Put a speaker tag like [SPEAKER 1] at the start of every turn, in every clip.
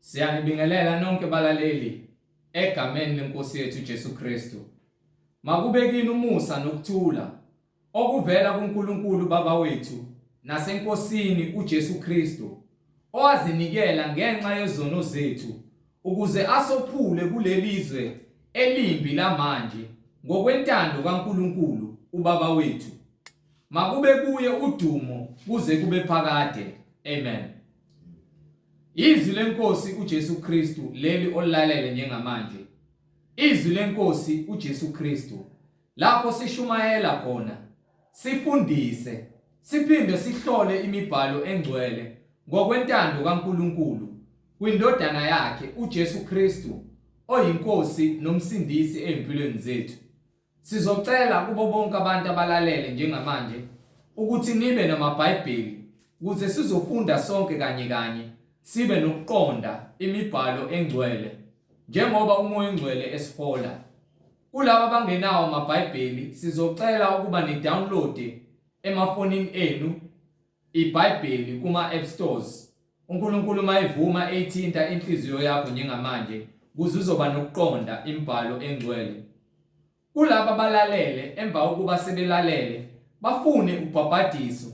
[SPEAKER 1] Siyanibingelela nonke balaleli egameni lenkosi yethu Jesu Kristu. Makube kini umusa nokuthula okuvela kuNkulunkulu Baba wethu naseNkosini uJesu Kristu owazinikela ngenxa yezono zethu ukuze asophule kulelizwe elimbi lamanje ngokwentando kaNkulunkulu uBaba wethu. Makube kuye udumo kuze kube phakade. Amen. Izwi lenkosi uJesu Kristu leli olilalele njengamanje. Izwi lenkosi uJesu Kristu lapho sishumayela khona, sifundise, siphinde sihlole imibhalo engcwele ngokwentando kaNkulunkulu kwindodana yakhe uJesu Kristu oyinkosi nomsindisi ezimpilweni zethu. Sizocela kubo bonke abantu abalalele njengamanje ukuthi nibe namaBhayibheli ukuze sizofunda sonke kanye kanye sibe nokuqonda imibhalo engcwele njengoba uMoya oNgcwele esihola. Kulabo abangenawo amaBhayibheli sizocela ukuba ni-download emafonini enu iBhayibheli kuma-app stores. UNkulunkulu uma evuma eyithinta inhliziyo yakho njengamanje kuze uzoba nokuqonda imibhalo engcwele. Kulabo abalalele emva kokuba sebelalele bafune ubhabhadiso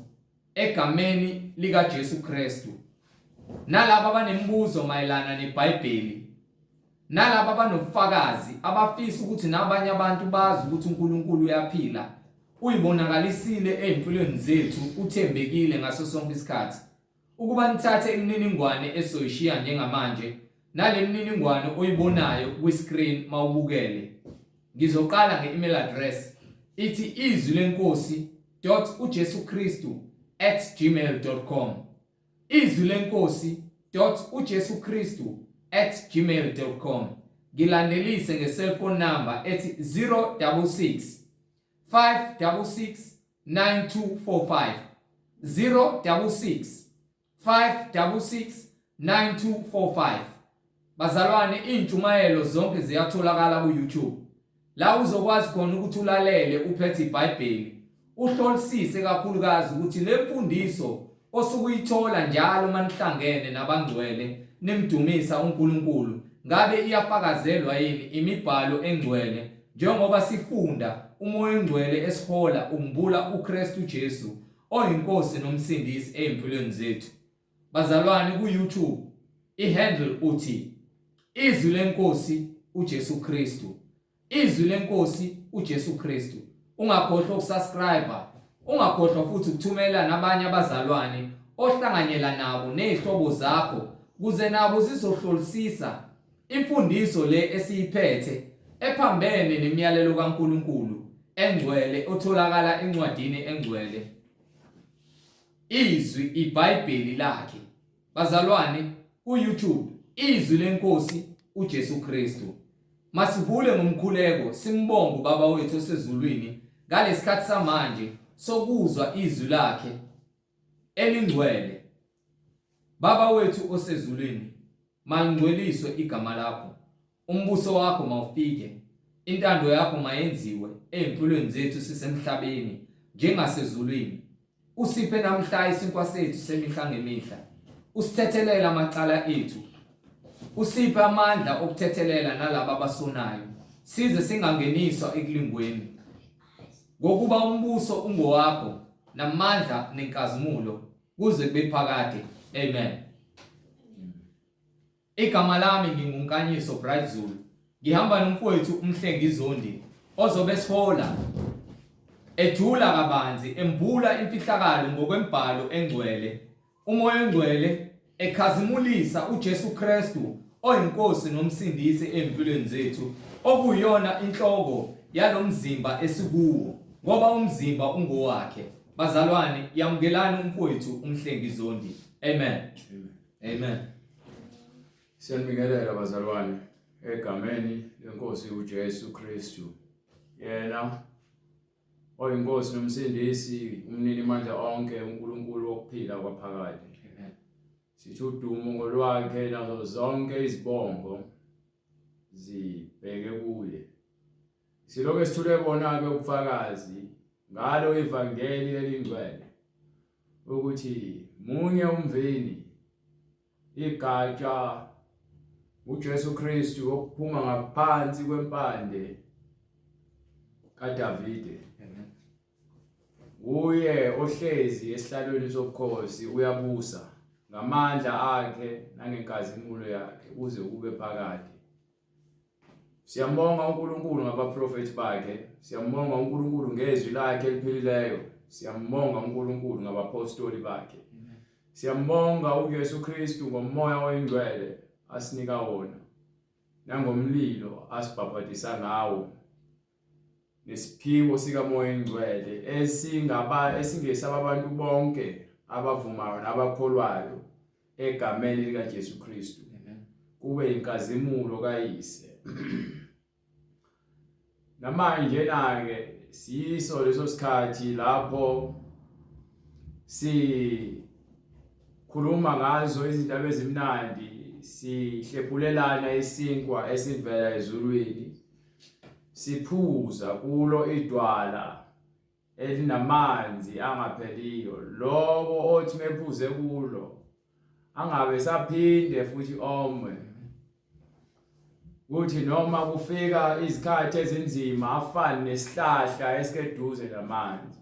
[SPEAKER 1] egameni likaJesu Kristu. Nalabo abanemibuzo mayelana neBhayibheli nalabo abanobufakazi abafisa ukuthi nabanye abantu bazi ukuthi uNkulunkulu uyaphila uyibonakalisile ezimpilweni zethu uthembekile ngaso sonke isikhathi ukuba nithathe imininingwane esoyishiya njengamanje nale mininingwane oyibonayo kwi-screen mawubukele. Ngizoqala nge-email address ithi izwi lenkosi dot ujesu kristu at gmail dot com izwi lenkosi dot ujesu kristu at gmail dot com ngilandelise nge-cellphone number ethi 066 566 9245 066 566 9245 Bazalwane intshumayelo zonke ziyatholakala ku YouTube la uzokwazi khona ukuthi ulalele uphethe iBhayibheli uhlolisise kakhulukazi ukuthi le mfundiso osukuyithola njalo manihlangene nabangcwele nimdumisa uNkulunkulu ngabe iyafakazelwa yini imibhalo engcwele njengoba sifunda uMoya oNgcwele esihola umbula uKristu Jesu oyiNkosi noMsindisi ezimpilweni zethu. Bazalwane ku-YouTube i-handle uthi Izwi leNkosi uJesu Kristu. Izwi leNkosi uJesu Kristu. Ungakhohlwa ukusubscribe, ungakhohlwa futhi ukuthumela nabanye abazalwane ohlanganyela nabo nezihlobo zakho kuze nabo zizohlolisisa Imfundiso le esiyiphethe ephambene nemiyalelo kaNkulunkulu engcwele otholakala encwadini engcwele izwi iBhayibheli lakhe. Bazalwane ku-YouTube izwi lenkosi uJesu Kristu. Masivule ngomkhuleko simbonge uBaba wethu osezulwini ngalesikhathi samanje sokuzwa izwi lakhe elingcwele. Baba wethu osezulwini, malingcweliswe igama lakho. Umbuso wakho mawufike. Intando yakho mayenziwe ezimpilweni zethu sisemhlabeni njengasezulwini. Usiphe namhla isinkwa sethu semihla ngemihla. Usithethelele amacala ethu. Usiphe amandla okuthethelela nalaba abasonayo. Size singangeniswa ekulingweni. Ngokuba umbuso ungowakho namandla nenkazimulo kuze kube phakade. Amen. Igama lami nginguNkanyiso Bright Zulu. Ngihamba nomfowethu uMhlengi Zondi ozobe esihola ejula kabanzi embula imfihlakalo ngokwembhalo engcwele. UMoya oNgcwele ekhazimulisa uJesu Kristu oyiNkosi noMsindisi ezimpilweni zethu okuyiyona inhloko yalomzimba esikuwo ngoba umzimba ungowakhe. Bazalwane yamukelani umfowethu uMhlengi Zondi. Amen. Amen. Amen.
[SPEAKER 2] Siyanibingelela bazalwane egameni lenkosi uJesu Kristu. Yena oyiNkosi noMsindisi, umnini mandla onke, uNkulunkulu wokuphila kwaphakade. Amen. Sithi udumo ngolwakhe nazo zonke izibongo zibheke kuye. Silokhu sithule bona-ke ubufakazi ngalo ivangeli elingcwele ukuthi munye umvini igatsha uJesu Kristu okuphuma ngaphansi kwempande kaDavide. Uye ohlezi esihlalweni sobukhosi uyabusa ngamandla akhe nangenkazimulo yakhe kuze kube phakade. Siyambonga uNkulunkulu ngabaprofethi bakhe, siyambonga uNkulunkulu ngezwi lakhe eliphilileyo, siyambonga uNkulunkulu ngabapostoli bakhe. Siyambonga uJesu Kristu ngomoya oyingcwele asinika wona nangomlilo asibhabhadisa ngawo nesiphiwo sikaMoya oyiNgcwele esingaba esingesaba abantu bonke abavumayo nabakholwayo egameni likaJesu Kristu. Kube inkazimulo kaYise. Namanje na-ke siyiso leso sikhathi lapho sikhuluma ngazo izindaba ezimnandi sihlephulelana isinkwa esivela ezulwini siphuza kulo idwala elinamanzi angapheliyo lowo othi mephuze kulo angabe saphinde futhi omwe kuthi noma kufika izikhathi ezinzima afane nesihlahla esikeduze namanzi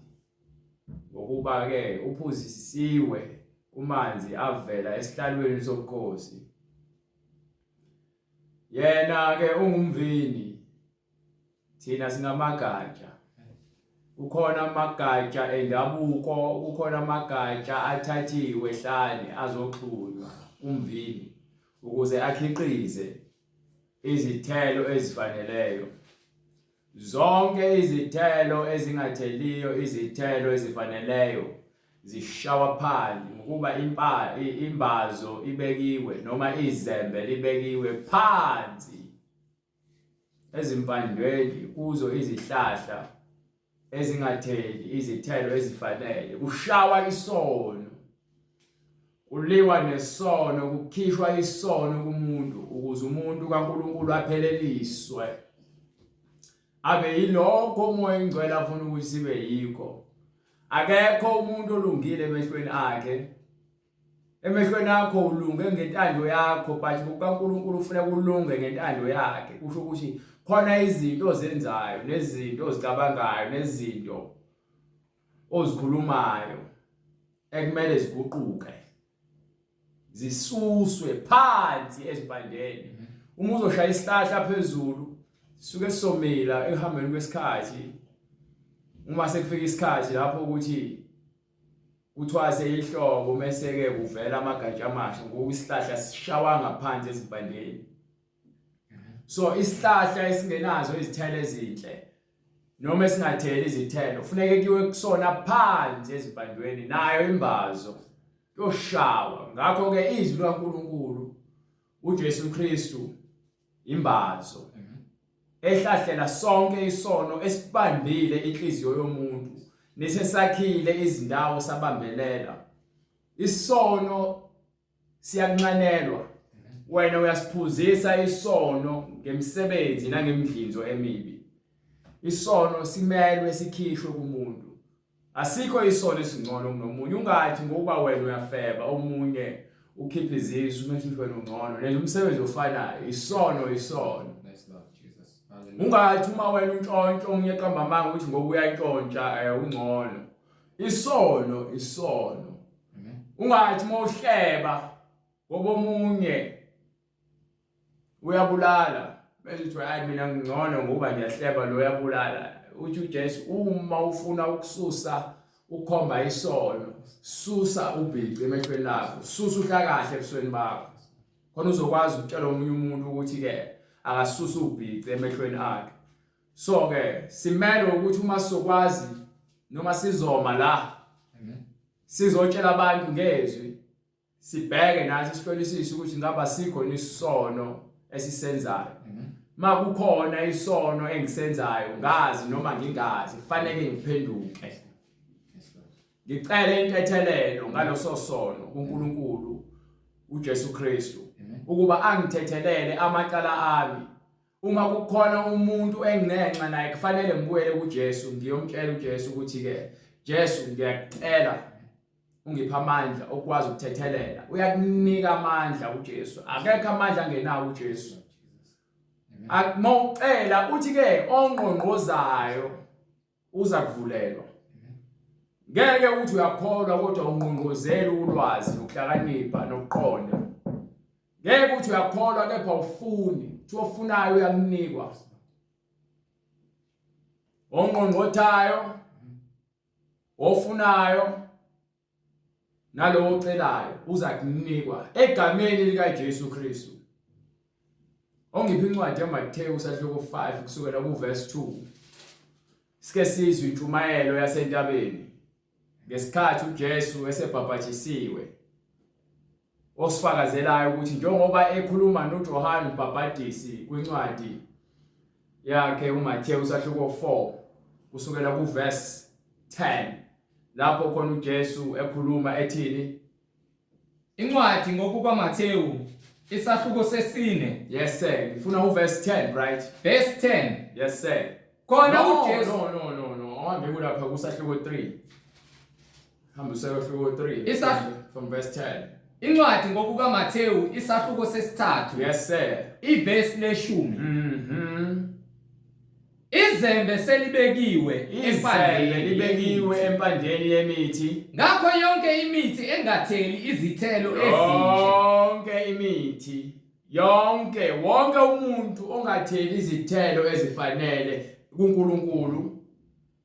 [SPEAKER 2] ngokuba ke uphuzisiwe kumanzi avela esihlalweni sobukhosi yena ke ungumvini Thina singamagatsha. Kukhona amagatsha endabuko, kukhona amagatsha athathiwe ehlane azoxhunywa umvini ukuze akhiqize izithelo ezifaneleyo. Zonke izithelo ezingatheliyo izithelo ezifaneleyo zishawa phansi ngokuba imbazo ibekiwe noma izembe libekiwe phansi. Ezimpandweni kuzo izihlahla ezingatheli izithelo ezifanele kushawa isono kuliwa nesono kukhishwa isono kumuntu ukuze umuntu kaNkuluNkulu apheleliswe abe yilokho uMoya oNgcwele afuna ukuthi sibe yikho. Akekho umuntu olungile emehlweni akhe. Emehlweni akho ulunge ngentando yakho but kukaNkulunkulu ufuna kulunge ngentando yakhe. Kusho ukuthi khona izinto ozenzayo nezinto ozicabangayo nezinto ozikhulumayo ekumele ziguquke zisuswe phansi ezimpandeni. Uma uzoshaya isihlahla phezulu sisuke somila ekuhambeni kwesikhathi uma sekufika isikhathi lapho ukuthi Kuthwase ihlobo mese-ke kuvela amagatsha amasha ngoba isihlahla sishawa ngaphansi ezimpandeni. So isihlahla esingenazo izithelo ezinhle noma esingatheli izithelo kufuneke kuyiwe kusona phansi ezimpandweni nayo imbazo kuyoshawa. Ngakho-ke izwi likaNkulunkulu uJesu Kristu imbazo ehlahlela sonke isono esibambile inhliziyo yomuntu nesesakhile izindawo sabambelela isono siyakunxanelwa wena uyasiphuzisa isono ngemisebenzi nangemidlinzo emibi isono simelwe sikhishwe kumuntu Asikho isono esingcono kunomunye. Ungathi ngokuba wena uyafeba omunye ukhipha izisu mase uthi wena ungcono. Nenza umsebenzi ofanayo. Isono isono. Ungathi uma wena untshontsha omunye eqamba amanga ukuthi ngoba uyantshontsha eh, ungcono. Isono isono. Ungathi uma uhleba ngoba omunye uyabulala bese uthi hayi mina ngingcono ngoba ngiyahleba lo uyabulala uthi uJesu uma ufuna ukususa ukhomba isono susa ubhici emehlweni lakho susa uhlakahle ebusweni bakho khona uzokwazi ukutshela omunye umuntu ukuthi ke akasusa ubhici emehlweni akhe so ke simele ukuthi uma sizokwazi noma sizoma la sizotshela abantu ngezwi Sibheke nathi sihlolisise ukuthi ngaba sikho isono esisenzayo. Makukhona isono engisenzayo ngazi noma ngingazi kufanele ngiphenduke. Ngicele intethelelo ngaloso sono kuNkulunkulu uJesu Kristu ukuba angithethelele amacala ami. Uma kukhona umuntu enginenxa naye kufanele ngibuyele kuJesu ngiyomtshela uJesu ukuthi ke Jesu ngiyakucela. Ungipha amandla okwazi ukuthethelela. Uyakunika amandla uJesu. Akekho amandla angenawo uJesu. Mawucela uthi ke ongqongqozayo uza kuvulelwa. Ngeke uthi uyakholwa kodwa ungqongqozela ulwazi nokuhlakanipha nokuqonda. Ngeke uthi uyakholwa kepha ufuni, uthi ofunayo uyakunikwa. Ongqongqothayo, ofunayo nalowo ocelayo uza kunikwa egameni likaJesu Kristu. Ongipha incwadi yaMathewu sahluko 5 kusukela kuverse 2. Sike sizwe intshumayelo yasentabeni ngesikhathi uJesu esebhabhajisiwe. Osifakazelayo ukuthi njengoba ekhuluma noJohane umbhabhadisi kwincwadi yakhe uMathewu sahluko 4 kusukela kuverse 10 lapho khona uJesu ekhuluma ethini.
[SPEAKER 1] Incwadi ngokukaMathewu isahluko sesine.
[SPEAKER 2] Yes sir, ngifuna uverse 10 right?
[SPEAKER 1] Verse 10.
[SPEAKER 2] Yes sir.
[SPEAKER 1] Khona
[SPEAKER 2] no,
[SPEAKER 1] uJesu
[SPEAKER 2] no no no no, awuhambe kulapha kusahluko 3. Hamba usahluko 3 from verse 10.
[SPEAKER 1] Incwadi ngokukaMathewu isahluko sesithathu.
[SPEAKER 2] Yes sir.
[SPEAKER 1] Ivesi leshumi. Izembe selibekiwe
[SPEAKER 2] Izembe
[SPEAKER 1] empandeni
[SPEAKER 2] libekiwe empandeni yemithi.
[SPEAKER 1] Ngakho yonke imithi engatheli izithelo ezinhle.
[SPEAKER 2] Yonke imithi, yonke, wonke umuntu ongatheli izithelo ezifanele kuNkulunkulu.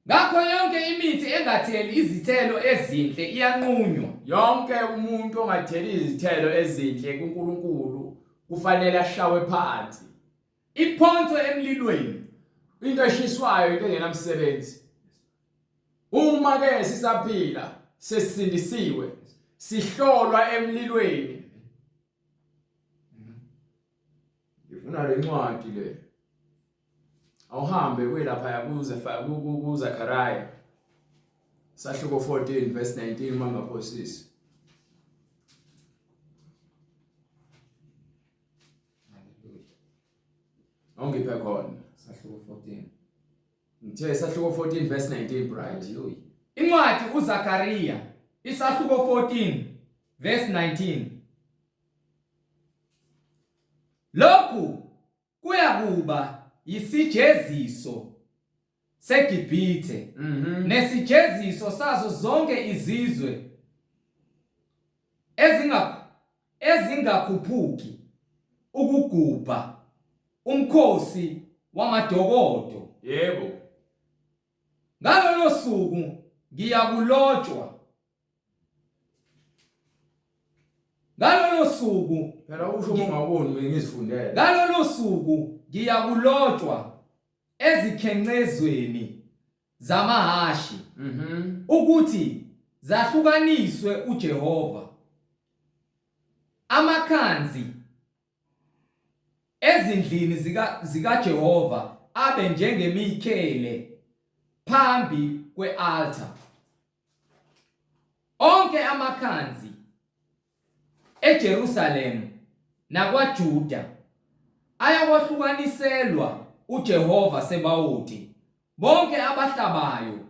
[SPEAKER 1] Ngakho yonke imithi engatheli izithelo ezinhle iyanqunywa.
[SPEAKER 2] Yonke umuntu ongatheli izithelo ezinhle kuNkulunkulu kufanele ashawe phansi.
[SPEAKER 1] Iphonswe emlilweni.
[SPEAKER 2] Into eshiswayo into engenamsebenzi. Uma ke sisaphila sesindisiwe sihlolwa emlilweni. Ngifuna le ncwadi le. Awuhambe uye lapha kuze kuZakhariah. Sahluko 14 verse 19 uma ngaphosisi. Awungiphe khona.
[SPEAKER 1] Sahluko 14.
[SPEAKER 2] Ngithe sahluko 14 verse 19 bright.
[SPEAKER 1] Hallelujah. Incwadi uZakaria isahluko 14 verse 19. Lokhu kuyakuba yisijeziso seGibhithe nesijeziso sazo zonke izizwe ezinga ezingakhuphuki ukugubha umkhosi wamadokodo.
[SPEAKER 2] Yebo.
[SPEAKER 1] Ngalolo suku ngiyakulotshwa. Ngalolo suku
[SPEAKER 2] phela usho ungaboni mina ngizifundele.
[SPEAKER 1] Ngalolo suku ngiyakulotshwa ezikhencezweni zamahhashi ukuthi zahlukaniswe uJehova. Amakhanzi ezindlini zikaJehova abe njengemikhele phambi kwe-altar. Onke amakhanzi eJerusalema nakwaJuda ayakwahlukaniselwa uJehova Sebawoti. Bonke abahlabayo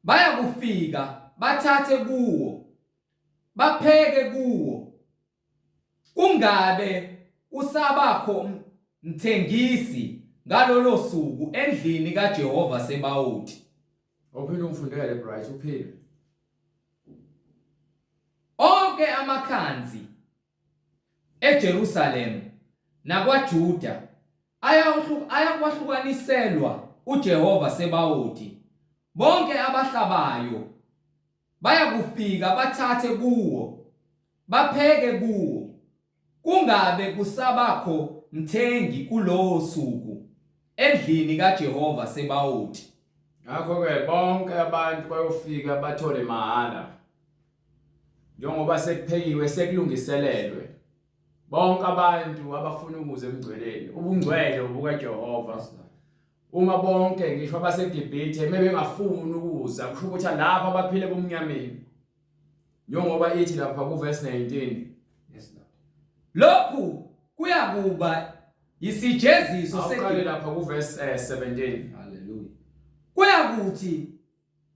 [SPEAKER 1] bayakufika bathathe kuwo, bapheke kuwo, kungabe kusabakho mthengisi ngalolo suku endlini kaJehova Sebawoti.
[SPEAKER 2] Awuphinde ungifundele Bright, uphinde.
[SPEAKER 1] Onke amakhanzi eJerusalema nakwaJuda ayakwahlukaniselwa uJehova Sebawoti. Bonke abahlabayo bayakufika bathathe kuwo, bapheke kuwo, kungabe kusabakho mthengi kulowo suku endlini kaJehova Sebawoti.
[SPEAKER 2] Ngakho-ke bonke abantu bayofika bathole mahhala njengoba sekuphekiwe sekulungiselelwe bonke abantu abafuna ukuza emngcweleni ubungcwele obukaJehova uma bonke ngisho abaseGibhithe mebengafuni ukuza kusho ukuthi lapha baphile ebumnyameni njengoba ithi lapha kuverse 19.
[SPEAKER 1] Yes Lord. Lokhu kuyakuba yisijeziso
[SPEAKER 2] Awuqale lapha kuverse 17.
[SPEAKER 1] Hallelujah. Kuyakuthi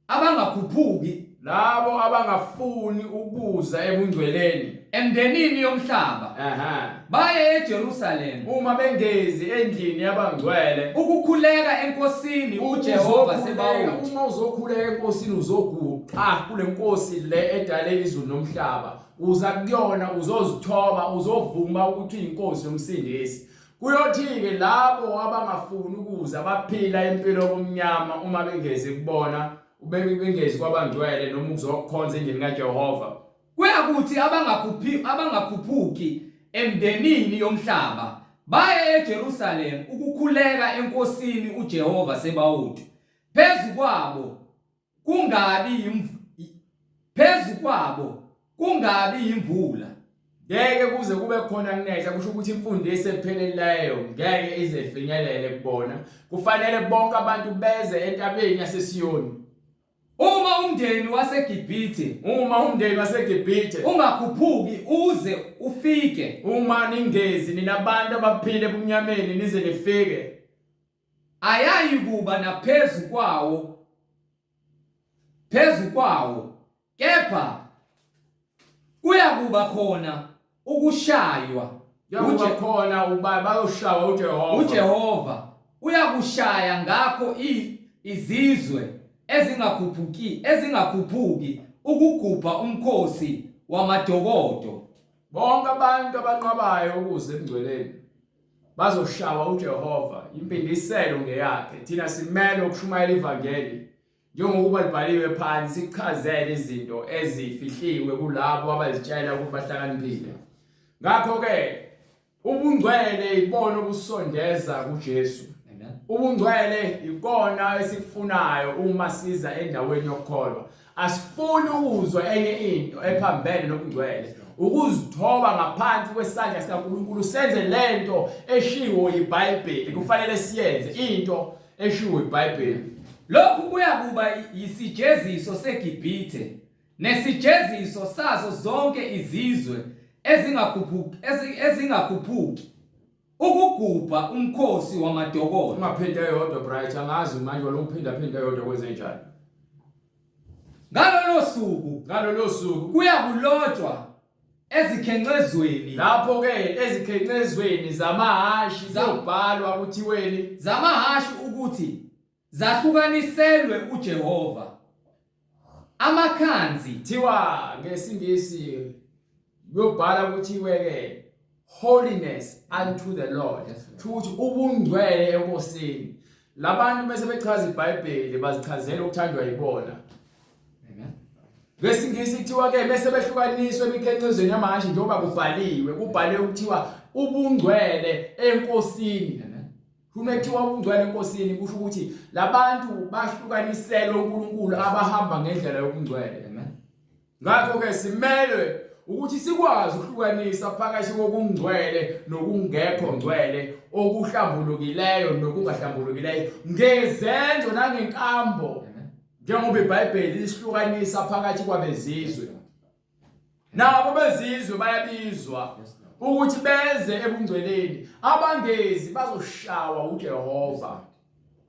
[SPEAKER 1] abangakhuphuki.
[SPEAKER 2] Labo abangafuni ukuza ebungcweleni
[SPEAKER 1] emndenini yomhlaba baye eJerusalema
[SPEAKER 2] uma bengezi endlini yabangcwele
[SPEAKER 1] ukukhuleka eNkosini uJehova Sebawoti.
[SPEAKER 2] Uma uzokhuleka eNkosini uzoguqa kule Nkosi le edale izulu nomhlaba, uza kuyona uzozithoba, uzovuma ukuthi uyinkosi yomsindisi. Kuyothi-ke labo abangafuni ukuza baphila impilo yobumnyama uma bengezi kubona, bengezi kwabangcwele noma ukuzokhonza endlini kaJehova.
[SPEAKER 1] Kuyakuthi abangakhuphi abangakhuphuki emndenini yomhlaba baye eJerusalema ukukhuleka eNkosini uJehova Sebawoti phezu kwabo kungabi yimv phezu kwabo kungabi yimvula.
[SPEAKER 2] Ngeke kuze kube khona kunetha kusho ukuthi imfundiso epheleleyo ngeke ize ifinyelele kubona. Kufanele bonke abantu beze entabeni yaseSiyoni.
[SPEAKER 1] Uma umndeni waseGibhithe
[SPEAKER 2] Uma umndeni waseGibhithe
[SPEAKER 1] ungakhuphuki uze ufike,
[SPEAKER 2] uma ningezi nina bantu abaphila ebumnyameni nize nifike,
[SPEAKER 1] ayayikuba naphezu kwawo phezu kwawo, kepha kuyakuba khona ukushaywa.
[SPEAKER 2] Kuyakuba khona uba bayoshawa uJehova.
[SPEAKER 1] UJehova uyakushaya ngakho izizwe ezingakhuphuki ezingakhuphuki ukugubha umkhosi wamadokodo.
[SPEAKER 2] Bonke abantu abanqabayo ukuze ebungcweleni bazoshawa uJehova, impindiselo ngeyakhe. Thina simele ukushumayela ivangeli njengokuba libhaliwe phansi, sichazele izinto ezifihliwe kulabo abazitshela ukuthi bahlakaniphile. Ngakho-ke ubungcwele ibona obusondeza kuJesu. Ubungcwele ikona esikufunayo uma siza endaweni yokukholwa. Asifuni ukuzwa enye into ephambene nobungcwele. Ukuzithoba ngaphansi kwesandla sikaNkulunkulu senze lento eshiwo yiBhayibheli. Kufanele siyenze into eshiwo yiBhayibheli.
[SPEAKER 1] Lokhu kuyakuba yisijeziso seGibhithe nesijeziso sazo zonke izizwe ezingakhuphuki ezingakhuphuki ukugubha umkhosi wamadokodo.
[SPEAKER 2] Ungaphinda eyodwa Bright, angazi manje wena uphinda phinda eyodwa kwenzenjani.
[SPEAKER 1] Ngalolo suku,
[SPEAKER 2] ngalolo suku
[SPEAKER 1] kuyakulotshwa ezikhencezweni,
[SPEAKER 2] lapho ke ezikhencezweni zamahhashi zobhalwa kuthiweni
[SPEAKER 1] zamahhashi ukuthi zahlukaniselwe uJehova. Amakhanzi
[SPEAKER 2] thiwa ngesiNgisi kuyobhala kuthiwe ke holiness unto the Lord, ukuthi ubungcwele eNkosini. Labantu bese bechaza iBhayibheli bazichazela okuthandwa yibona. Amen. NgesiNgisi kuthiwa ke bese behlukaniswa emikhencezweni yamahhashi njengoba kubhaliwe, kubhaliwe kuthiwa ubungcwele eNkosini. Uma kuthiwa ubungcwele eNkosini kusho ukuthi labantu bahlukaniselwe uNkulunkulu abahamba ngendlela yobungcwele. Amen. Ngakho-ke simelwe ukuthi sikwazi ukuhlukanisa phakathi kokungcwele nokungekho ngcwele, okuhlambulukileyo nokungahlambulukileyo ngezenzo nangenkambo, njengoba iBhayibheli lisihlukanisa phakathi kwabezizwe. Nabo bezizwe bayabizwa ukuthi beze ebungcweleni, abangezi bazoshawa uJehova.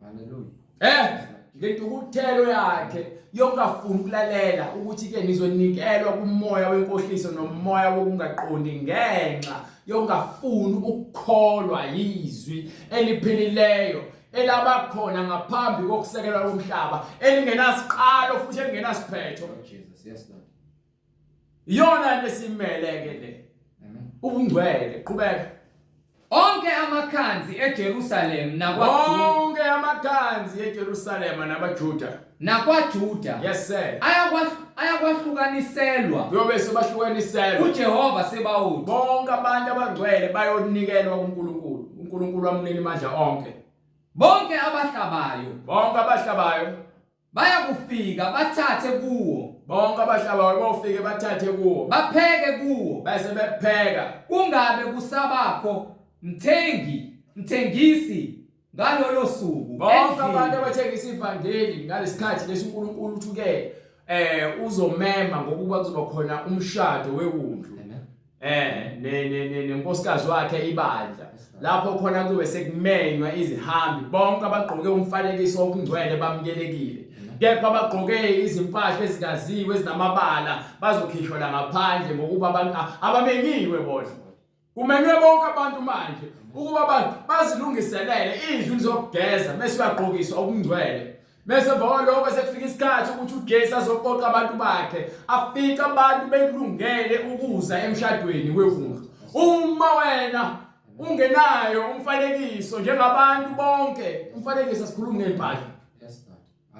[SPEAKER 1] Hallelujah.
[SPEAKER 2] Eh, ngentukuthelo yakhe yokungafuni ukulalela ukuthi ke nizonikelwa kumoya wenkohliso nomoya wokungaqondi ngenxa yokungafuni ukukholwa yizwi eliphilileyo elabakhona ngaphambi kokusekelwa komhlaba elingenasiqalo futhi elingenasiphetho.
[SPEAKER 1] Oh, Jesus, yes Lord.
[SPEAKER 2] Iyona into esimele ke le. Ubungcwele, qhubeka.
[SPEAKER 1] Onke amakhanzi eJerusalem nakwaJuda.
[SPEAKER 2] Onke amakhanzi eJerusalema nabaJuda.
[SPEAKER 1] NakwaJuda.
[SPEAKER 2] Yes sir.
[SPEAKER 1] Ayakwahlukaniselwa.
[SPEAKER 2] Kuyobe sebahlukaniselwa.
[SPEAKER 1] UJehova Sebawoti.
[SPEAKER 2] Bonke abantu abangcwele bayonikelwa kuNkulunkulu. uNkulunkulu wamnini amandla onke.
[SPEAKER 1] Bonke abahlabayo.
[SPEAKER 2] Bonke abahlabayo.
[SPEAKER 1] Bayakufika bathathe kuwo.
[SPEAKER 2] Bonke abahlabayo bofike bathathe kuwo.
[SPEAKER 1] Bapheke kuwo.
[SPEAKER 2] Bese bepheka.
[SPEAKER 1] Kungabe kusabakho mthengi, mthengisi ngalolo suku.
[SPEAKER 2] Bonke abantu abathengisa ivangeli ngalesikhathi lesi uNkulunkulu uthi ke uzomema ngokuba kuzoba khona umshado wewundlu. Eh ne ne nenkosikazi wakhe ibandla lapho khona kuzobe sekumenywa izihambi bonke abagqoke umfanekiso okungcwele bamukelekile. Kepha abagqoke izimpahla ezingaziwe ezinamabala bazokhishwa la ngaphandle ngokuba abantu abamenyiwe bona. Kumenywe bonke abantu manje ukuba bazilungiselele izwi lizokugeza bese uyagqokiswa okungcwele. Bese emva kwaloko sekufika isikhathi ukuthi uJesu azoqoqa abantu bakhe, afice abantu bekulungele ukuza emshadweni wewundlu. Uma wena ungenayo umfanekiso njengabantu bonke, umfanekiso sikhuluma ngempahla.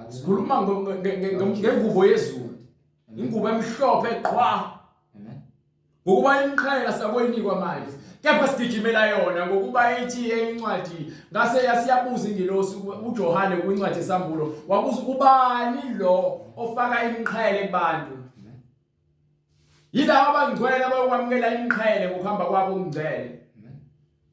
[SPEAKER 2] Sikhuluma ngengubo yezulu. Ingubo emhlophe qhwa. Ngokuba imiqhele sakuyinikwa manje. Kepha sigijimela yona ngokuba ithi enye incwadi ngase yasiyabuza ingilosi uJohane kwincwadi yesambulo wabuza ubani lo ofaka imiqhele kubantu. Yilabo abangcwele abayokwamukela imiqhele ngokuhamba kwabo okungcwele.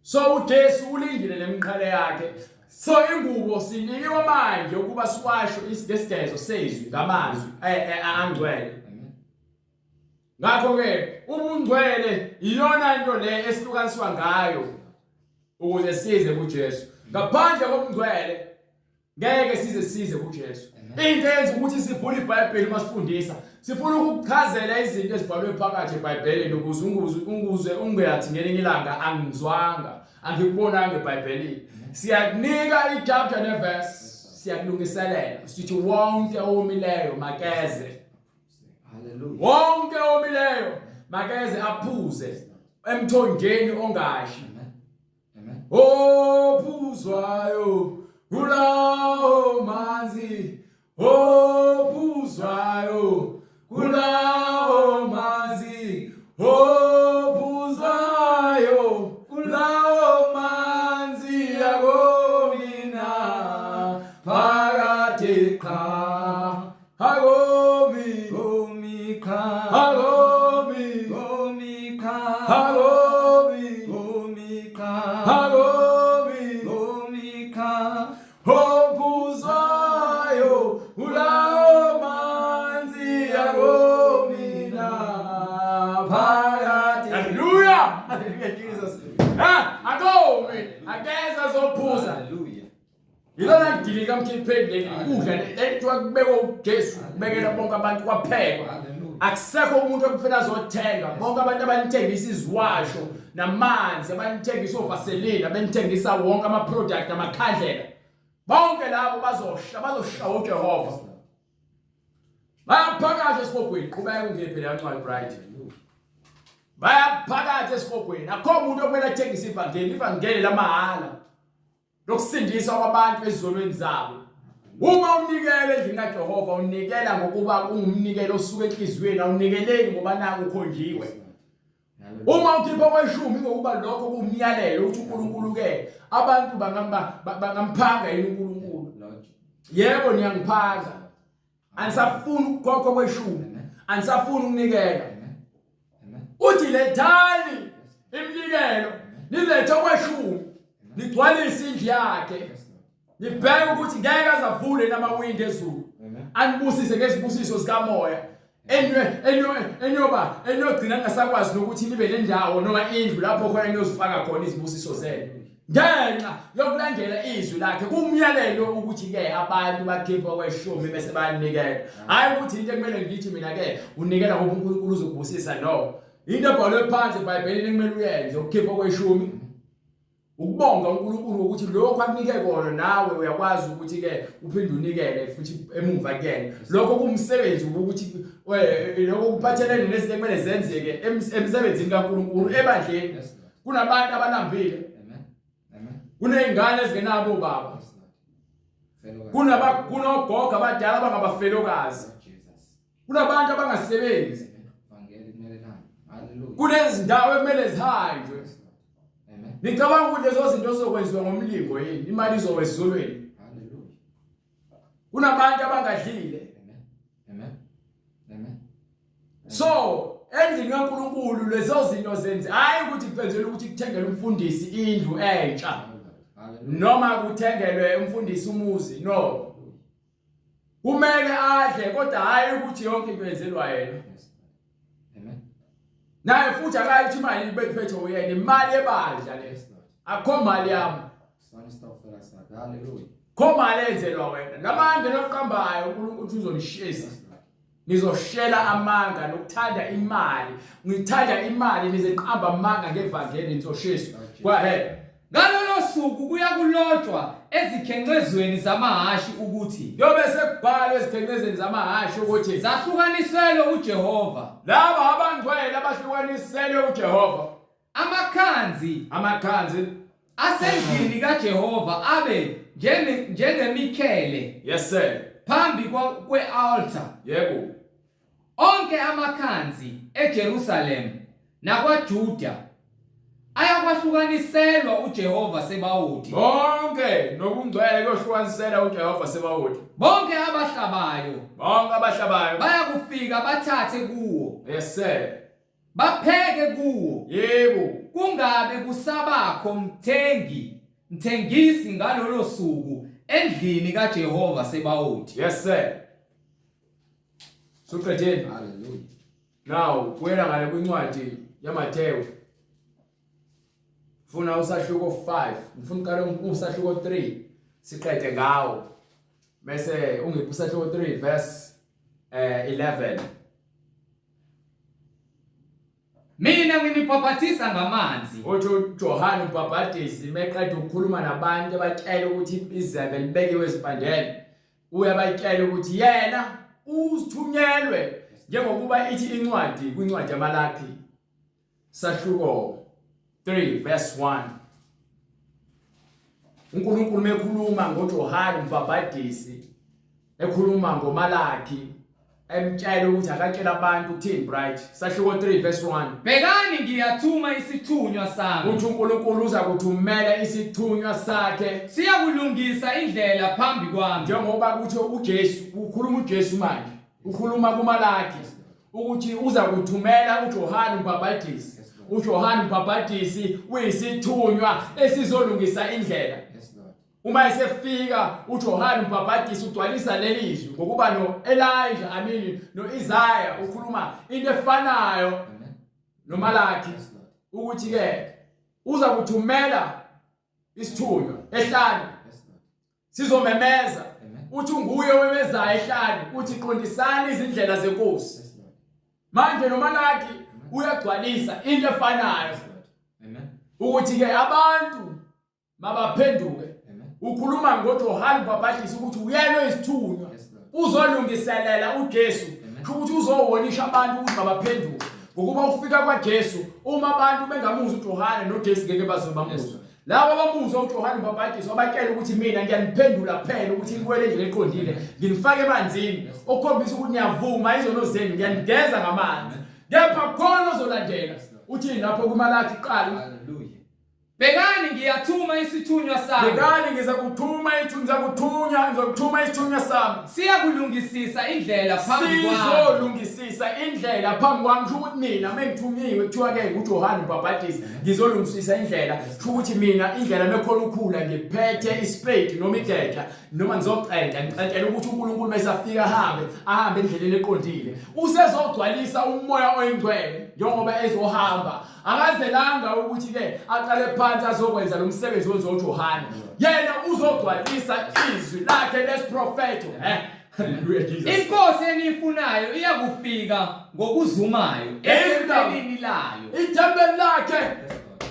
[SPEAKER 2] So uJesu ulindile lemiqhele yakhe. So ingubo sinikiwe manje ukuba siwasho ngesigezo sezwi ngamazwi angcwele. Ngakho-ke ubungcwele iyona into le esihlukaniswa ngayo ukuze size kuJesu. Ngaphandle kobungcwele ngeke size size kuJesu. Into eyenza ukuthi sivule iBhayibheli uma sifundisa, sifuna ukukuchazela izinto ezibhalwe phakathi eBhayibhelini ukuze unguze unguze ungathi ngelinye ilanga angizwanga, angikubonanga eBhayibhelini. Siyakunika i-chapter neverse, siyakulungiselela. Sithi wonke owomileyo makeze.
[SPEAKER 3] Hallelujah.
[SPEAKER 2] Wonke omileyo makeze aphuze emthonjeni ongashi.
[SPEAKER 3] Amen. Amen.
[SPEAKER 2] Ophuzwayo kulawo manzi ophuzwayo kulawo manzi ophuzwayo kulawo manzi akomina phakade qha Hagomi,
[SPEAKER 3] Gomi qha.
[SPEAKER 2] Hagomi,
[SPEAKER 3] Gomi qha.
[SPEAKER 2] Hagomi,
[SPEAKER 3] Gomi qha.
[SPEAKER 2] Hagomi,
[SPEAKER 3] Gomi qha.
[SPEAKER 2] Ophuzwayo kulawo manzi akomina phakade. Hallelujah! Hallelujah Jesus. Ha, akomi, akeza zophuza.
[SPEAKER 3] Hallelujah.
[SPEAKER 2] Yilona dili likamkhiphe leli kudla ekuthiwa kubekwa uJesu kubekela bonke abantu kwaphekwa. Akusekho umuntu okufanele azothenga bonke abantu abanithengisa iziwasho namanzi abanithengisa ovaseline abanithengisa wonke ama product amakhandlela bonke labo bazosha bazoshawa uJehova. Bayaphakathi esihogweni qhubeka ungephi leya ncwadi bright. Bayaphakathi esihogweni akho umuntu okumele athengise ivangeli ivangeli lamahhala. lokusindiswa kwabantu ezonweni zabo. Uma unikela endlini kaJehova unikela ngokuba kungumnikelo osuka enhliziyweni awunikeleli ngoba naku ukhonjiwe. Uma ukhipha kweshumi ngokuba lokho kuwumyalelo ukuthi uNkulunkulu ke abantu bangamba bangamphanga yini uNkulunkulu. Yebo niyangiphanga. Anisafuni ukukhokha kweshumi. Anisafuni ukunikela. Uthi lethani iminikelo nilethe okweshumi nigcwalise indlu yakhe nibheke ukuthi ngeke azavule namawindi ezulu anibusise ngezibusiso zikamoya enyoba enyogcina ningasakwazi nokuthi nibe nendawo noma indlu lapho khona niyozifaka khona izibusiso zenu ngenxa yokulandela izwi lakhe kumyalelo ukuthi ke abantu bakhipha kweshumi bese bayanikela hayi ukuthi into ekumele ngithi mina ke unikela ngoba uNkulunkulu uzokubusisa no into ebhalwe phansi eBhayibhelini ekumele uyenze ukukhipha kweshumi ukubonga uNkulunkulu ukuthi lokho akunike kona nawe uyakwazi ukuthi ke uphinde unikele futhi emuva kuyena lokho kuwumsebenzi ukuthi lokho kuphathelene nezinto ekumele zenzeke emsebenzini kaNkulunkulu ebandleni kunabantu abalambile kuney'ngane ezingenabo obaba kunogogo abadala abangabafelokazi kunabantu abangasebenzi kunezindawo ekumele zihanjwe nicabanga ukuthi lezo zinto zizokwenziwa ngomlingo yini imali izowa ezulwini kunabantu abangadlile
[SPEAKER 3] Amen. Amen.
[SPEAKER 2] So endlini kaNkuluNkulu lezo zinto zenze hayi ukuthi kubenzelwe ukuthi kuthengelwe umfundisi indlu entsha noma kuthengelwe umfundisi umuzi no kumele adle kodwa hayi ukuthi yonke into yenzelwa yena
[SPEAKER 3] Amen.
[SPEAKER 2] Naye futhi akayi ukuthi imali ibephethe uyena imali ebandla le. Akho mali yami.
[SPEAKER 3] Sani stokfela sakhe. Hallelujah.
[SPEAKER 2] Khomali enzelwa wena. Lamanga enoqambayo uNkulunkulu uthi uzonishisa. Nizoshela amanga nokuthanda imali. Ngithanda imali nizeqamba amanga ngevangeli nizoshiswa. Go ahead.
[SPEAKER 1] Ngalolo suku kuyakulotshwa ezikhencezweni zamahhashi ukuthi
[SPEAKER 2] Kuyobe sekubhalwe ezikhencezweni zamahhashi ukuthi
[SPEAKER 1] zahlukaniselwe uJehova.
[SPEAKER 2] Laba abangcwele abahlukaniselwe uJehova.
[SPEAKER 1] Amakhanzi
[SPEAKER 2] Amakhanzi
[SPEAKER 1] asendlini kaJehova abe njenge- njengemikhele
[SPEAKER 2] Yes sir.
[SPEAKER 1] phambi kwe-altar.
[SPEAKER 2] Yebo.
[SPEAKER 1] Onke amakhanzi eJerusalema nakwaJuda ayakwahlukaniselwa uJehova Sebawoti.
[SPEAKER 2] Bonke nokungcwele kuyohlukanisela uJehova Sebawoti.
[SPEAKER 1] Bonke abahlabayo
[SPEAKER 2] Bonke abahlabayo.
[SPEAKER 1] bayakufika bathathe kuwo.
[SPEAKER 2] Yes sir.
[SPEAKER 1] Bapheke kuwo.
[SPEAKER 2] Yebo.
[SPEAKER 1] Kungabe kusabakho mthengi mthengisi ngalolo suku endlini kaJehova Sebawoti.
[SPEAKER 2] Yes sir. Suqedeni.
[SPEAKER 3] Hallelujah.
[SPEAKER 2] Now buyela ngale kwincwadi yaMathewu. Funa usahluko 5, ngifuna uqale usahluko 3 siqede ngawo. Bese ungipha usahluko 3 verse 11.
[SPEAKER 1] Mina nginibhaphathisa ngamanzi.
[SPEAKER 2] Uthi uJohane umbhabhadisi meqeda ukukhuluma nabantu ebatshela ukuthi izembe libekiwe ezimpandeni. Uyabatshela ukuthi yena uzithunyelwe njengokuba ithi incwadi kwincwadi yaMalaki sahluko 3 verse 1. uNkulunkulu mekhuluma ngoJohane umbhabhadisi ekhuluma ngoMalaki emtshela ukuthi akatshela abantu ukuthini bright sahluko 3 verse 1
[SPEAKER 1] Bhekani ngiyathuma isithunywa sami.
[SPEAKER 2] Uthi uNkulunkulu uza kuthumela isithunywa sakhe
[SPEAKER 1] Siyakulungisa indlela phambi kwami.
[SPEAKER 2] njengoba kutho uJesu ukhuluma uJesu manje ukhuluma kuMalaki ukuthi uza kuthumela uJohane umbhabhadisi uJohane umbhabhadisi uyisithunywa esizolungisa indlela uma esefika uJohane umbhabhadisi ugcwalisa leli zwi ngokuba no-Elijah I mean no-Isaiah ukhuluma into efanayo noMalaki ukuthi ke uza kuthumela isithunywa ehlane sizomemeza uthi unguye omemezayo ehlane uthi qondisani izindlela zenkosi manje noMalaki uyagcwalisa into efanayo ukuthi ke abantu mabaphenduke ukhuluma ngoJohane uBhabhadisi ukuthi uyena oyisithunywa uzolungiselela uJesu ukuthi uzowonisha abantu ukuthi mabaphenduke ngokuba ukufika kwaJesu uma abantu bengamuzwa uJohane noJesu ngeke baze bamuzwe labo abamuzwa uJohane uBhabhadisi wabatshela ukuthi mina ngiyaniphendula kuphela ukuthi nibuyele endleleni eqondile nginifake emanzini okukhombisa ukuthi niyavuma izono zenu ngiyanigeza ngamanzi kepha khona ozolandela uthini lapho kuMalaki qala
[SPEAKER 3] Hallelujah.
[SPEAKER 1] Bhekani ngiyathuma isithunywa sami.
[SPEAKER 2] Bhekani ngizakuthuma ithunywa ngizakuthunya ngizokuthuma isithunywa sami.
[SPEAKER 1] Siyakulungisisa indlela phambi kwami.
[SPEAKER 2] Sizolungisisa indlela phambi kwami kusho ukuthi mina mengithunyiwe kuthiwa ke nguJohane uBhabhadisi ngizolungisisa indlela kusho ukuthi mina indlela mekhona ukhula ngiphethe ispade noma igeja noma ngizocenta ngicentela ukuthi uNkulunkulu mesafika ahambe ahambe endleleni eqondile usezogcwalisa umoya oyingcwele njengoba ezohamba Akazelanga ukuthi ke aqale phansi azokwenza lo msebenzi wenziwa uJohane. Yena uzogcwalisa izwi lakhe lesiprofetho. Eh. Hallelujah Jesus.
[SPEAKER 1] Inkosi eniyifunayo iyakufika ngokuzumayo ethempelini layo.
[SPEAKER 2] Ithempeli lakhe.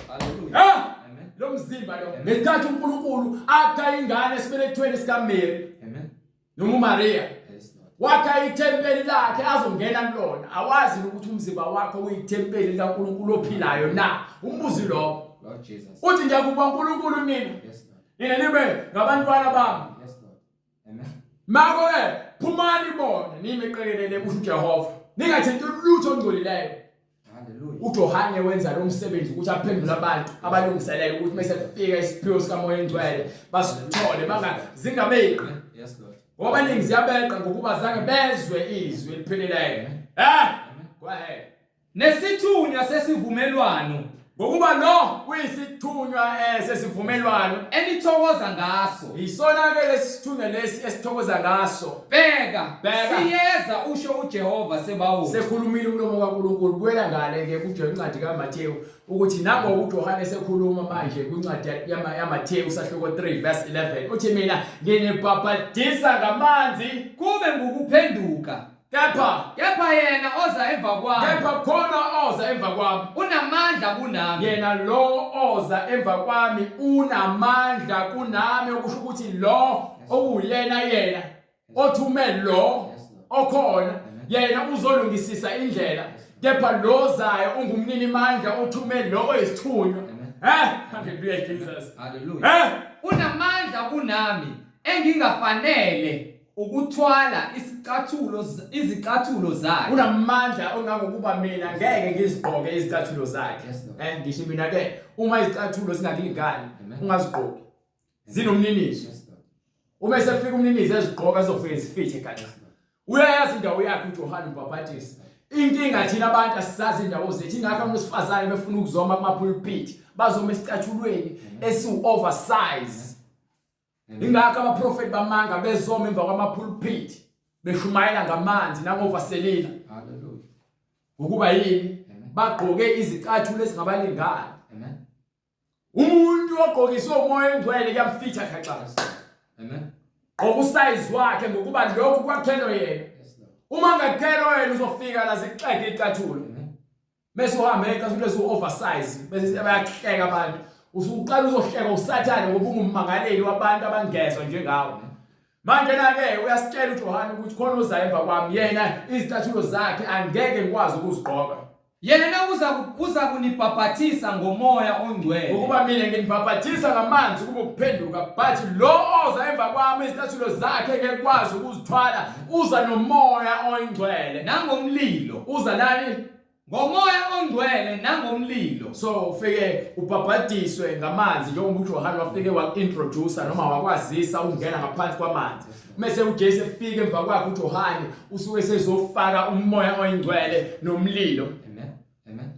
[SPEAKER 3] Hallelujah.
[SPEAKER 2] Eh?
[SPEAKER 3] Amen.
[SPEAKER 2] Lo mzimba lo. Ngesikhathi uNkulunkulu akha ingane esibelethweni sikaMary.
[SPEAKER 3] Amen.
[SPEAKER 2] noma uMaria wakha ithempeli lakhe azongena kulona awazi ukuthi umzimba wakho uyithempeli likaNkulunkulu ophilayo na umbuzi lo
[SPEAKER 3] Lord Jesus
[SPEAKER 2] uthi ngiyakuba uNkulunkulu mina
[SPEAKER 3] Yes Lord
[SPEAKER 2] nina nibe ngabantwana bami
[SPEAKER 3] Yes Lord Amen
[SPEAKER 2] Mako ke phumani bona nime qekelele kusho uJehova ningathinti lutho ongcolileyo
[SPEAKER 3] Hallelujah.
[SPEAKER 2] uJohane wenza lo msebenzi ukuthi aphendule abantu abalungiselele ukuthi mase kufika isiphiwo sikaMoya oNgcwele basithole banga zingabeqi.
[SPEAKER 3] Yes Lord.
[SPEAKER 2] Ngoba abaningi ziyabeqa ngokuba zange bezwe izwi elipheleleyo. Eh? Go ahead.
[SPEAKER 1] Nesithunywa sesivumelwano
[SPEAKER 2] Ngokuba lo uyisithunywa sesivumelwano
[SPEAKER 1] enithokoza ngaso.
[SPEAKER 2] Yisona ke lesithunywa lesi esithokoza ngaso.
[SPEAKER 1] Bheka,
[SPEAKER 2] Bheka.
[SPEAKER 1] siyeza usho uJehova Sebawoti.
[SPEAKER 2] Sekhulumile umlomo kaNkulunkulu. Buyela ngale ke kuJohane, incwadi kaMathewu, ukuthi nangoku uJohane sekhuluma manje kwincwadi yaMathewu sahluko 3 verse 11 uthi mina nginibhabhadisa ngamanzi
[SPEAKER 1] kube ngukuphenduka.
[SPEAKER 2] Kepha
[SPEAKER 1] yena oza emva kwami,
[SPEAKER 2] kepha khona oza emva kwami
[SPEAKER 1] unamandla kunami.
[SPEAKER 2] Yena lo oza emva kwami unamandla kunami, okusho ukuthi lo okuyena yena othume lo okhona yena uzolungisisa indlela, kepha lo zayo ungumnini mandla othume lo oyisithunywa. Hallelujah Jesus.
[SPEAKER 3] Hallelujah.
[SPEAKER 1] Unamandla kunami engingafanele ukuthwala izicathulo zakhe.
[SPEAKER 2] Unamandla ongangokuba mina ngeke ngizigqoke izicathulo zakhe.
[SPEAKER 3] Yes, Lord.
[SPEAKER 2] Ngisho mina ke uma izicathulo zingakulingani
[SPEAKER 3] Amen.
[SPEAKER 2] ungazigqoki. Zinomninizo.
[SPEAKER 3] Yes, Lord.
[SPEAKER 2] Uma esefika umninizo ezigqoka zizofike zifithe kancane. Uyayazi indawo yakhe uJohane uMbhabhatisi. Inkinga thina abantu asisazi indawo zethu, ingakho abantu besifazane befuna ukuzoma kuma-pulpit, bazoma esicathulweni esiwu-oversize. Ingakho abaprofeti bamanga bezoma emva kwama-pulpit beshumayela ngamanzi nangovaselina.
[SPEAKER 3] Hallelujah.
[SPEAKER 2] Ngokuba yini?
[SPEAKER 3] Amen.
[SPEAKER 2] Bagqoke izicathulo ezingabalingani.
[SPEAKER 3] Amen.
[SPEAKER 2] Umuntu ogqokiswe umoya ongcwele kuyamfitha khaxa.
[SPEAKER 3] Yes. Amen.
[SPEAKER 2] Gqoka usize wakhe ngokuba lokhu kwakhelwe yena.
[SPEAKER 3] Yes, Lord.
[SPEAKER 2] Uma ngakhelwe yena uzofika la zixege icathulo.
[SPEAKER 3] Amen.
[SPEAKER 2] Bese uhambe icathulo eziwu oversize bese bayakuhleka abantu. Usuqala uzohleka uSathane ngoba ungummangaleli wabantu abangezwa njengawe. Manje na ke uyasitshela uJohane ukuthi khona ozayo emva kwami, yena izicathulo zakhe angeke ngikwazi ukuzigqoka.
[SPEAKER 1] Yena uza kunibhabhathisa ngomoya ongcwele.
[SPEAKER 2] Ngokuba mina nginibhabhathisa ngamanzi kube ukuphenduka, but lo oza emva kwami izicathulo zakhe ngeke ngikwazi ukuzithwala, uza nomoya oyingcwele.
[SPEAKER 1] Nangomlilo.
[SPEAKER 2] Uza nani?
[SPEAKER 1] Ngomoya ongcwele nangomlilo.
[SPEAKER 2] So ufike ubhabhadiswe ngamanzi njengoba uJohane wafike waku-introduce noma wakwazisa ukungena ngaphansi kwamanzi. Mese uJesu efika emva kwakhe uJohane usuke sezofaka umoya oyingcwele nomlilo.
[SPEAKER 3] Amen. Amen.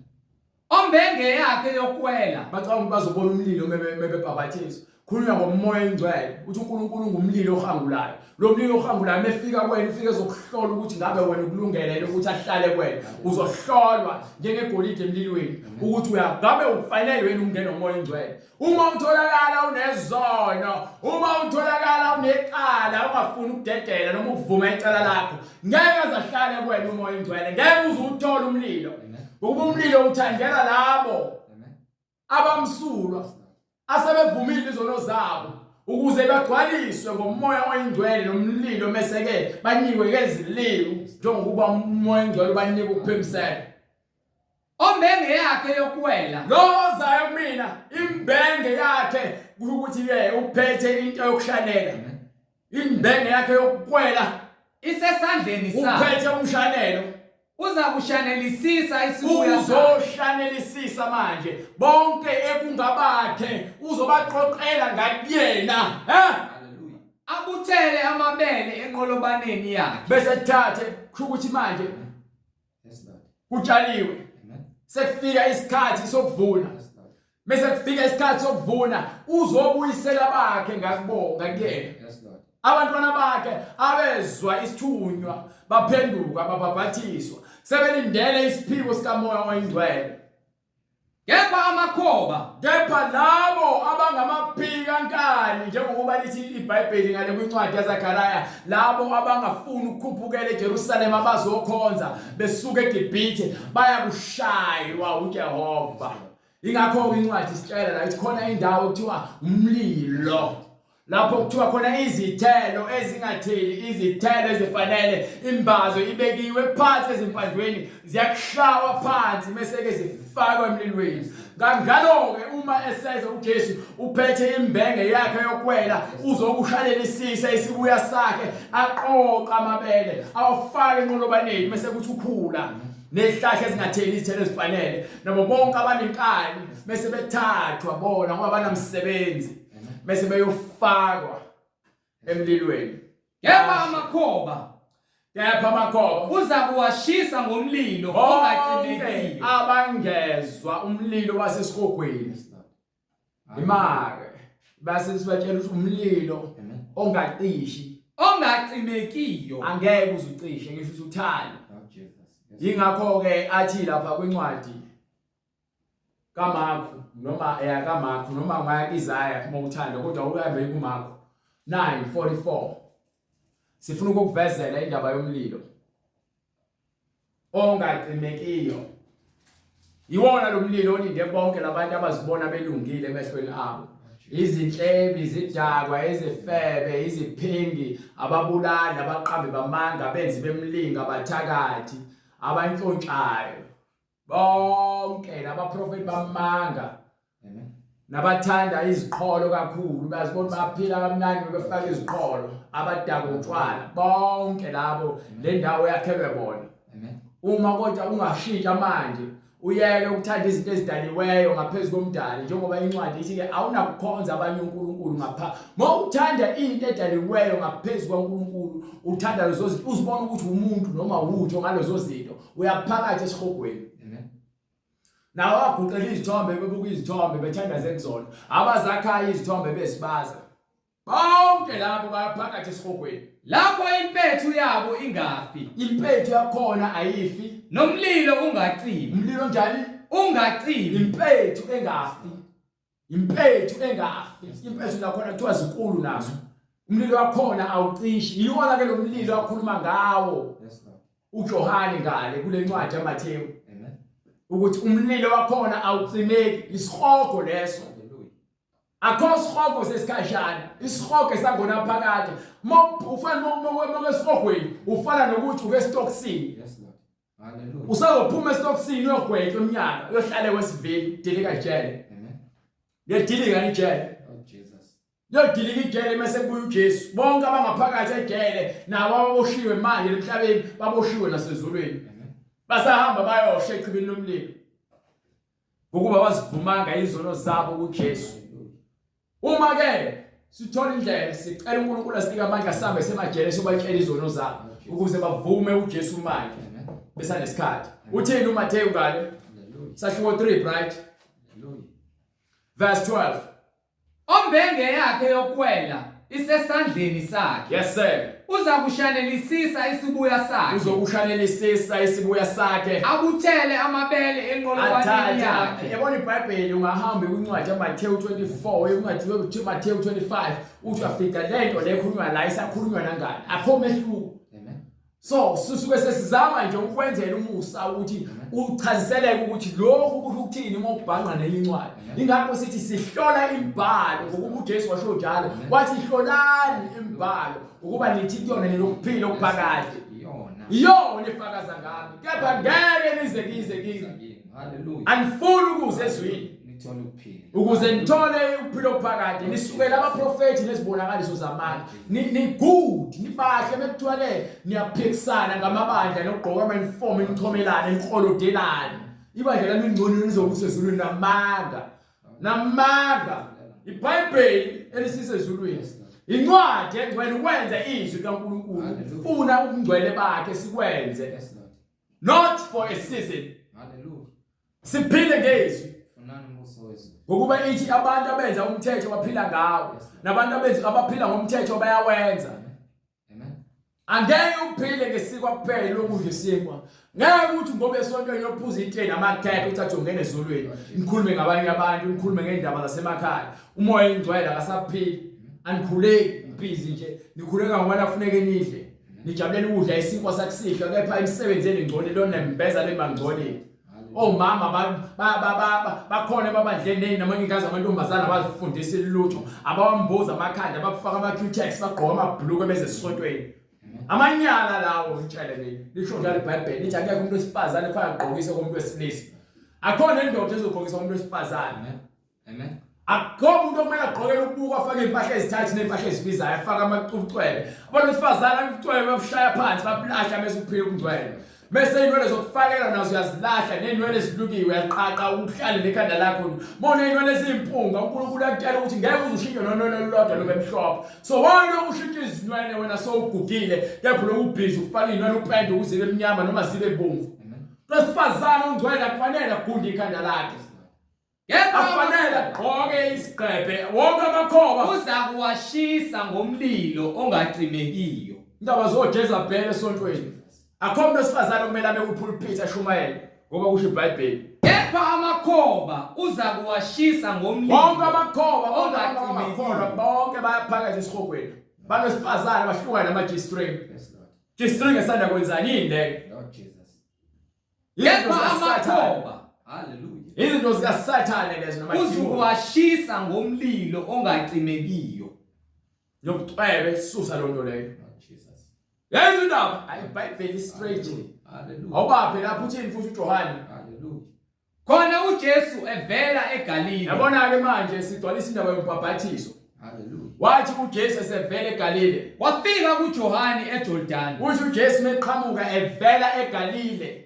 [SPEAKER 1] Ombenge yakhe yokwela.
[SPEAKER 2] Bacabanga ukuthi bazobona umlilo mebebhabhathiswa. Khulunywa ngomoya oyingcwele, uthi uNkulunkulu ungumlilo ohangulayo. Lo mlilo ohangulayo mefika kuwena ufike ezokuhlola ukuthi ngabe wena ukulungele ukuthi ahlale kuwena. Uzohlolwa njengegolide emlilweni ukuthi uyangabe ukufanele wena ukungena umoya oyingcwele. Uma utholakala unezono, uma utholakala unecala ungafuni ukudedela noma ukuvuma icala lakho, ngeke azahlale kuwena umoya oyingcwele, ngeke uze uthole umlilo. Ngokuba umlilo uthandela labo abamsulwa asebevumile izono zabo ukuze bagcwaliswe ngomoya oyingcwele nomlilo, mese ke banikwe ngezilimi njengokuba umoya oyingcwele ubanika ukuphimisela.
[SPEAKER 1] Ombenge yakhe yokwela.
[SPEAKER 2] Lo ozayo kumina imbenge yakhe kusho ukuthi ke uphethe into yokushanela. Imbenge yakhe yokukwela
[SPEAKER 1] isesandleni sakhe.
[SPEAKER 2] Uphethe umshanelo.
[SPEAKER 1] Uza kushanelisisa isibuya sakhe.
[SPEAKER 2] Uzoshanelisisa manje bonke ekungabakhe uzobaqoqela ngakuyena.
[SPEAKER 3] Hallelujah.
[SPEAKER 1] Abuthele amabele enqolobaneni yakhe.
[SPEAKER 2] Bese thathe kusho ukuthi manje
[SPEAKER 3] Yes, Lord.
[SPEAKER 2] kutshaliwe.
[SPEAKER 3] Amen.
[SPEAKER 2] Sekufika isikhathi sokuvuna.
[SPEAKER 3] Yes, Lord.
[SPEAKER 2] Bese kufika isikhathi sokuvuna uzobuyisela bakhe ngakubonga kuyena.
[SPEAKER 3] Yes, Lord.
[SPEAKER 2] Abantwana bakhe abezwa isithunywa baphenduka babhabhathiswa sebelindele isiphiwo sikamoya oyingcwele.
[SPEAKER 1] Kepha amakhoba,
[SPEAKER 2] kepha labo abangamaphika nkani, njengokuba lithi iBhayibheli ngale kwincwadi yaZakhariya, labo abangafuni ukukhuphukela eJerusalema bazokhonza besuka eGibhithe bayakushaywa uJehova. Ingakho incwadi isitshela la ithi khona indawo ekuthiwa umlilo, lapho kuthiwa khona izithelo ezingatheli izithelo ezifanele, imbazo ibekiwe phansi ezimpandweni, ziyakushawa phansi mese ke zifakwa emlilweni. Kanjalo-ke uma eseza uJesu uphethe imbenge yakhe yokwela, uzokushalelisisa isibuya sakhe, aqoqa amabele awafake enqolobaneni, mese kuthi ukhula nezihlahla ezingatheli izithelo ezifanele nabo bonke abanenkani bese bethathwa bona ngoba banamsebenzi bese beyofakwa emlilweni.
[SPEAKER 1] Kepha amakhoba,
[SPEAKER 2] Kepha amakhoba
[SPEAKER 1] uzakuwashisa ngomlilo
[SPEAKER 2] bonke
[SPEAKER 1] ongacimekiyo.
[SPEAKER 2] abangezwa umlilo wasesihogweni.
[SPEAKER 3] Yes, Lord.
[SPEAKER 2] Imake base sibatshela ukuthi umlilo
[SPEAKER 3] Amen.
[SPEAKER 2] ongacishi
[SPEAKER 1] Ongacimekiyo.
[SPEAKER 2] angeke uze ucishe ngisho ukuthi uthanda.
[SPEAKER 3] Lord Jesus. Yes.
[SPEAKER 2] Yingakho ke athi lapha kwincwadi kaMarku noma eyakaMarku noma ungaya Isaya uma uthanda kodwa uhambe kuMarku 9:44 sifuna ukukuvezela indaba yomlilo ongacimekiyo. Iwona lo mlilo olinde bonke labantu abazibona belungile emehlweni abo, izinhlebi, izidakwa, izifebe, iziphingi, ababulali, abaqambi bamanga, abenzi bemlinga, abathakathi, abantshontshayo, bonke labaprofeti bamanga.
[SPEAKER 3] Amen.
[SPEAKER 2] Nabathanda iziqholo kakhulu, bazibona baphila kamnandi befaka iziqholo, abadaka utshwala, bonke labo le ndawo yakhelwe bona.
[SPEAKER 3] Amen.
[SPEAKER 2] Uma kodwa ungashintsha manje uyeke ukuthanda izinto ezidaliweyo ngaphezu komdali, njengoba incwadi ithi-ke awunakukhonza abanye uNkulunkulu ngapha. Uma uthanda into edaliweyo ngaphezu kwaNkulunkulu, uthanda lezo zinto, uzibona ukuthi umuntu noma wutho ngalezo zinto, uyaphakathi esihogweni.
[SPEAKER 3] Amen.
[SPEAKER 2] Nawo aguqela izithombe, bebuka izithombe, bethandaze kuzona, abazakhayo izithombe bezibaza, bonke labo bayaphakathi esihogweni.
[SPEAKER 1] Lapho impethu yabo ingafi,
[SPEAKER 2] Impethu yakhona ayifi,
[SPEAKER 1] nomlilo ungacimi.
[SPEAKER 2] Umlilo njani?
[SPEAKER 1] Ungacimi.
[SPEAKER 2] Impethu engafi, impethu engafi, impethu lakhona kuthiwa zinkulu nazo, umlilo wakhona awucishi. Yiwona ke lo mlilo akhuluma ngawo
[SPEAKER 3] Yes, Lord.
[SPEAKER 2] uJohane ngale kule ncwadi yaMathewu
[SPEAKER 3] Amen.
[SPEAKER 2] ukuthi umlilo wakhona awucimeki, isihogo leso.
[SPEAKER 3] Hallelujah.
[SPEAKER 2] Akho sihogo sesikhashana, isihogo esangona phakade. Ufana esihogweni, ufana nokuthi uke estokisini.
[SPEAKER 3] Yes, Lord. Hallelujah.
[SPEAKER 2] Usazophuma estokisini uyogwetshwa iminyaka, uyohlale wesivini, dilika ijele.
[SPEAKER 3] Amen.
[SPEAKER 2] Liyadilika ijele.
[SPEAKER 3] Lord Jesus.
[SPEAKER 2] Liyodilika ijele mase kubuya uJesu. Bonke abangaphakathi ejele nabo ababoshiwe manje emhlabeni baboshiwe nasezulwini.
[SPEAKER 3] Amen.
[SPEAKER 2] Basahamba bayosha echibini lomlilo. Ngokuba bazivumanga izono zabo kuJesu.
[SPEAKER 3] Hallelujah.
[SPEAKER 2] Uma ke sithola indlela, sicela uNkulunkulu asinike amandla sihambe semajele sobatshela izono zabo ukuze bavume uJesu manje
[SPEAKER 3] Amen.
[SPEAKER 2] besanesikhathi. Uthini uMathewu ngale?
[SPEAKER 3] Hallelujah.
[SPEAKER 2] Sahluko 3, right?
[SPEAKER 3] Hallelujah.
[SPEAKER 2] Verse 12.
[SPEAKER 1] Ombenge yakhe yokwela isesandleni sakhe.
[SPEAKER 2] Yes sir.
[SPEAKER 1] Uzakushanelisisa isibuya sakhe.
[SPEAKER 2] Uzokushanelisisa isibuya sakhe.
[SPEAKER 1] Abuthele amabele enqolobaneni
[SPEAKER 2] Athathe
[SPEAKER 1] yakhe.
[SPEAKER 2] yabona iBhayibheli, ungahamba kwincwadi yaMathewu 24, incwadi yaMathewu 25, uthi uyafika lento le ekhulunywa la isakhulunywa nangani, akho mehluko.
[SPEAKER 3] Amen.
[SPEAKER 2] So sisuke sesizama nje ukwenzela umusa ukuthi uchaziseleke ukuthi lokhu kusho ukuthini uma ubhanqa nenye incwadi. Ingakho sithi sihlola imibhalo, ngokuba uJesu washo njalo, wathi hlolani imibhalo ukuba nithi kuyona nilokuphila okuphakade.
[SPEAKER 3] Iyona.
[SPEAKER 2] Iyona efakaza ngami, kepha ngeke nize kize kimi.
[SPEAKER 3] Hallelujah.
[SPEAKER 2] Anifuni ukuze ezwini
[SPEAKER 3] Nithole ukuphila.
[SPEAKER 2] ukuze nithole ukuphila okuphakade. Nisukela abaprofethi nezibonakaliso zamandla, ni good, nibahle, mekuthiwa le niyaphikisana ngamabandla nokugqoka ama-uniform, nichomelane, niklolodelane, ibandla lami lingcono, nizobusa ezulwini. Namanga, namanga. IBhayibheli elisisezulwini, incwadi engcwele, ukwenza izwi likaNkulunkulu,
[SPEAKER 3] Hallelujah.
[SPEAKER 2] ufuna ubungcwele bakhe sikwenze,
[SPEAKER 3] Yes, Lord.
[SPEAKER 2] not for a season.
[SPEAKER 3] Hallelujah.
[SPEAKER 2] Siphile ngezwi.
[SPEAKER 3] Funani umbuso wezulu.
[SPEAKER 2] Ngokuba ithi abantu abenza umthetho baphila ngawo, nabantu abenza abaphila ngomthetho bayawenza.
[SPEAKER 3] Amen.
[SPEAKER 2] Angeke uphile ngesikwa kuphela, lokudla isinkwa. Ngeke ukuthi ngoba esontweni uyophuza itiye namakhekhe uthathe ungene ezulwini. Nikhulume ngabanye abantu, nikhulume ngendaba zasemakhaya, umoya ingcwele akasaphili, anikhuleki, busy nje nikhuleka ngoba nafuneke nidle, nijabulela ukudla isinkwa sakusihlwa, kepha imisebenzi engcole lonembeza lemangcolile. Omama bakhona emabandleni noma ngikazi amantombazana abazifundisa ilutho, abawambuza amakhanda, abafaka ama-cutex, bagqoka amabhuluku beze esontweni. Amanyala lawo, ngitshele mina. Lisho njalo iBhayibheli, lithi akekho umuntu wesifazane kufanele agqokise komuntu wesilisa, akhona indoda ezogqokisa umuntu wesifazane.
[SPEAKER 3] Amen. Amen.
[SPEAKER 2] Akukho umuntu okumele agqokele ukubuka, afake iy'mpahla ezithathu ney'mpahla ezibizayo, afake amacucwele. Abantu besifazane ubucwele babushaya phansi, babulahla bese ukuphila ukungcwele. Bese inwele zokufakela nazo uyazilahla nezinwele ezilukiwe uyaqaqa uhlale nekhanda lakho. Mona inwele ezimpunga uNkulunkulu akutshela ukuthi ngeke uze ushintshe nonwele olulodwa lube mhlophe. So why lokhu ushintsha izinwele wena sowugugile kepha lokhu ubhizi ufaka inwele upende ukuze ibe mnyama noma zibe bomvu. Wesifazane ongcwele akufanele agunde ikhanda lakhe.
[SPEAKER 1] Kepha
[SPEAKER 2] Akufanele agqoke isigqebhe wonke amakhoba.
[SPEAKER 1] uzakuwashisa ngomlilo ongacimekiyo.
[SPEAKER 2] Indaba zoJezabhele esontweni. Akho umuntu wesifazane okumele abe kwipulpit ashumayele ngoba kusho iBhayibheli.
[SPEAKER 1] Kepha amakhoba uzakuwashisa ngomlilo.
[SPEAKER 2] Wonke amakhoba, bonke abantu
[SPEAKER 1] Ongacimekiyo.
[SPEAKER 2] abangakholwa bonke bayaphakathi esihogweni. Abantu besifazane bahlukana nama G-string.
[SPEAKER 3] Yes, Lord.
[SPEAKER 2] G-string esanda kwenzani yini leyo?
[SPEAKER 3] Lord Jesus.
[SPEAKER 2] Izinto
[SPEAKER 1] Kepha
[SPEAKER 2] zikaSathane.
[SPEAKER 1] amakhoba, haleluya,
[SPEAKER 2] Izinto zikaSathane lezo noma demon.
[SPEAKER 1] uzukuwashisa ngomlilo ongacimekiyo.
[SPEAKER 2] Yobucwebe susa lonto leyo.
[SPEAKER 3] Lord Jesus.
[SPEAKER 2] Yazi indaba? Hayi iBhayibheli straight.
[SPEAKER 3] Hallelujah.
[SPEAKER 2] Awubaphe lapho uthini futhi uJohane?
[SPEAKER 3] Hallelujah.
[SPEAKER 1] Khona uJesu evela eGalile.
[SPEAKER 2] Yabona ke manje sigcwalisa indaba yombhabhathiso.
[SPEAKER 3] Hallelujah.
[SPEAKER 2] Wathi uJesu esevela eGalile.
[SPEAKER 1] Wafika kuJohane eJordani.
[SPEAKER 2] Uthi uJesu meqhamuka evela eGalile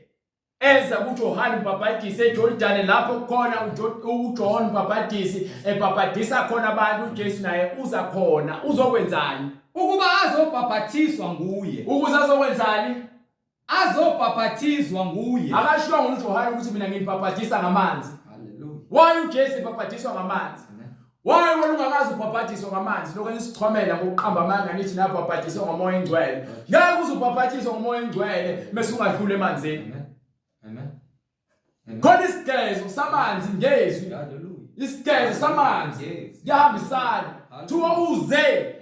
[SPEAKER 2] eza kuJohane umbhabhadisi eJordani lapho kukhona uJohane umbhabhadisi ebhabhadisa khona abantu uJesu naye uza khona uzokwenzani
[SPEAKER 1] Ukuba azobhabhathiswa nguye.
[SPEAKER 2] ukuze azokwenzani
[SPEAKER 1] Azobhabhathizwa nguye.
[SPEAKER 2] akashiwo uJohane ukuthi mina ngibhabhadisa ngamanzi
[SPEAKER 3] Hallelujah.
[SPEAKER 2] why uJesu ebhabhadiswa ngamanzi
[SPEAKER 3] Amen.
[SPEAKER 2] why wena ungakazi ubhabhadiswa ngamanzi lokho nisichomela ngokuqamba amanga nithi nabhabhadiswa ngomoya engcwele ngeke uze ubhabhadiswe ngomoya engcwele mase ungadlula emanzini
[SPEAKER 3] Amen. Amen. Amen.
[SPEAKER 2] khona isigezo samanzi ngezwi
[SPEAKER 3] Hallelujah.
[SPEAKER 2] isigezo samanzi
[SPEAKER 3] Yes.
[SPEAKER 2] kuyahambisana kuthiwa uze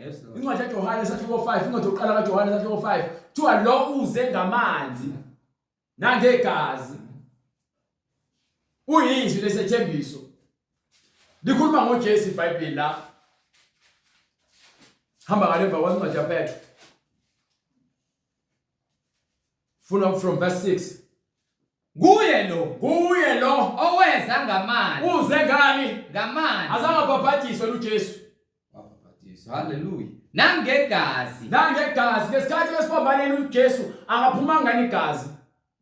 [SPEAKER 3] Yes, Lord.
[SPEAKER 2] incwadi kaJohane isahluko 5 incwadi yokuqala kaJohane isahluko 5 kuthiwa lo uze ngamanzi nangegazi uyizwi lesethembiso likhuluma ngoJesu iBhayibheli la hamba ngalemva kwencwadi yaPetru funa from verse 6
[SPEAKER 1] Nguye lo
[SPEAKER 2] kuye lo
[SPEAKER 1] oweza ngamanzi,
[SPEAKER 2] uze ngani
[SPEAKER 1] ngamanzi
[SPEAKER 2] azange abhabhadiswe uJesu
[SPEAKER 3] Wabhabhatiswa. Hallelujah.
[SPEAKER 1] nangegazi.
[SPEAKER 2] nangegazi ngesikhathi esiphambaneni uJesu akaphumanga ngani igazi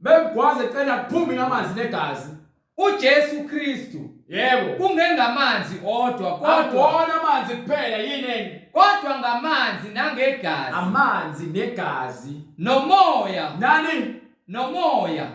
[SPEAKER 2] bemgwaze ecela kuphumi namanzi negazi
[SPEAKER 1] uJesu Kristu
[SPEAKER 2] yebo
[SPEAKER 1] kungengamanzi odwa kodwa
[SPEAKER 2] akuwona amanzi kuphela yini enye
[SPEAKER 1] kodwa ngamanzi nangegazi
[SPEAKER 2] amanzi negazi
[SPEAKER 1] nomoya
[SPEAKER 2] nani
[SPEAKER 1] nomoya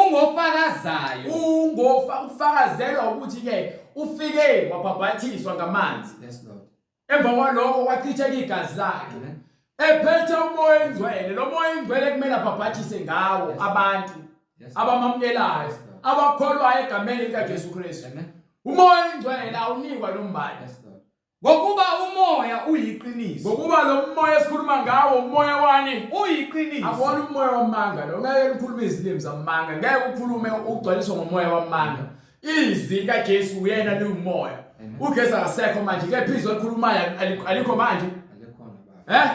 [SPEAKER 1] ungofakazayo
[SPEAKER 2] ungofa ufakazelwa ukuthi ke ufike wabhabhathiswa ngamanzi
[SPEAKER 3] Yes, Lord.
[SPEAKER 2] emva kwaloko kwachitheka igazi lakhe
[SPEAKER 3] Amen.
[SPEAKER 2] ephethe umoya engcwele lo moya engcwele kumele abhabhathise ngawo
[SPEAKER 3] Yes.
[SPEAKER 2] abantu
[SPEAKER 3] Yes.
[SPEAKER 2] abamamukelayo
[SPEAKER 3] Yes, Lord.
[SPEAKER 2] abakholwayo egameni likaJesu Kristu
[SPEAKER 3] Amen.
[SPEAKER 2] umoya engcwele awunikwa lo mbali
[SPEAKER 3] Yes, Lord.
[SPEAKER 1] ngokuba umoya uyiqiniso
[SPEAKER 2] ngokuba lo moya esikhuluma ngawo umoya wani
[SPEAKER 1] uyiqiniso
[SPEAKER 2] akuwona umoya wamanga lo ngeke ukhulume izilimi zamanga ngeke ukhulume ugcwaliswe ngomoya wamanga izwi likaJesu uyena liwumoya
[SPEAKER 3] Amen.
[SPEAKER 2] uJesu akasekho manje kepha izwi elikhulumayo alikho manje
[SPEAKER 3] Alikhona baba.
[SPEAKER 2] eh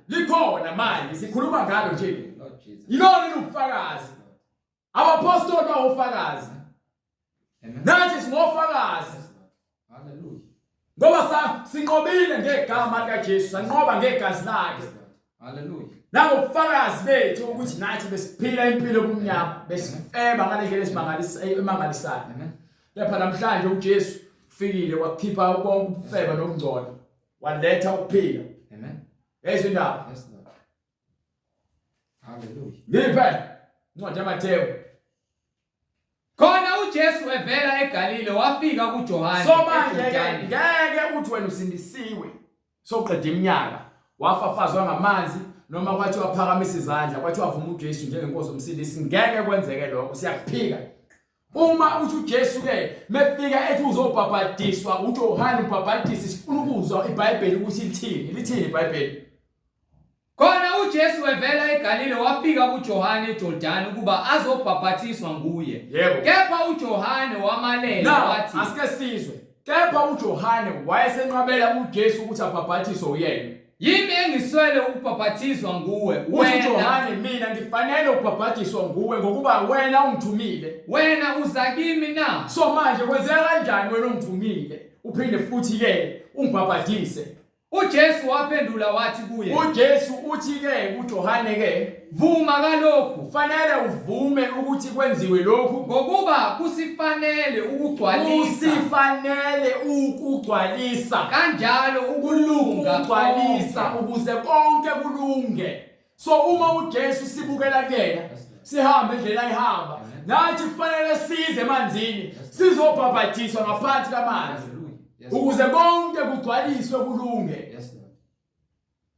[SPEAKER 2] likhona manje sikhuluma ngalo nje
[SPEAKER 3] Lord Jesus.
[SPEAKER 2] yilona lubufakazi abapostoli bawufakazi
[SPEAKER 3] Amen.
[SPEAKER 2] nathi singofakazi
[SPEAKER 3] Yes, Lord. Hallelujah.
[SPEAKER 2] ngoba sa sinqobile ngegama likaJesu sanqoba ngegazi lakhe
[SPEAKER 3] Yes, Lord. Hallelujah.
[SPEAKER 2] nangobufakazi bethu ukuthi nathi besiphila impilo kumnyama besifeba ngale ndlela esimangalisayo
[SPEAKER 3] Amen.
[SPEAKER 2] kepha namhlanje uJesu ufikile wakhipha konke ubufeba nokungcola waletha ukuphila
[SPEAKER 3] Amen.
[SPEAKER 2] yezwe indaba
[SPEAKER 3] Yes, Lord. Hallelujah.
[SPEAKER 2] ngiphe incwadi yaMathewu
[SPEAKER 1] Khona uJesu evela eGalile wafika kuJohane
[SPEAKER 2] so manje ke
[SPEAKER 1] eJordani.
[SPEAKER 2] ngeke uthi wena usindisiwe soqeda iminyaka wafafazwa ngamanzi noma kwathi waphakamisa izandla kwathi wavuma uJesu njengenkosi omsindisi ngeke kwenzeke lokho siyakuphika uma uthi uJesu ke mefika ethi uzobhabhadiswa uJohane umbhabhadisi sifuna ukuzwa iBhayibheli ukuthi lithini lithini iBhayibheli
[SPEAKER 1] Khona uJesu evela eGalile wafika kuJohane eJordani ukuba azobhabhathiswa nguye.
[SPEAKER 2] Yebo.
[SPEAKER 1] Kepha uJohane wamalela
[SPEAKER 2] Now
[SPEAKER 1] wathi
[SPEAKER 2] asike sizwe kepha uJohane wayesenqabela uJesu ukuthi abhabhathiswe uyena
[SPEAKER 1] Yimi engiswele ukubhabhathiswa nguwe
[SPEAKER 2] uthi
[SPEAKER 1] wena
[SPEAKER 2] uJohane mina ngifanele ukubhabhatiswa nguwe ngokuba wena ungithumile
[SPEAKER 1] wena uza kimi na
[SPEAKER 2] so manje kwenzeka kanjani wena ungithumile uphinde futhi ke ungibhabhadise
[SPEAKER 1] UJesu waphendula wathi kuye,
[SPEAKER 2] uJesu uthi ke kuJohane ke,
[SPEAKER 1] vuma kalokhu,
[SPEAKER 2] kufanele uvume ukuthi kwenziwe lokhu,
[SPEAKER 1] ngokuba kusifanele ukugcwalisa
[SPEAKER 2] kusifanele ukugcwalisa
[SPEAKER 1] kanjalo ukulunga
[SPEAKER 2] ukugcwalisa
[SPEAKER 1] konke.
[SPEAKER 2] ukuze konke kulunge. So uma uJesu sibukela kuyena, sihambe indlela ayihamba, nathi kufanele size emanzini sizobhabhadiswa ngaphansi kamanzi
[SPEAKER 3] Hallelujah. Yes.
[SPEAKER 2] ukuze konke kugcwaliswe kulunge.
[SPEAKER 3] Yes, Lord.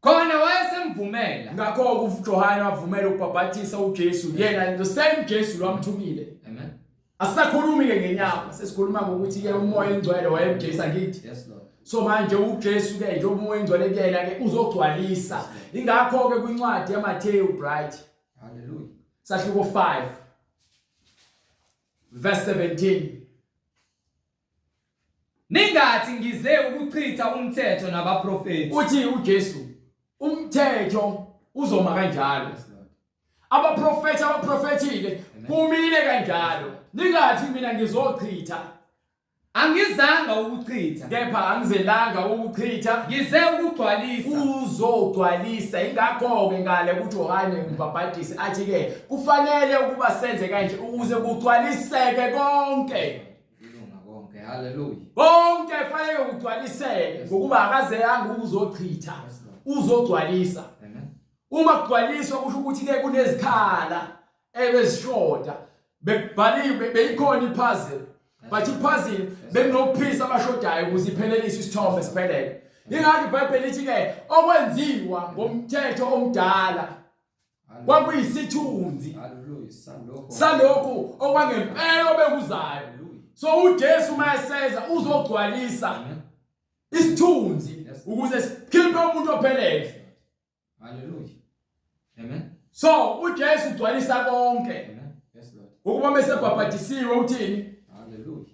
[SPEAKER 1] Khona wayesemvumela.
[SPEAKER 2] Ngakho-ke uJohane wavumela ukubhabhathisa uJesu, yena the same Jesu lwamthumile.
[SPEAKER 3] Amen.
[SPEAKER 2] Asisakhulumi-ke ngenyama, sesikhuluma ngokuthi-ke uMoya oNgcwele wayeMjesu angithi.
[SPEAKER 3] Yes, Lord.
[SPEAKER 2] So manje uJesu ke njengoba uMoya oNgcwele kuyena ke uzogcwalisa. Ingakho-ke kwincwadi yaMathewu Bright
[SPEAKER 3] Hallelujah.
[SPEAKER 2] sahluko 5 verse 17.
[SPEAKER 1] Ningathi ngize ukuchitha umthetho nabaprofeti.
[SPEAKER 2] Uthi uJesu umthetho uzoma kanjalo.
[SPEAKER 3] Yes, Lord.
[SPEAKER 2] Abaprofeti abaprofethile kumile kanjalo. Ningathi mina ngizochitha,
[SPEAKER 1] Angizanga ukuchitha,
[SPEAKER 2] kepha angizelanga ukuchitha,
[SPEAKER 1] ngize ukugcwalisa.
[SPEAKER 2] Uzogcwalisa. Ingakho-ke ngale kuJohane umbhabhadisi athi-ke kufanele ukuba senze kanje ukuze kugcwaliseke konke.
[SPEAKER 3] Kulunga konke. Hallelujah.
[SPEAKER 2] Konke kufanele kugcwaliseke ngokuba akazeyanga ukuzochitha, uzogcwalisa.
[SPEAKER 3] Amen.
[SPEAKER 2] Uma kugcwaliswa kusho ukuthi-ke kunezikhala ebezishoda, bekubhaliwe, beyikhona ipuzzle, but ipuzzle bekunokuphisa abashodayo ukuze ipheleliswe isithombe siphelele. Ingakho iBhayibheli lithi-ke okwenziwa ngomthetho omdala kwakuyisithunzi
[SPEAKER 3] Hallelujah. Salokho.
[SPEAKER 2] Salokhu okwangempela obekuzayo.
[SPEAKER 3] Hallelujah.
[SPEAKER 2] So uJesu uma eseza uzogcwalisa
[SPEAKER 3] Amen.
[SPEAKER 2] isithunzi
[SPEAKER 3] Yes.
[SPEAKER 2] ukuze sikhiphe umuntu ophelele.
[SPEAKER 3] Hallelujah. Amen.
[SPEAKER 2] So uJesu ugcwalisa konke.
[SPEAKER 3] Amen. Yes, Lord.
[SPEAKER 2] Ukuba mesebhabhadisiwe uthini?
[SPEAKER 3] Hallelujah.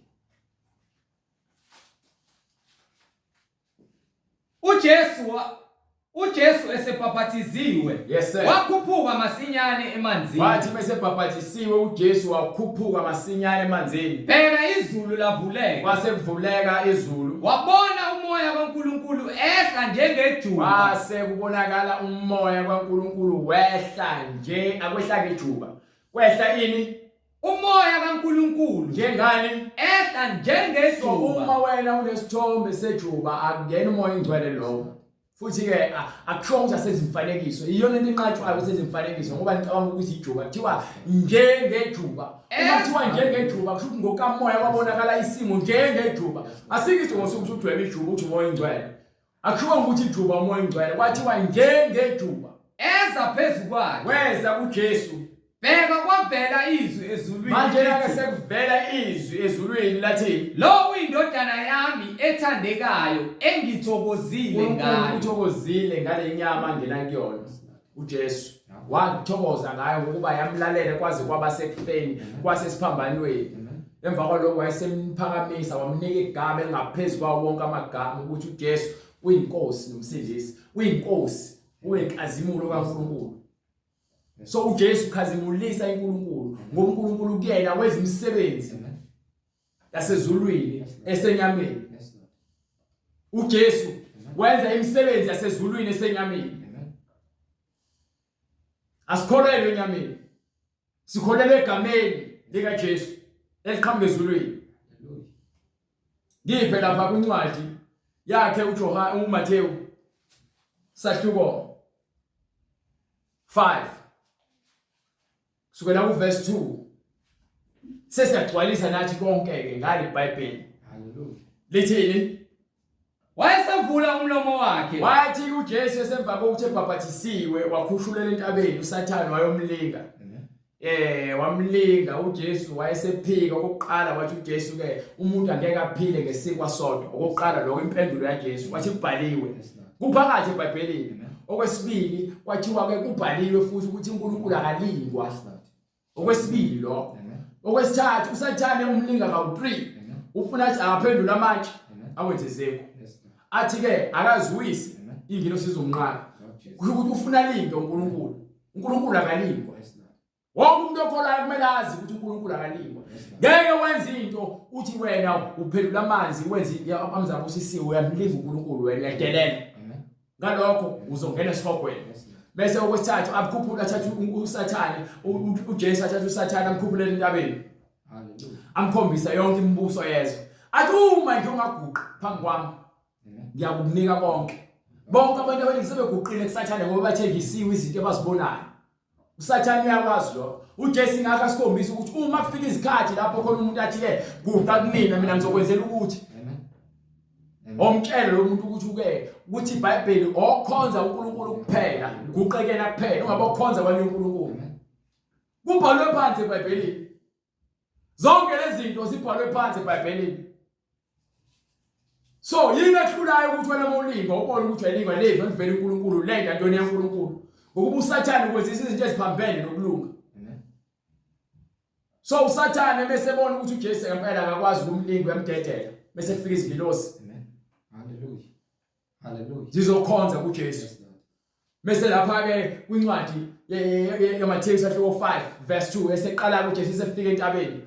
[SPEAKER 1] UJesu esebhaphathiziwe
[SPEAKER 2] Yes sir.
[SPEAKER 1] wakhuphuka masinyane emanzini.
[SPEAKER 2] Wathi mesebhabhadisiwe uJesu wakhuphuka masinyane emanzini.
[SPEAKER 1] Bheka izulu lavuleka.
[SPEAKER 2] Kwase kuvuleka izulu.
[SPEAKER 1] Wabona umoya kaNkulunkulu ehla njengejuba.
[SPEAKER 2] Kwase kubonakala umoya kaNkulunkulu wehla nje, akwehla ngejuba. Kwehla ini?
[SPEAKER 1] Umoya kaNkulunkulu
[SPEAKER 2] Njengani?
[SPEAKER 1] Ehla
[SPEAKER 2] So
[SPEAKER 1] njengejuba.
[SPEAKER 2] uma wena unesithombe sejuba akungena umoya ingcwele lowo. Futhi ke akusho ukuthi asezimfanekiso. Iyona into enqatshwayo ukuthi ezimfanekiso ngoba ngicabanga ukuthi ijuba kuthiwa njengejuba. Uma kuthiwa njengejuba kusho ukuthi ngokamoya kwabonakala isimo njengejuba. Asikho isidingo sokuthi udwebe ijuba uthi umoya ingcwele. Akushiwo ukuthi ijuba umoya ingcwele, kwathiwa njengejuba.
[SPEAKER 1] Eza phezu kwakhe.
[SPEAKER 2] Weza kuJesu.
[SPEAKER 1] Bheka kwavela izwi ezulwini.
[SPEAKER 2] Manje ke
[SPEAKER 1] lithi,
[SPEAKER 2] sekuvela izwi ezulwini lathi
[SPEAKER 1] Lo uyindodana yami ethandekayo engithokozile
[SPEAKER 2] uNkulunkulu
[SPEAKER 1] ngayo.
[SPEAKER 2] uthokozile ngale nyama angena kuyona. uJesu wathokoza ngayo ngokuba yamlalela kwaze kwaba sekufeni kwasesiphambanweni. Emva kwalokho wayesemphakamisa wamnika igama elingaphezu kwawo wonke amagama ukuthi uJesu uyinkosi nomsindisi, uyinkosi, uyenkazimulo kaNkulunkulu. So uJesu ukhazimulisa iNkulunkulu ngoba uNkulunkulu kuyena wenza imisebenzi yasezulwini esenyameni.
[SPEAKER 3] Yes, Lord.
[SPEAKER 2] uJesu wenza imisebenzi yasezulwini esenyameni.
[SPEAKER 3] Amen.
[SPEAKER 2] Asikholelwe enyameni, sikholelwe egameni likaJesu eliqhamuka ezulwini.
[SPEAKER 3] Hallelujah.
[SPEAKER 2] Ngiphe lapha kwincwadi yakhe uJohane uMathewu sahluko 5 kusukela kuverse 2 sesiyagcwalisa nathi konke ke ngale iBhayibheli.
[SPEAKER 3] Hallelujah.
[SPEAKER 2] Lithini?
[SPEAKER 1] Wayesevula umlomo wakhe.
[SPEAKER 2] Wathi uJesu esemva kokuthi ebhabhathisiwe wakhushulela entabeni uSathane wayomlinga.
[SPEAKER 3] Amen.
[SPEAKER 2] Wamlinga uJesu wayesephika okokuqala wathi uJesu ke umuntu angeke aphile ngesinkwa sodwa. Okokuqala lokho impendulo yaJesu wathi kubhaliwe.
[SPEAKER 3] Yes, Lord.
[SPEAKER 2] Kuphakathi eBhayibhelini.
[SPEAKER 3] Amen.
[SPEAKER 2] Okwesibili kwathiwa ke kubhaliwe futhi ukuthi uNkulunkulu akalingwa.
[SPEAKER 3] Yes, Lord.
[SPEAKER 2] Okwesibili lokho.
[SPEAKER 3] Amen.
[SPEAKER 2] Okwesithathu uSathane umlinga kawu3.
[SPEAKER 3] Amen.
[SPEAKER 2] Ufuna athi akaphendula amatshe
[SPEAKER 3] Amen.
[SPEAKER 2] awenze izinkwa.
[SPEAKER 3] Yes, Lord.
[SPEAKER 2] Athi ke akaziwise
[SPEAKER 3] Amen.
[SPEAKER 2] ingilosi izomnqaka.
[SPEAKER 3] Lord Jesus.
[SPEAKER 2] Kusho ukuthi ufuna linge uNkulunkulu. uNkulunkulu akalingwa.
[SPEAKER 3] Yes, Lord.
[SPEAKER 2] Wonke umuntu okholwayo kumele azi ukuthi uNkulunkulu akalingwa.
[SPEAKER 3] Yes, Lord.
[SPEAKER 2] Ngeke wenze into uthi wena uphendula amanzi wenze amanzi abusisiwe uyamlinga uNkulunkulu wena uyadelela.
[SPEAKER 3] Amen.
[SPEAKER 2] Ngalokho uzongena esihogweni. Bese okwesithathu abukhuphula athathe uSathane, uJesu athathe uSathane amkhuphulele entabeni. Amkhombisa yonke imibuso yezwe. Athi uma nje ungaguqa phambi kwami ngiyakukunika konke. Bonke abantu abaningi sebeguqile kuSathane ngoba bathenjisiwe izinto abazibonayo. USathane uyakwazi lokho. UJesu ngakho asikhombisa ukuthi uma kufika izikhathi lapho khona umuntu athi ke guqa kumina mina ngizokwenzela ukuthi omtshele lo muntu ukuthi uke ukuthi iBhayibheli okhonza uNkulunkulu kuphela guqekela kuphela ungabe okhonza abanye uNkulunkulu kubhalwe phansi eBhayibhelini Zonke lezi zinto zibhalwe phansi eBhayibhelini. So yini ehlulayo ukuthi wena mawulingwa ubone ukuthi uyalingwa lezi ngivela uNkulunkulu le ntoni yaNkulunkulu. Ngokuba uSathane ukwenzisa izinto eziphambene nokulunga. So uSathane bese ebona ukuthi uJesu ngempela akakwazi ukumlinga uyamdedela bese kufika izingilosi.
[SPEAKER 3] Hallelujah. Hallelujah.
[SPEAKER 2] Zizokhonza kuJesu. Bese lapha ke kwincwadi yaMathewu isahluko 5 verse 2 eseqala uJesu esefika entabeni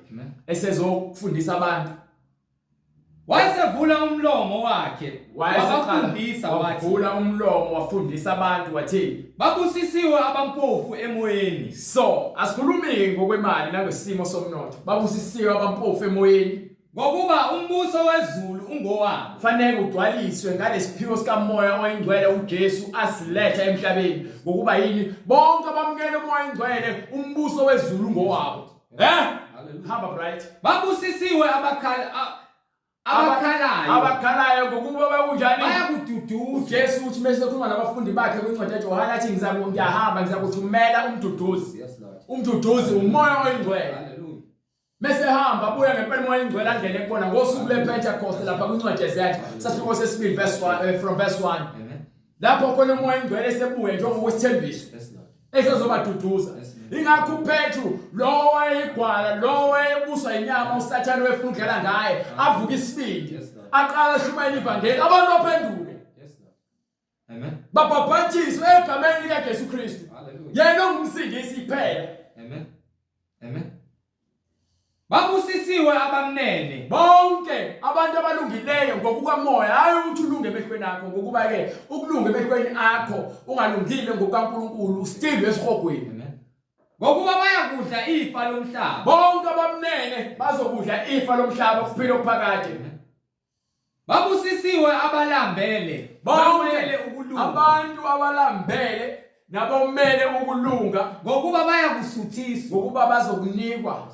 [SPEAKER 2] esezofundisa abantu.
[SPEAKER 1] Wayesevula umlomo wakhe wabafundisa wathi
[SPEAKER 2] wavula umlomo wafundisa abantu wathi
[SPEAKER 1] babusisiwe abampofu emoyeni.
[SPEAKER 2] So asikhulumi ngokwemali nangesimo somnotho. Babusisiwe abampofu emoyeni.
[SPEAKER 1] Ngokuba umbuso wezulu ungowabo.
[SPEAKER 2] Kufanele ugcwaliswe ngalesiphiwo sikaMoya oyiNgcwele uJesu asiletha emhlabeni. Ngokuba yini? Bonke abamukela uMoya oyiNgcwele, umbuso wezulu ungowabo. Eh? Hamba bright.
[SPEAKER 1] Babusisiwe abakhala abakhalayo.
[SPEAKER 2] Abakhalayo ngokuba bakunjani?
[SPEAKER 1] Bayakududuza.
[SPEAKER 2] UJesu uthi mase ekhuluma nabafundi bakhe kwincwadi kaJohane athi ngiyahamba ngizakuthumela umduduzi.
[SPEAKER 3] Yes, Lord.
[SPEAKER 2] Umduduzi uMoya oyiNgcwele.
[SPEAKER 3] Hallelujah.
[SPEAKER 2] Mese hamba buya ngempela umoya ingcwele angene kubona ngosuku lePentecost lapha kwincwadi yeZenzo sahluko sesibili verse 1 eh, from verse 1 lapho khona umoya ingcwele sebuye njengokwesithembiso esezobaduduza ingakho uPetru lo wayegwala lo wayebuswa inyama uSathane wefuna ukudlala ngaye avuka isibindi aqala ashumayela ivangeli abantu baphenduke
[SPEAKER 3] Amen.
[SPEAKER 2] Babhabhathiswe egameni likaJesu Kristu. Yena ongumsindisi kuphela.
[SPEAKER 3] Amen. Amen.
[SPEAKER 1] Babusisiwe abamnene.
[SPEAKER 2] Bonke abantu abalungileyo ngokukamoya, hayi ukuthi ulunge emehlweni akho, ngokuba ke ukulunga emehlweni akho ungalungile ngokukaNkulunkulu still esihogweni.
[SPEAKER 3] Amen.
[SPEAKER 1] Ngokuba bayakudla ifa lomhlaba.
[SPEAKER 2] Bonke abamnene bazokudla ifa lomhlaba ukuphila okuphakade.
[SPEAKER 1] Babusisiwe abalambele,
[SPEAKER 2] bonke
[SPEAKER 1] ukulunga.
[SPEAKER 2] Abantu abalambele nabomele ukulunga,
[SPEAKER 1] ngokuba bayakusuthiswa,
[SPEAKER 2] ngokuba bazokunikwa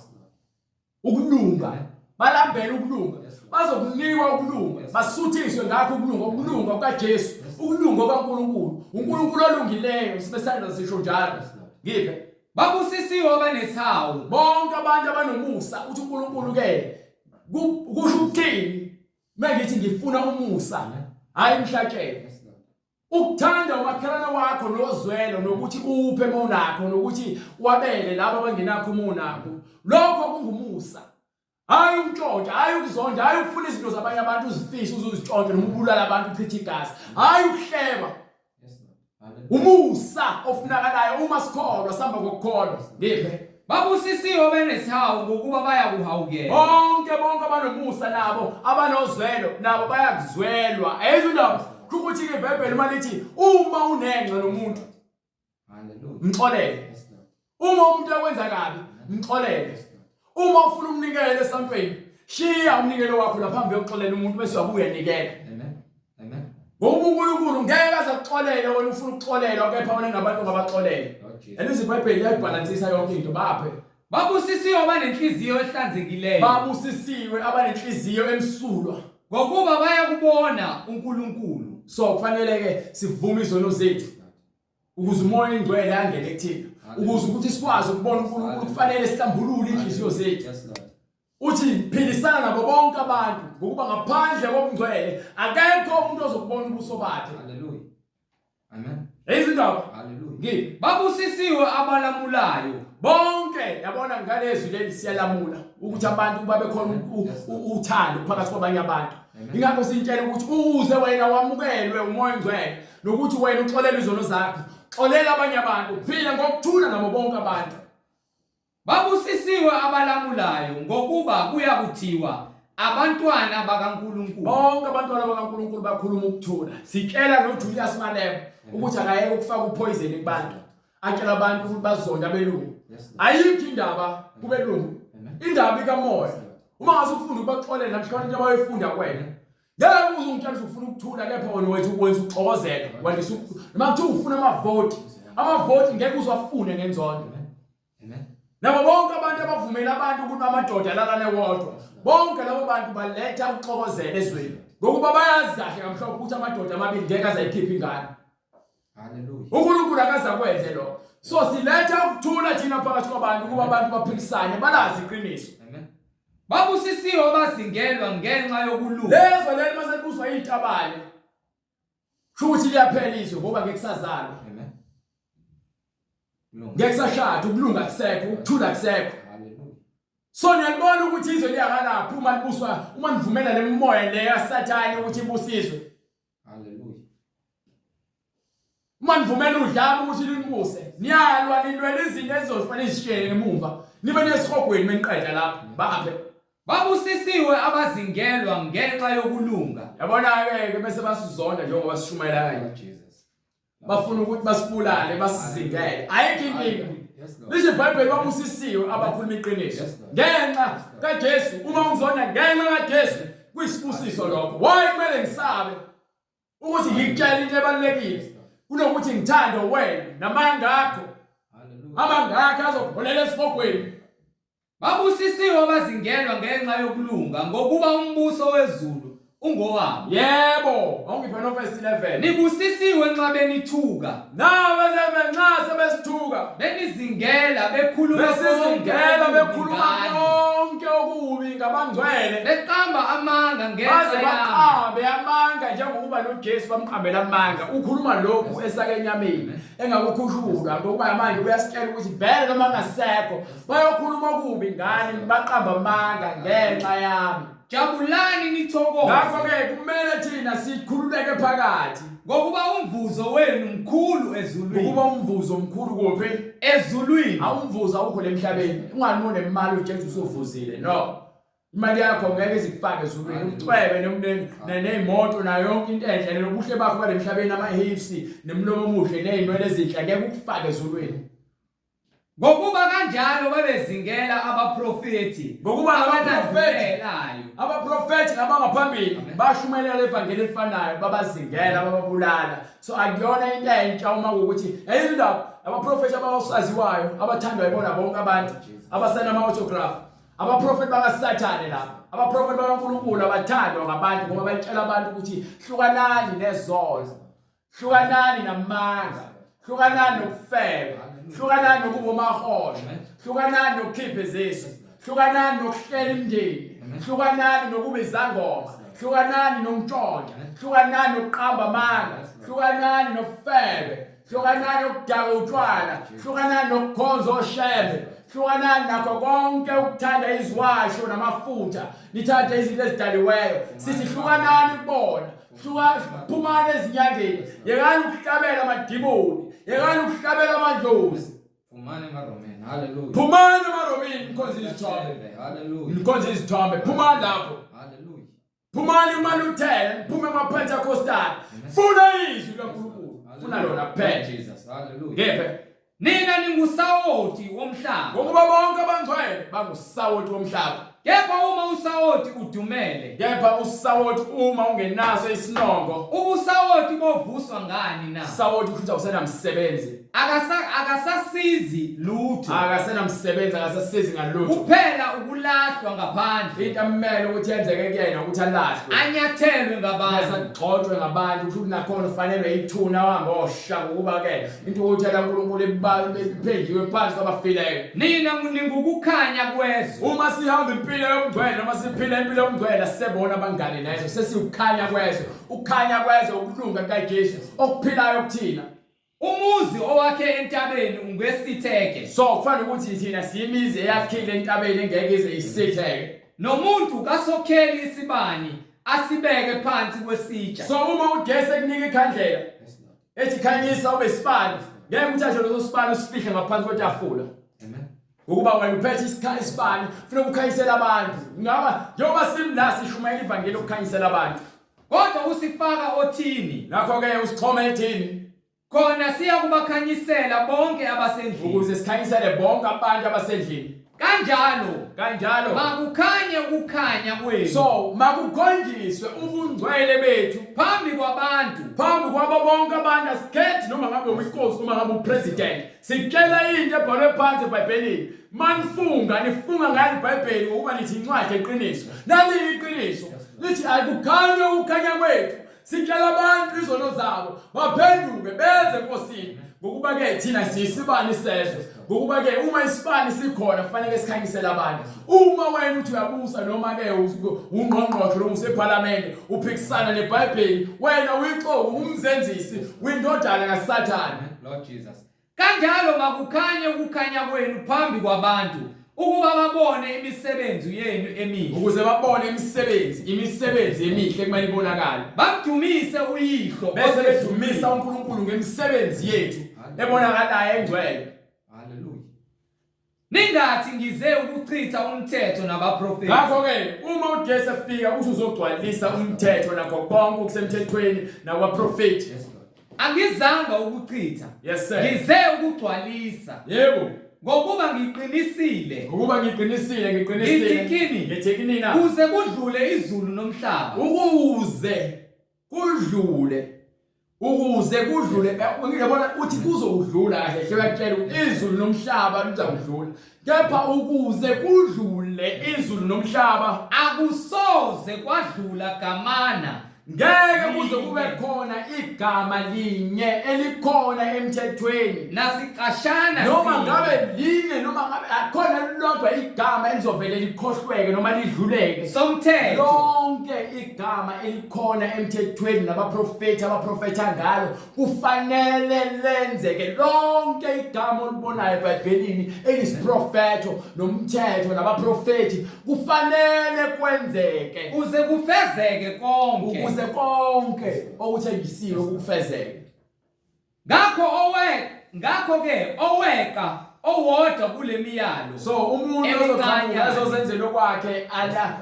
[SPEAKER 2] ukulunga. Balambele ukulunga, bazokunikwa ukulunga, basuthiswe ngakho ukulunga, ukulunga kukaJesu, ukulunga kukaNkulunkulu, uNkulunkulu olungileyo, sibe sandla sisho njalo. Ngiphe.
[SPEAKER 1] Babusisiwe abanesihawu.
[SPEAKER 2] Bonke abantu abanomusa, uthi uNkulunkulu ke kusho ukuthini mengithi ngifuna umusa hayi umhlatshelo ukuthanda umakhelwane wakho nozwelo nokuthi uphe uma unakho nokuthi wabele labo abangenakho uma unakho lokho kungumusa hayi ukutshontsha hayi ukuzonda hayi ukufuna izinto zabanye abantu uzifise uzuzitshontshe noma ubulala abantu uchithe igazi hayi ukuhleba Umusa ofunakalayo uma sikholwa sihamba ngokukholwa. Ngiphe.
[SPEAKER 1] Babusisiwe abanesihawu ngokuba bayakuhawukelwa.
[SPEAKER 2] Bonke bonke abanomusa nabo abanozwelo nabo bayakuzwelwa. Ayizwa indaba. Ukuthi ke iBhayibheli uma lithi uma unenxa nomuntu
[SPEAKER 3] Hallelujah.
[SPEAKER 2] mxolele. Uma umuntu ekwenza kabi mxolele. Uma ufuna umnikelo esontweni shiya umnikelo wakho lapha phambi yokuxolela umuntu bese uyabuya nikela.
[SPEAKER 3] Amen. Amen.
[SPEAKER 2] Ngoba uNkulunkulu ngeke aze akuxolele wena ufuna ukuxolelwa kepha wena ngabantu ongabaxolela. And iBhayibheli liyayibhalansisa yonke into baphe.
[SPEAKER 1] Babusisiwe abanenhliziyo ehlanzekileyo.
[SPEAKER 2] Babusisiwe abanenhliziyo emsulwa.
[SPEAKER 1] Ngokuba bayakubona uNkulunkulu.
[SPEAKER 2] So kufanele ke sivume izono zethu. Ukuze umoya oyingcwele angene kuthina. Ukuze ukuthi sikwazi ukubona uNkulunkulu kufanele sihlambulule inhliziyo zethu.
[SPEAKER 3] Yes, Lord.
[SPEAKER 2] Uthi philisana nabo bonke abantu ngokuba ngaphandle kobungcwele akekho umuntu ozokubona ubuso bakhe.
[SPEAKER 3] Hallelujah. Amen.
[SPEAKER 2] Izindaba.
[SPEAKER 3] Hallelujah.
[SPEAKER 2] Ngiphi?
[SPEAKER 1] Babusisiwe abalamulayo.
[SPEAKER 2] Bonke yabona ngalezwi leli siyalamula ukuthi abantu babe khona uthando phakathi kwabanye abantu. Ingakho sintshela ukuthi uze wena wamukelwe umoya ongcwele nokuthi wena uxolele izono zakho. Xolela abanye abantu, phila ngokuthula nabo bonke abantu.
[SPEAKER 1] Babusisiwe abalamulayo ngokuba kuyakuthiwa Abantwana bakaNkulunkulu.
[SPEAKER 2] Bonke abantwana bakaNkulunkulu bakhuluma ukuthula. Sitshela noJulius Malema ukuthi akayeke ukufaka upoison kubantu. Atshela abantu ukuthi bazonda abelungu. Ayikho indaba kubelungu. Indaba ikamoya. Uma ngase ufunda ukubaxolela mhlawumbe into abayifunda kuwena. Ngeke uze ungitshela ukuthi ufuna ukuthula kepha wena wethu wenza ukuxokozela. Wandisa noma kuthiwa ufuna amavoti. Amavoti ngeke uzwafune ngenzondo.
[SPEAKER 3] Amen.
[SPEAKER 2] Nabo bonke abantu abavumela abantu ukuthi amadoda alalane wodwa. Bonke labo bantu baletha ukuxokozela ezweni. Ngokuba bayazi kahle kamhlophe ukuthi amadoda amabili ngeke azayikhipha ingane.
[SPEAKER 3] Hallelujah.
[SPEAKER 2] uNkulunkulu akazakwenze lokho. So siletha ukuthula thina phakathi kwabantu ukuba abantu baphilisane balazi iqiniso.
[SPEAKER 3] Amen.
[SPEAKER 1] Babusisiwe abazingelwa ngenxa yokulunga.
[SPEAKER 2] Lezwe leli mase libuswa izitabane. Sho ukuthi liyaphela izwe ngoba ngeke kusazalwa.
[SPEAKER 3] Amen. Kulunga.
[SPEAKER 2] Ngeke kusashada, ukulunga kusekho, ukuthula kusekho.
[SPEAKER 3] Hallelujah.
[SPEAKER 2] So niyalibona ukuthi izwe liyakalaphi uma libuswa uma nivumela lemimoya le yaSathane ukuthi ibusizwe.
[SPEAKER 3] Hallelujah.
[SPEAKER 2] Uma nivumela udlame ukuthi linibuse, niyalwa nilwela izinto ezizofanele izishiyele ngemuva. Nibe nesihogweni meniqeda lapho. Baphe.
[SPEAKER 1] Babusisiwe abazingelwa ngenxa yokulunga.
[SPEAKER 2] Yabona-ke ke bese basizonda njengoba sishumayela kanje.
[SPEAKER 3] Jesus.
[SPEAKER 2] Bafuna ukuthi basibulale, basizingele. Ayikho inkinga.
[SPEAKER 3] Yes, Lord.
[SPEAKER 2] Lithi iBhayibheli babusisiwe abakhuluma iqiniso.
[SPEAKER 3] Yes, Lord.
[SPEAKER 2] Ngenxa kaJesu, uma ungizonda ngenxa kaJesu, kuyisibusiso lokho. Why kumele ngisabe ukuthi ngikutshele into ebalulekile kunokuthi ngithande wena namanga akho.
[SPEAKER 3] Hallelujah.
[SPEAKER 2] Amanga akho azokuholela esihogweni.
[SPEAKER 1] Babusisiwe abazingelwa ngenxa yokulunga, ngokuba umbuso wezulu ungowabo.
[SPEAKER 2] Yebo, awungiphe no verse 11.
[SPEAKER 1] Nibusisiwe nxa benithuka,
[SPEAKER 2] Nawe sebe nxa sebesithuka,
[SPEAKER 1] benizingela bekhuluma konke
[SPEAKER 2] besizingela
[SPEAKER 1] okubi
[SPEAKER 2] bekhuluma
[SPEAKER 1] ngani,
[SPEAKER 2] konke okubi ngabangcwele.
[SPEAKER 1] beqamba amanga
[SPEAKER 2] Baze
[SPEAKER 1] ngenxa yami.
[SPEAKER 2] baqambe amanga njengokuba noJesu bamqambela amanga. Ukhuluma lokhu esakenyameni engakukhushulwa ngokuba manje uyasitshela ukuthi vele noma ngasekho bayokhuluma okubi ngani baqamba amanga ngenxa yami.
[SPEAKER 1] Jabulani nithokoze,
[SPEAKER 2] Ngakho-ke kumele thina sikhululeke phakathi
[SPEAKER 1] ngokuba umvuzo wenu mkhulu ezulwini.
[SPEAKER 2] ngokuba umvuzo mkhulu kuphi?
[SPEAKER 1] Ezulwini.
[SPEAKER 2] Awumvuzo awukho lemhlabeni. Ungani unemali utshela ukuthi usuvuzile. No. Imali yakho ngeke izikufake ezulwini. Ucwebe ney'moto nayo yonke into enhle nobuhle bakho balemhlabeni ama-hips nemlomo omuhle ney'nwele ezinhle ngeke ukufake ezulwini.
[SPEAKER 1] Ngokuba kanjalo babezingela abaprofethi
[SPEAKER 2] Ngokuba abaprofethi
[SPEAKER 1] abanandulelayo.
[SPEAKER 2] abaprofethi nabangaphambili bashumelela ivangeli elifanayo babazingela bababulala. So akuyona into entsha uma kuwukuthi enye indaba abaprofethi abawasaziwayo abathandwa yibona bonke abantu abasayina ama-autograph abaprofethi bakaSathane lapha abaprofethi bakaNkulunkulu abathandwa ngabantu ngoba batshela abantu ukuthi hlukanani nezono hlukanani namanga hlukanani nokufeba hlukanani nokuba umahosha hlukanani nokukhipha izisu hlukanani nokuhlela imindeni hlukanani nokuba izangoma hlukanani nokuntshontsha hlukanani nokuqamba amanga hlukanani nobufebe hlukanani nokudaka utshwala hlukanani nokukhonza oshembe hlukanani nakho konke ukuthanda iziwasho namafutha nithathe izinto ezidaliweyo sithi hlukanani kubona hluka phumani ezinyangeni yekani ukuhlabela amadimoni yekani ukuhlabela amadlozi
[SPEAKER 3] Phumani emaRomeni. Hallelujah.
[SPEAKER 2] phumani emaromini nikhonze izithombe
[SPEAKER 3] Hallelujah.
[SPEAKER 2] nikhonze izithombe phumani lapho
[SPEAKER 3] Hallelujah.
[SPEAKER 2] phumani umaluthele niphume emapentecostal funa izwi likaNkulunkulu funa lona kuphela
[SPEAKER 3] Jesus. Hallelujah.
[SPEAKER 2] ngephe
[SPEAKER 1] Nina ningusawoti womhlaba.
[SPEAKER 2] ngokuba bonke abangcwele bangusawoti womhlaba
[SPEAKER 1] Kepha uma usawoti udumele,
[SPEAKER 2] kepha usawoti uma ungenaso isinongo
[SPEAKER 1] ubusawoti bovuswa ngani na?
[SPEAKER 2] sawoti kusho ukuthi awusenamsebenzi
[SPEAKER 1] Akasasizi lutho.
[SPEAKER 2] Akasenamsebenzi akasasizi ngalutho.
[SPEAKER 1] Kuphela ukulahlwa ngaphandle.
[SPEAKER 2] Into amele ukuthi yenzeke kuyena ukuthi alahlwe.
[SPEAKER 1] Anyathelwe ngabantu.
[SPEAKER 2] Asagxotshwe ngabantu kusho ukuthi nakhona ufanelwe ithuna wahamba osha ngokuba ke intukuthelo kaNkulunkulu iphenjiwe phansi kwabafileyo.
[SPEAKER 1] Nina ningukukhanya kwezwe.
[SPEAKER 2] Uma sihamba impilo yobungcwele noma siphila impilo yobungcwele sisebona abangane nezwe sesiwukhanya kwezwe. Ukukhanya kwezwe ukulunga kukaJesu okuphilayo kuthina.
[SPEAKER 1] Umuzi owakhe entabeni ungesitheke.
[SPEAKER 2] So kufanele ukuthi thina siyimizi eyakhile entabeni engeke ize isitheke.
[SPEAKER 1] Nomuntu kasokheli isibani asibeke phansi kwesitsha.
[SPEAKER 2] So uma uJesu ekunika ikhandlela ethi khanyisa ube isibani, ngeke uthathe leso sibani usifihle ngaphansi kwetafula.
[SPEAKER 3] Amen.
[SPEAKER 2] Ngokuba wena uphethe isibani, ufuna ukukhanyisela abantu. Ngaba njengoba simla sishumayela ivangeli ukukhanyisela abantu.
[SPEAKER 1] Kodwa usifaka othini.
[SPEAKER 2] Ngakho-ke usixhoma ethini.
[SPEAKER 1] Khona siya kubakhanyisela bonke abasendlini.
[SPEAKER 2] Ukuze sikhanyisele bonke abantu abasendlini.
[SPEAKER 1] Kanjalo.
[SPEAKER 2] Kanjalo.
[SPEAKER 1] Makukhanye ukukhanya kwenu.
[SPEAKER 2] So makukhonjiswe ubungcwele bethu
[SPEAKER 1] phambi kwabantu.
[SPEAKER 2] Phambi kwabo bonke abantu asikhethi noma ngabe uyinkosi noma ngabe upresident. Sitshela into ebhalwe phansi eBhayibhelini. Manifunga nifunga ngayo iBhayibheli ngokuba nithi incwadi eqiniso. Nali iqiniso. Lithi akukhanye ukukhanya kwethu. Sitshela abantu izono zabo baphenduke beze eNkosini. Ngokuba ke thina siyisibani sezwe. Ngokuba ke uma isibani sikhona kufanele sikhanyisele abantu. Uma wena uthi uyabusa noma ke ungqongqoshe noma usephalamende uphikisana neBhayibheli wena uyixoki umzenzisi uyindodana kaSathane.
[SPEAKER 3] Lord Jesus.
[SPEAKER 1] Kanjalo makukhanye ukukhanya kwenu phambi kwabantu ukuba babone imisebenzi yenu emihle.
[SPEAKER 2] Ukuze babone imisebenzi, imisebenzi emihle kumele ibonakale.
[SPEAKER 1] Bamdumise uYihlo
[SPEAKER 2] bese bedumisa uNkulunkulu ngemisebenzi yethu ebonakalayo engcwele.
[SPEAKER 3] Hallelujah.
[SPEAKER 1] Ningathi ngize ukuchitha umthetho nabaprofeti.
[SPEAKER 2] Ngakho-ke uma uJesu efika uthi uzogcwalisa umthetho nakho konke okusemthethweni nakwaprofeti.
[SPEAKER 3] Yes, Lord.
[SPEAKER 1] Angizanga ukuchitha.
[SPEAKER 2] Yes sir.
[SPEAKER 1] Ngize ukugcwalisa.
[SPEAKER 2] Yebo.
[SPEAKER 1] Ngokuba ngiqinisile.
[SPEAKER 2] Ngokuba ngiqinisile, ngiqinisile.
[SPEAKER 1] Ngithi kini.
[SPEAKER 2] Ngithi kinina.
[SPEAKER 1] Kuze kudlule izulu nomhlaba.
[SPEAKER 2] Ukuze kudlule ukuze kudlule ngiyabona uthi kuzokudlula kahle hle uyakutshela ukuthi izulu nomhlaba luzakudlula kepha ukuze kudlule izulu nomhlaba
[SPEAKER 1] akusoze kwadlula gamana
[SPEAKER 2] ngeke kuze kube khona igama linye elikhona emthethweni
[SPEAKER 1] nasiqashana
[SPEAKER 2] noma ngabe linye noma ngabe akhona lilodwa igama elizovele likhohlweke noma lidluleke
[SPEAKER 1] somthetho
[SPEAKER 2] lonke igama elikhona emthethweni nabaprofethi abaprofetha ngalo kufanele lenzeke lonke igama olibonayo eBhayibhelini elisiprofetho nomthetho nabaprofethi kufanele kwenzeke
[SPEAKER 1] kuze kufezeke konke
[SPEAKER 2] ukuze konke okuthenjisiwe kufezeke
[SPEAKER 1] Ngakho owe ngakho ke oweqa owodwa kule miyalo.
[SPEAKER 2] So umuntu ozoqhamuka ezozenzela okwakhe ala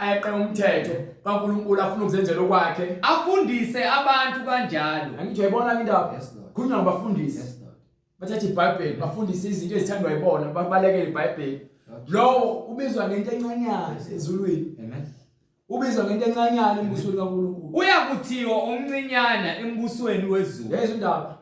[SPEAKER 2] ayeqe umthetho kaNkulunkulu afuna ukuzenzela okwakhe.
[SPEAKER 1] Afundise abantu kanjalo.
[SPEAKER 2] Angithi uyayibona indaba?
[SPEAKER 3] Yes, Lord.
[SPEAKER 2] Khulunywa ngabafundisi.
[SPEAKER 3] Yes, Lord.
[SPEAKER 2] Bathatha iBhayibheli bafundise izinto ezithandwa yibona babalekele iBhayibheli. Lowo ubizwa ngento encanyana ezulwini.
[SPEAKER 3] Amen.
[SPEAKER 2] Ubizwa ngento encanyana embusweni kaNkulunkulu.
[SPEAKER 1] Uyakuthiwa omncinyana embusweni wezulu.
[SPEAKER 2] Yezwa indaba.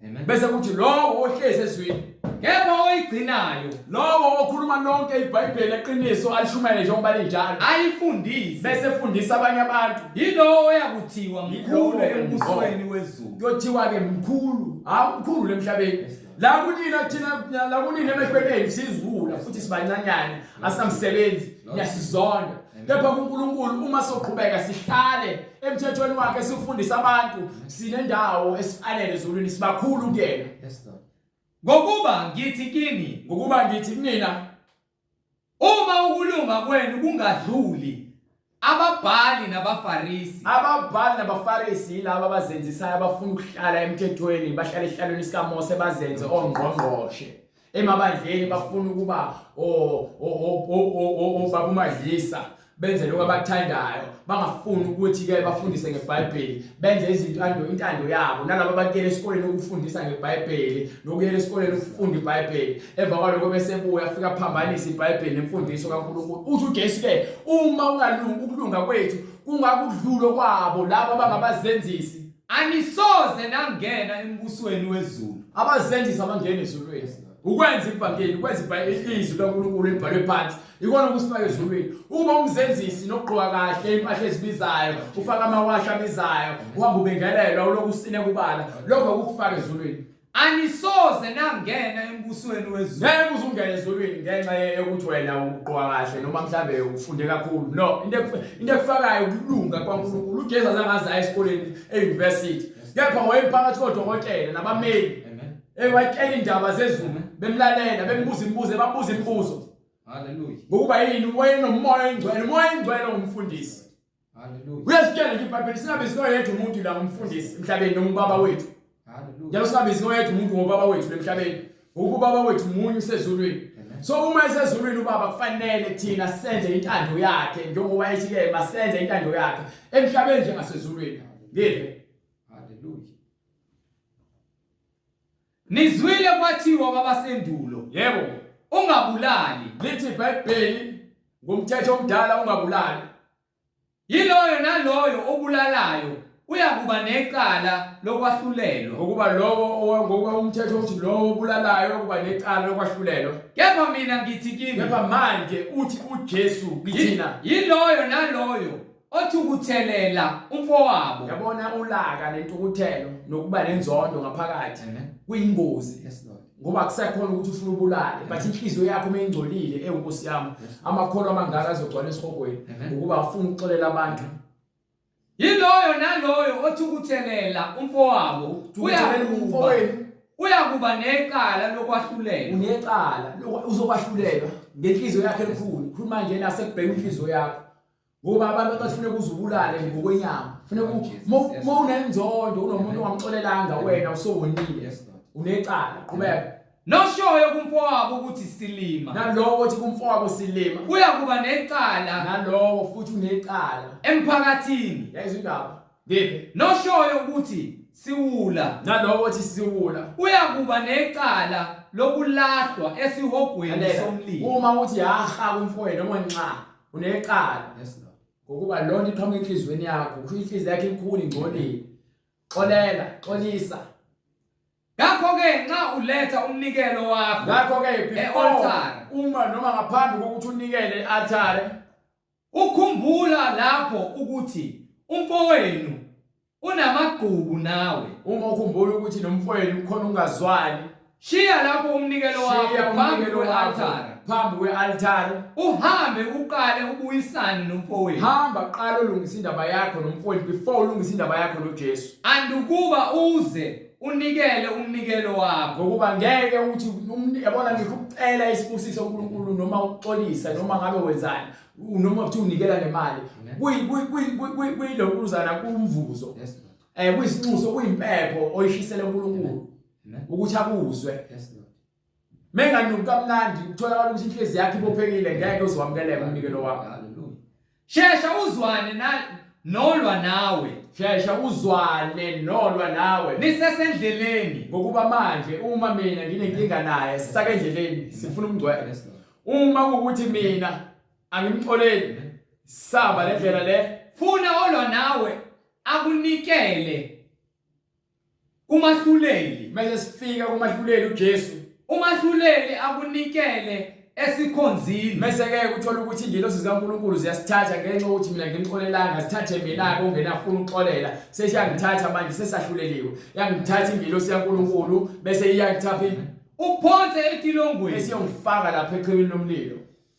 [SPEAKER 3] Amen.
[SPEAKER 2] Bese kuthi lowo ohlezi ezwini,
[SPEAKER 1] Kepha oyigcinayo
[SPEAKER 2] lowo okhuluma lonke iBhayibheli eqiniso alishumayele njengoba linjalo,
[SPEAKER 1] ayifundise
[SPEAKER 2] bese efundisa abanye abantu.
[SPEAKER 1] yilowo oyakuthiwa mkhulu
[SPEAKER 2] Yilowo
[SPEAKER 1] embusweni wezulu.
[SPEAKER 2] Kuyothiwa ke mkhulu, hawu mkhulu lemhlabeni. La kunina thina la kunina emehlweni ethu siziwula futhi sibancanyane, asinamsebenzi, niyasizonda. Kepha kuNkulunkulu uma soqhubeka sihlale emthethweni wakhe sifundise abantu sinendawo esifanele ezulwini sibakhulu kuyena.
[SPEAKER 3] Yes, Lord.
[SPEAKER 1] Ngokuba ngithi kini,
[SPEAKER 2] Ngokuba ngithi kunina
[SPEAKER 1] uma ukulunga kwenu kungadluli ababhali nabaFarisi,
[SPEAKER 2] ababhali nabaFarisi yilabo abazenzisayo abafuna ukuhlala emthethweni bahlale esihlalweni sikaMose bazenze ongqongqoshe emabandleni bafuna ukuba obaba umadlisa benze lokho abakuthandayo bangafuni ukuthi ke bafundise ngeBhayibheli benze izinto intando yabo nalabo abakuyela esikoleni ukufundisa ngeBhayibheli nokuyela esikoleni ukufunda iBhayibheli emva kwaloko bese buya afika phambanisa iBhayibheli nemfundiso kaNkulunkulu uthi uJesu ke uma ungalungi ukulunga kwethu kungakudlulo kwabo labo abangabazenzisi
[SPEAKER 1] anisoze nangena embusweni wezulu.
[SPEAKER 2] Abazenzisi abangena ezulwini. Ukwenza ivangeli, ukwenza izwi laNkulunkulu elibhalwe phansi, ikona okusifaka ezulwini. Uma umzenzisi nokugqoka kahle impahla ezibizayo, ufaka amawashi abizayo, uhamba ubingelelwa, ulokhu usine kubala, lokho akukufaka ezulwini.
[SPEAKER 1] Anisoze nangena embusweni wezulu.
[SPEAKER 2] Ngeke uze ungene ezulwini ngenxa yokuthi wena ugqoka kahle noma mhlambe ufunde kakhulu. No, into into ekufakayo ukulunga kwaNkulunkulu. UJesu azange aze aye esikoleni e-university. Kepha wayephakathi kodokotela nabameli.
[SPEAKER 3] Amen.
[SPEAKER 2] Ewatshela indaba zezulu, bemlalela, bembuza imibuzo, babuza imibuzo.
[SPEAKER 3] Hallelujah.
[SPEAKER 2] Ngokuba yini wayenomoya oyingcwele, umoya oyingcwele ongumfundisi.
[SPEAKER 3] Hallelujah.
[SPEAKER 2] Uyasitshela nje iBhayibheli singabizi noyedwa umuntu la ngumfundisi emhlabeni noma ubaba wethu.
[SPEAKER 3] Hallelujah.
[SPEAKER 2] Njalo singabizi noyedwa umuntu ngobaba wethu emhlabeni. Ngokuba ubaba wethu munye usezulwini. So uma esezulwini ubaba kufanele thina senze intando yakhe njengoba ethi ke masenze intando yakhe emhlabeni njengasezulwini. Ngiphi?
[SPEAKER 3] Hallelujah.
[SPEAKER 1] Nizwile kwathiwa kwabasendulo.
[SPEAKER 2] Yebo.
[SPEAKER 1] Ungabulali.
[SPEAKER 2] Lithi iBhayibheli ngumthetho omdala ungabulali.
[SPEAKER 1] Yiloyo naloyo obulalayo uyakuba necala lokwahlulelwa.
[SPEAKER 2] Ngokuba lowo ngokuba umthetho uthi lowo obulalayo ukuba necala lokwahlulelwa.
[SPEAKER 1] Kepha mina ngithi kini.
[SPEAKER 2] Kepha manje uthi uJesu kithina.
[SPEAKER 1] Yiloyo naloyo othukuthelela umfowabo.
[SPEAKER 2] Yabona ulaka nentukuthelo nokuba nenzondo ngaphakathi kuyingozi.
[SPEAKER 3] Yes Lord.
[SPEAKER 2] Ngoba kusekhona ukuthi ufuna ubulale but inhliziyo yakho uma ingcolile ewu Nkosi yami amakholwa amangaka azogcwala esihogweni ngokuba afuna ukuxolela abantu.
[SPEAKER 1] Yiloyo naloyo othukuthelela umfowabo
[SPEAKER 2] uyakuba
[SPEAKER 1] uyakuba necala lokwahlulelwa.
[SPEAKER 2] Unecala uzokwahlulela ngenhliziyo yakhe enkulu. Khuluma nje nasekubheka inhliziyo yakho. Ngoba abantu bathi funeka uzubulale ngokwenyama. Funeka uma unenzondo unomuntu ongamxolelanga wena usowonile. Unecala qhubeka.
[SPEAKER 1] Noshoyo kumfowabo ukuthi silima.
[SPEAKER 2] Nalowo othi kumfowabo silima.
[SPEAKER 1] Uyakuba necala.
[SPEAKER 2] Nalowo futhi unecala.
[SPEAKER 1] Emphakathini.
[SPEAKER 2] Yayizwa indaba. Ngiphi?
[SPEAKER 1] Noshoyo ukuthi siwula.
[SPEAKER 2] Nalowo othi siwula.
[SPEAKER 1] Uyakuba necala lokulahlwa esihogweni somlilo.
[SPEAKER 2] Uma uthi yaha kumfowenu noma nxa unecala.
[SPEAKER 3] Yes Lord.
[SPEAKER 2] Ngokuba lona iqhamuka enhliziyweni yakho, kusho inhliziyo yakho ilukhuni ingcolile. Xolela, xolisa.
[SPEAKER 1] Ngakho-ke nxa uletha umnikelo wakho
[SPEAKER 2] Ngakho-ke before
[SPEAKER 1] e-altare,
[SPEAKER 2] uma noma ngaphambi kokuthi unikele e-altare,
[SPEAKER 1] ukhumbula lapho ukuthi umfowenu unamagqubu nawe.
[SPEAKER 2] Uma ukhumbula ukuthi nomfowenu ukhona ungazwani,
[SPEAKER 1] Shiya lapho umnikelo wakho
[SPEAKER 2] shiya
[SPEAKER 1] phambi
[SPEAKER 2] umnikelo wakho
[SPEAKER 1] kwe-altare,
[SPEAKER 2] phambi kwe-altare.
[SPEAKER 1] uhambe uqale ubuyisane nomfowenu,
[SPEAKER 2] Hamba qala ulungise indaba yakho nomfowenu before ulungise indaba yakho noJesu.
[SPEAKER 1] andukuba uze unikele umnikelo wakho.
[SPEAKER 2] Ngokuba ngeke uthi yabona ngisho ukucela isibusiso uNkulunkulu noma ukuxolisa noma ngabe wenzani noma uthi unikela nemali kuyilonkuzana kumvuzo.
[SPEAKER 3] Yes Lord.
[SPEAKER 2] Kuyisinxuso kuyimpepho oyishisele uNkulunkulu ukuthi akuzwe.
[SPEAKER 3] Yes Lord.
[SPEAKER 2] Menganuki kamnandi kutholakala ukuthi inhliziyo yakho ibophekile ngeke uzowamukeleka umnikelo wakho.
[SPEAKER 3] Hallelujah.
[SPEAKER 1] Shesha uzwane na nolwa nawe.
[SPEAKER 2] Shesha uzwane nolwa nawe.
[SPEAKER 1] Nisesendleleni.
[SPEAKER 2] Ngokuba manje uma mina nginenkinga naye sisake endleleni sifuna umngcwele.
[SPEAKER 3] Yes Lord.
[SPEAKER 2] Uma kuwukuthi mina angimxoleli saba le ndlela le
[SPEAKER 1] Funa olwa nawe akunikele kumahluleli.
[SPEAKER 2] Mase sifika kumahluleli uJesu.
[SPEAKER 1] Umahluleli akunikele esikhonzini.
[SPEAKER 2] Mase ke uthola ukuthi ingelosi zikaNkuluNkulu ziyasithatha ngenxa yokuthi mina ngimxolelanga, zithathe mina ke ongenafuna ukuxolela. Sesiyangithatha manje sesahluleliwe. Yangithatha ingelosi yaNkuluNkulu bese iyangithapha
[SPEAKER 1] Uphonse etilongweni.
[SPEAKER 2] Bese iyongifaka lapha echibini lomlilo.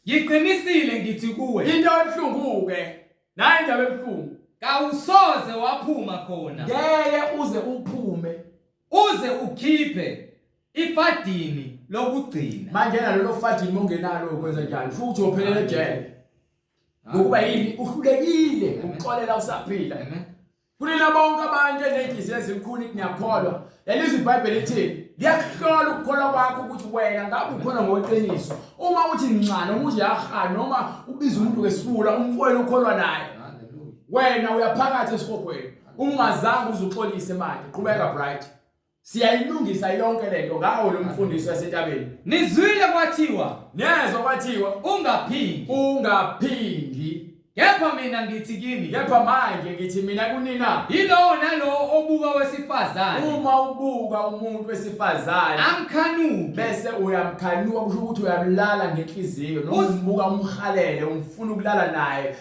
[SPEAKER 1] Ngiqinisile ngithi kuwe.
[SPEAKER 2] Into ebuhlungu ke. Nayi indaba ebuhlungu.
[SPEAKER 1] Kawusoze waphuma khona.
[SPEAKER 2] Ngeke uze uphume.
[SPEAKER 1] Uze ukhiphe ifadini lokugcina.
[SPEAKER 2] Manje nalelo fadini mongenalo ukwenza njani? Futhi uphelele ejele. Ngokuba yini uhlulekile ukuxolela usaphila. Kunina bonke abantu enenhliziyo ezilukhuni niyakholwa. Lelizwi iBhayibheli lithini? Liyakuhlola ukukholwa kwakho ukuthi wena ngabe ukholwa ngokweqiniso. Uma uthi nxa noma uthi yaha noma ubiza umuntu ngesifula umfowenu ukholwa naye. Wena uyaphakathi esihogweni. Ungazange uzuxolise manje. Qhubeka Bright. Siyayilungisa yonke lento ngawo lo mfundiso yasentabeni.
[SPEAKER 1] Nizwile kwathiwa.
[SPEAKER 2] Nezwa kwathiwa.
[SPEAKER 1] Ungaphingi.
[SPEAKER 2] Ungaphingi.
[SPEAKER 1] Kepha mina ngithi kini.
[SPEAKER 2] Kepha manje ngithi mina kunina.
[SPEAKER 1] Yilowo nalowo obuka wesifazane.
[SPEAKER 2] Uma ubuka umuntu wesifazane.
[SPEAKER 1] Amkhanuke.
[SPEAKER 2] Bese uyamkhanuka kusho ukuthi uyamlala ngenhliziyo noma umbuka umhalele umfuna ukulala naye.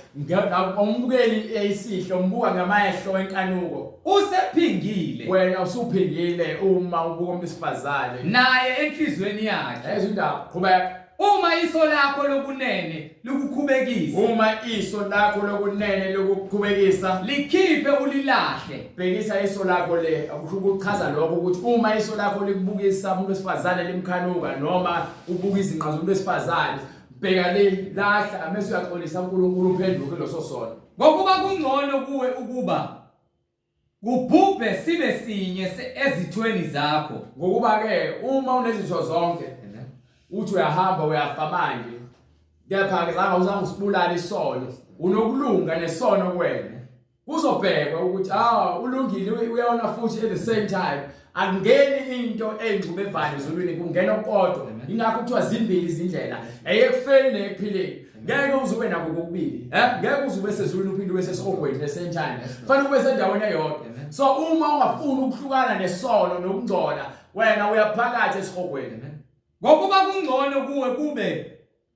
[SPEAKER 2] Awumbukeli isihle umbuka ngamehlo enkanuko.
[SPEAKER 1] Usephingile.
[SPEAKER 2] Wena usuphingile uma ubuka umuntu wesifazane.
[SPEAKER 1] Naye enhlizweni yakhe.
[SPEAKER 2] Yezwa indaba, qhubeka.
[SPEAKER 1] Uma iso lakho lokunene likukhubekisa.
[SPEAKER 2] Uma iso lakho lokunene likukhubekisa,
[SPEAKER 1] likhiphe ulilahle.
[SPEAKER 2] Bhekisa iso lakho le, akusho ukuchaza lokho ukuthi uma iso lakho likubukisa umuntu wesifazane limkhanuka noma ubuka izinqa zomuntu wesifazane, bheka le, lahla, mase uyaxolisa uNkulunkulu uphenduke loso sono.
[SPEAKER 1] Ngokuba kungcono kuwe ukuba kubhubhe sibe sinye ezithweni zakho.
[SPEAKER 2] Ngokuba ke uma unezitho zonke, Uthi uyahamba uyafa manje. Kepha ke zange uzange usibulale isono. Unokulunga nesono kuwena. Kuzobhekwa ukuthi ah ulungile uyona futhi at the same time akungeni into engxube evale ezulwini kungena okukodwa. Ingakho kuthiwa zimbili izindlela eyekufeni neyekuphileni. Ngeke uze ube nako kokubili. Eh ngeke uze ube sezulwini uphinde ube sesihogweni the same time. Fanele ube sendaweni eyodwa. So uma ungafuni ukuhlukana nesono nokungcola wena uyaphakathi esihogweni.
[SPEAKER 1] Ngokuba kungcono kuwe kube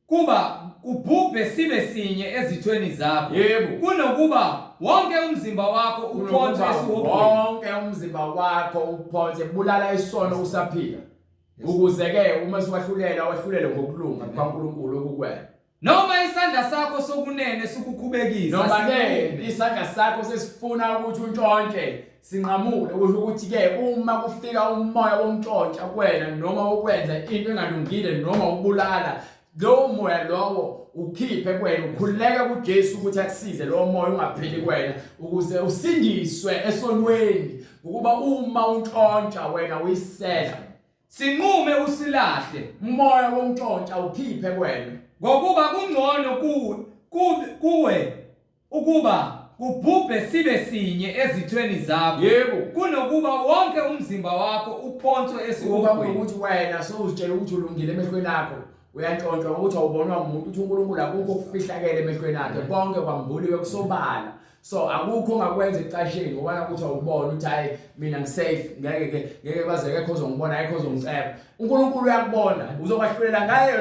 [SPEAKER 1] kuba kubhubhe sibe sinye ezithweni zakho.
[SPEAKER 2] Yebo.
[SPEAKER 1] Kunokuba wonke umzimba wakho uphonswe esihogweni.
[SPEAKER 2] Wonke umzimba wakho uphonse bulala isono usaphila. Ukuze ke uma siwahlulela wahlulele ngokulunga kukaNkulunkulu okukwena.
[SPEAKER 1] Noma isandla sakho sokunene sikukhubekisa.
[SPEAKER 2] Noma ke isandla sakho sesifuna ukuthi untshontshe sinqamule kusho ukuthi ke uma kufika umoya womntshontsha kuwena noma ukwenza into engalungile noma ukubulala lowo moya lowo ukhiphe kuwena ukhululeke kuJesu ukuthi akusize lowo moya ungapheli kuwena ukuze usindiswe esonweni ngokuba uma untshontsha wena uyisela
[SPEAKER 1] Sinqume usilahle.
[SPEAKER 2] Umoya wokuntshontsha ukhiphe kuwena.
[SPEAKER 1] Ngokuba kungcono kuwe ukuba kubhubhe sibe sinye ezithweni zakho.
[SPEAKER 2] Yebo.
[SPEAKER 1] Kunokuba wonke umzimba wakho uphonswe
[SPEAKER 2] Kuba
[SPEAKER 1] esihogweni.
[SPEAKER 2] ukuthi wena sowuzitshela ukuthi ulungile emehlweni akho uyantshontshwa ngokuthi awubonwa umuntu uthi uNkulunkulu akukho okufihlakele emehlweni akhe konke kwambuliwe kusobala so akukho ongakwenza ekucasheni ngoba nakuthi awubona ukuthi hayi mina ngisafe ngeke ke ngeke baze kekho ozongibona ayikho ozongiceba uNkulunkulu uyakubona uzokwahlulela ngayo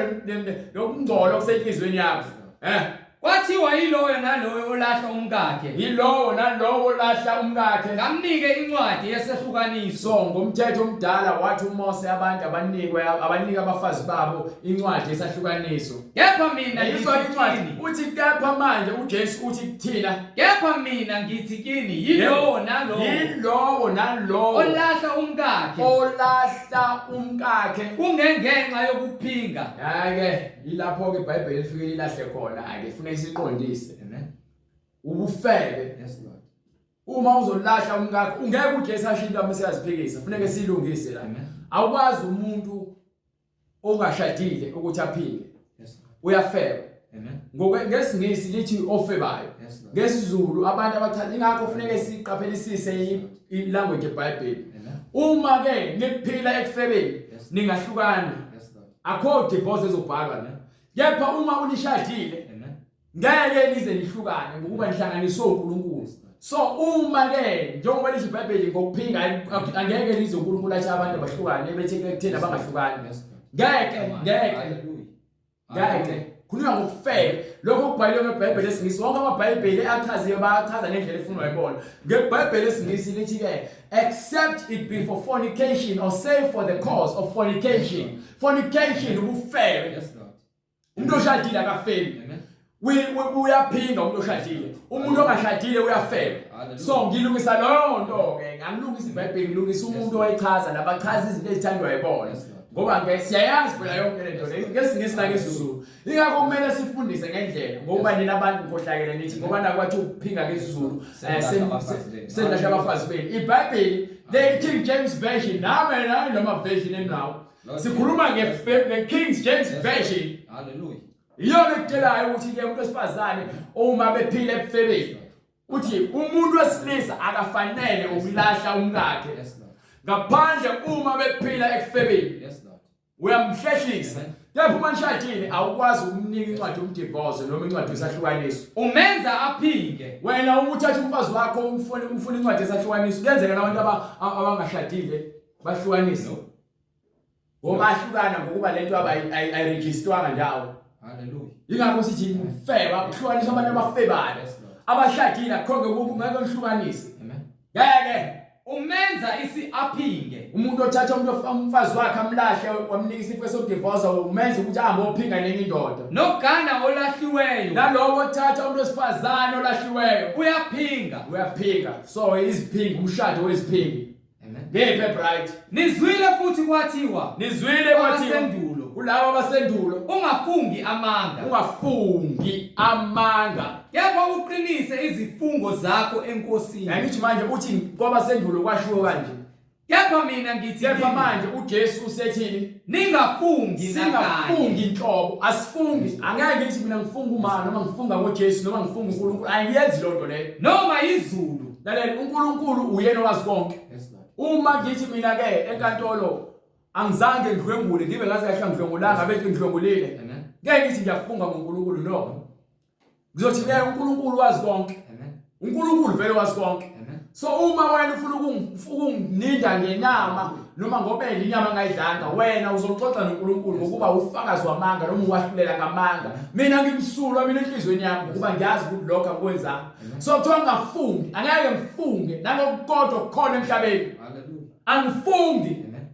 [SPEAKER 2] lokungcola okusenhlizweni yakho eh
[SPEAKER 1] Kwathiwa yiloyo naloyo olahla umkakhe.
[SPEAKER 2] Yilowo nalowo olahla umkakhe.
[SPEAKER 1] Kamnike incwadi yesehlukaniso.
[SPEAKER 2] So ngomthetho omdala wathi uMose abantu abanikwe abanike abafazi babo incwadi yesahlukaniso.
[SPEAKER 1] Kepha mina ngithi
[SPEAKER 2] incwadi
[SPEAKER 1] kini,
[SPEAKER 2] uthi kepha manje uJesu uthi kuthina
[SPEAKER 1] kepha mina ngithi kini yilowo nalowo
[SPEAKER 2] yilowo nalowo
[SPEAKER 1] olahla umkakhe
[SPEAKER 2] olahla umkakhe
[SPEAKER 1] kungengenxa yokuphinga.
[SPEAKER 2] Hayi-ke yilapho-ke iBhayibheli lifike lilahle khona-ke funa isiqondise.
[SPEAKER 3] Amen.
[SPEAKER 2] Ubufebe.
[SPEAKER 3] Yes, Lord.
[SPEAKER 2] Uma uzolahla umkakho ungeke uJesu asho into mase uyaziphikisa funeke siyilungise la.
[SPEAKER 3] Amen.
[SPEAKER 2] Awukwazi umuntu ongashadile ukuthi aphile.
[SPEAKER 3] Yes, Lord.
[SPEAKER 2] Uyafeba.
[SPEAKER 3] Amen.
[SPEAKER 2] Ngoke ngesingisi lithi ofebayo.
[SPEAKER 3] Yes, Lord.
[SPEAKER 2] NgesiZulu abantu abachaza ingakho funeke siqaphelisise i-language yeBhayibheli.
[SPEAKER 3] Amen.
[SPEAKER 2] Uma ke niphila ekufebeni
[SPEAKER 3] Yes.
[SPEAKER 2] ningahlukana.
[SPEAKER 3] Yes, Lord.
[SPEAKER 2] Akho divorce ezobhalwa la. Kepha uma unishadile
[SPEAKER 3] Amen.
[SPEAKER 2] ngeke nize nihlukane ngokuba nihlanganiswe uNkulunkulu. So uma ke njengoba lisho iBhayibheli ngokuphinga angeke lize uNkulunkulu athi abantu abahlukane bethe kuthena bangahlukani.
[SPEAKER 3] Yes, Lord.
[SPEAKER 2] Ngeke ngeke
[SPEAKER 3] Hallelujah.
[SPEAKER 2] ngeke khulunywa ngokufebe lokho okubhaliwe ngeBhayibheli lesingisi wonke amabhayibheli achaziwe bayachaza ngendlela efunwa yibona ngeBhayibheli lesingisi lithi ke except it be for fornication or save for the cause of fornication fornication ubufebe
[SPEAKER 3] Yes, Lord.
[SPEAKER 2] umuntu oshadile akafebi
[SPEAKER 3] Amen.
[SPEAKER 2] Uyaphinga umuntu oshadile umuntu ongashadile uyafeba
[SPEAKER 3] Hallelujah.
[SPEAKER 2] so ngilungisa leyo nto ke ngangilungisa iBhayibheli ngilungisa umuntu owayichaza nabachaza izinto ezithandwa yibona
[SPEAKER 3] Yes, Lord.
[SPEAKER 2] ngoba ke siyayazi phela yonke le nto le ngesingisi nangesiZulu ingakho kumele sifundise ngendlela ngoba nina abantu nikhohlakele nithi ngoba nakwathi ukuphinga ngesiZulu
[SPEAKER 3] Senilahla abafazi benu.
[SPEAKER 2] senilahla abafazi benu iBhayibheli the King James Version nami nayo noma version eninawo
[SPEAKER 3] Lord
[SPEAKER 2] sikhuluma
[SPEAKER 3] Jesus.
[SPEAKER 2] nge King James
[SPEAKER 3] Yes.
[SPEAKER 2] Version
[SPEAKER 3] Hallelujah.
[SPEAKER 2] iyona ekutshelayo ukuthi ke umuntu wesifazane uma bephila ebufebeni uthi umuntu wesilisa akafanele ukulahla umkakhe
[SPEAKER 3] Yes, Lord.
[SPEAKER 2] ngaphandle uma bephila ekufebeni
[SPEAKER 3] Yes, Lord.
[SPEAKER 2] uyamhlehlisa
[SPEAKER 3] Amen.
[SPEAKER 2] kepha uma nishadile awukwazi ukumnika incwadi yomdivorce noma incwadi yesahlukaniso
[SPEAKER 1] Umenza aphinge.
[SPEAKER 2] wena uma uthatha umfazi wakho umfune umfune incwadi yesahlukaniso kuyenzeka nabantu abangashadile bahlukanise ngoba ahlukana ngokuba lento ayirejistwanga ndawo
[SPEAKER 3] Hallelujah.
[SPEAKER 2] yingakho sithi ufeba kuhlukaniswa abantu abafebayo
[SPEAKER 3] Yes, Lord.
[SPEAKER 2] abashadile akho ngeke ngihlukanise
[SPEAKER 3] Amen.
[SPEAKER 2] ngeke
[SPEAKER 1] Umenza isi aphinge.
[SPEAKER 2] umuntu othatha umuntu umfazi wakhe amlahle wamnika isifo sokudivorce umenza ukuthi ahambe ophinga nenye indoda
[SPEAKER 1] Nogana olahliweyo
[SPEAKER 2] nalowo othatha umuntu wesifazane olahliweyo
[SPEAKER 1] uyaphinga.
[SPEAKER 2] uyaphinga so iziphingi umshado weziphingi
[SPEAKER 3] Amen.
[SPEAKER 2] ngephe bright
[SPEAKER 1] Nizwile futhi kwathiwa
[SPEAKER 2] nizwile kwathiwa
[SPEAKER 1] Kwabasendulo.
[SPEAKER 2] kulabo abasendulo
[SPEAKER 1] ungafungi amanga.
[SPEAKER 2] ungafungi amanga
[SPEAKER 1] Kepha uqinise izifungo zakho enkosini.
[SPEAKER 2] angithi manje uthi kwabasendulo kwashiwo kanje
[SPEAKER 1] Kepha mina ngithi
[SPEAKER 2] Kepha
[SPEAKER 1] kini,
[SPEAKER 2] manje uJesu usethini?
[SPEAKER 1] ningafungi nakanye.
[SPEAKER 2] Singafungi inhlobo, asifungi. Angeke ngithi mina ngifunga uma noma ngifunga ngoJesu noma ngifunga uNkulunkulu. Angiyenzi loo nto leyo.
[SPEAKER 1] Noma izulu.
[SPEAKER 2] Lalela, uNkulunkulu uyena owazi konke.
[SPEAKER 3] Yes, Lord.
[SPEAKER 2] Uma ngithi mina ke enkantolo angizange ngidlwengule, ngibe ngaze kahle ngidlwengulanga bethi ngidlwengulile.
[SPEAKER 3] Amen.
[SPEAKER 2] Ngeke ngithi ngiyafunga ngoNkulunkulu no. Ngizothi ke uNkulunkulu wazi konke.
[SPEAKER 3] Amen.
[SPEAKER 2] uNkulunkulu vele wazi konke.
[SPEAKER 3] Amen.
[SPEAKER 2] So uma wena ufuna ukungininda ngenyama noma ngobele inyama angayidlanga wena uzoxoxa noNkulunkulu ngokuba ufakazi wamanga noma uwahlulela ngamanga. Mina ngimsulwa mina enhlizweni yami ngokuba ngiyazi ukuthi lokho akwenzanga. So kuthiwa ngingafungi, angeke ngifunge nangokukodwa okukhona emhlabeni.
[SPEAKER 3] Hallelujah.
[SPEAKER 2] Angifungi.
[SPEAKER 3] Amen.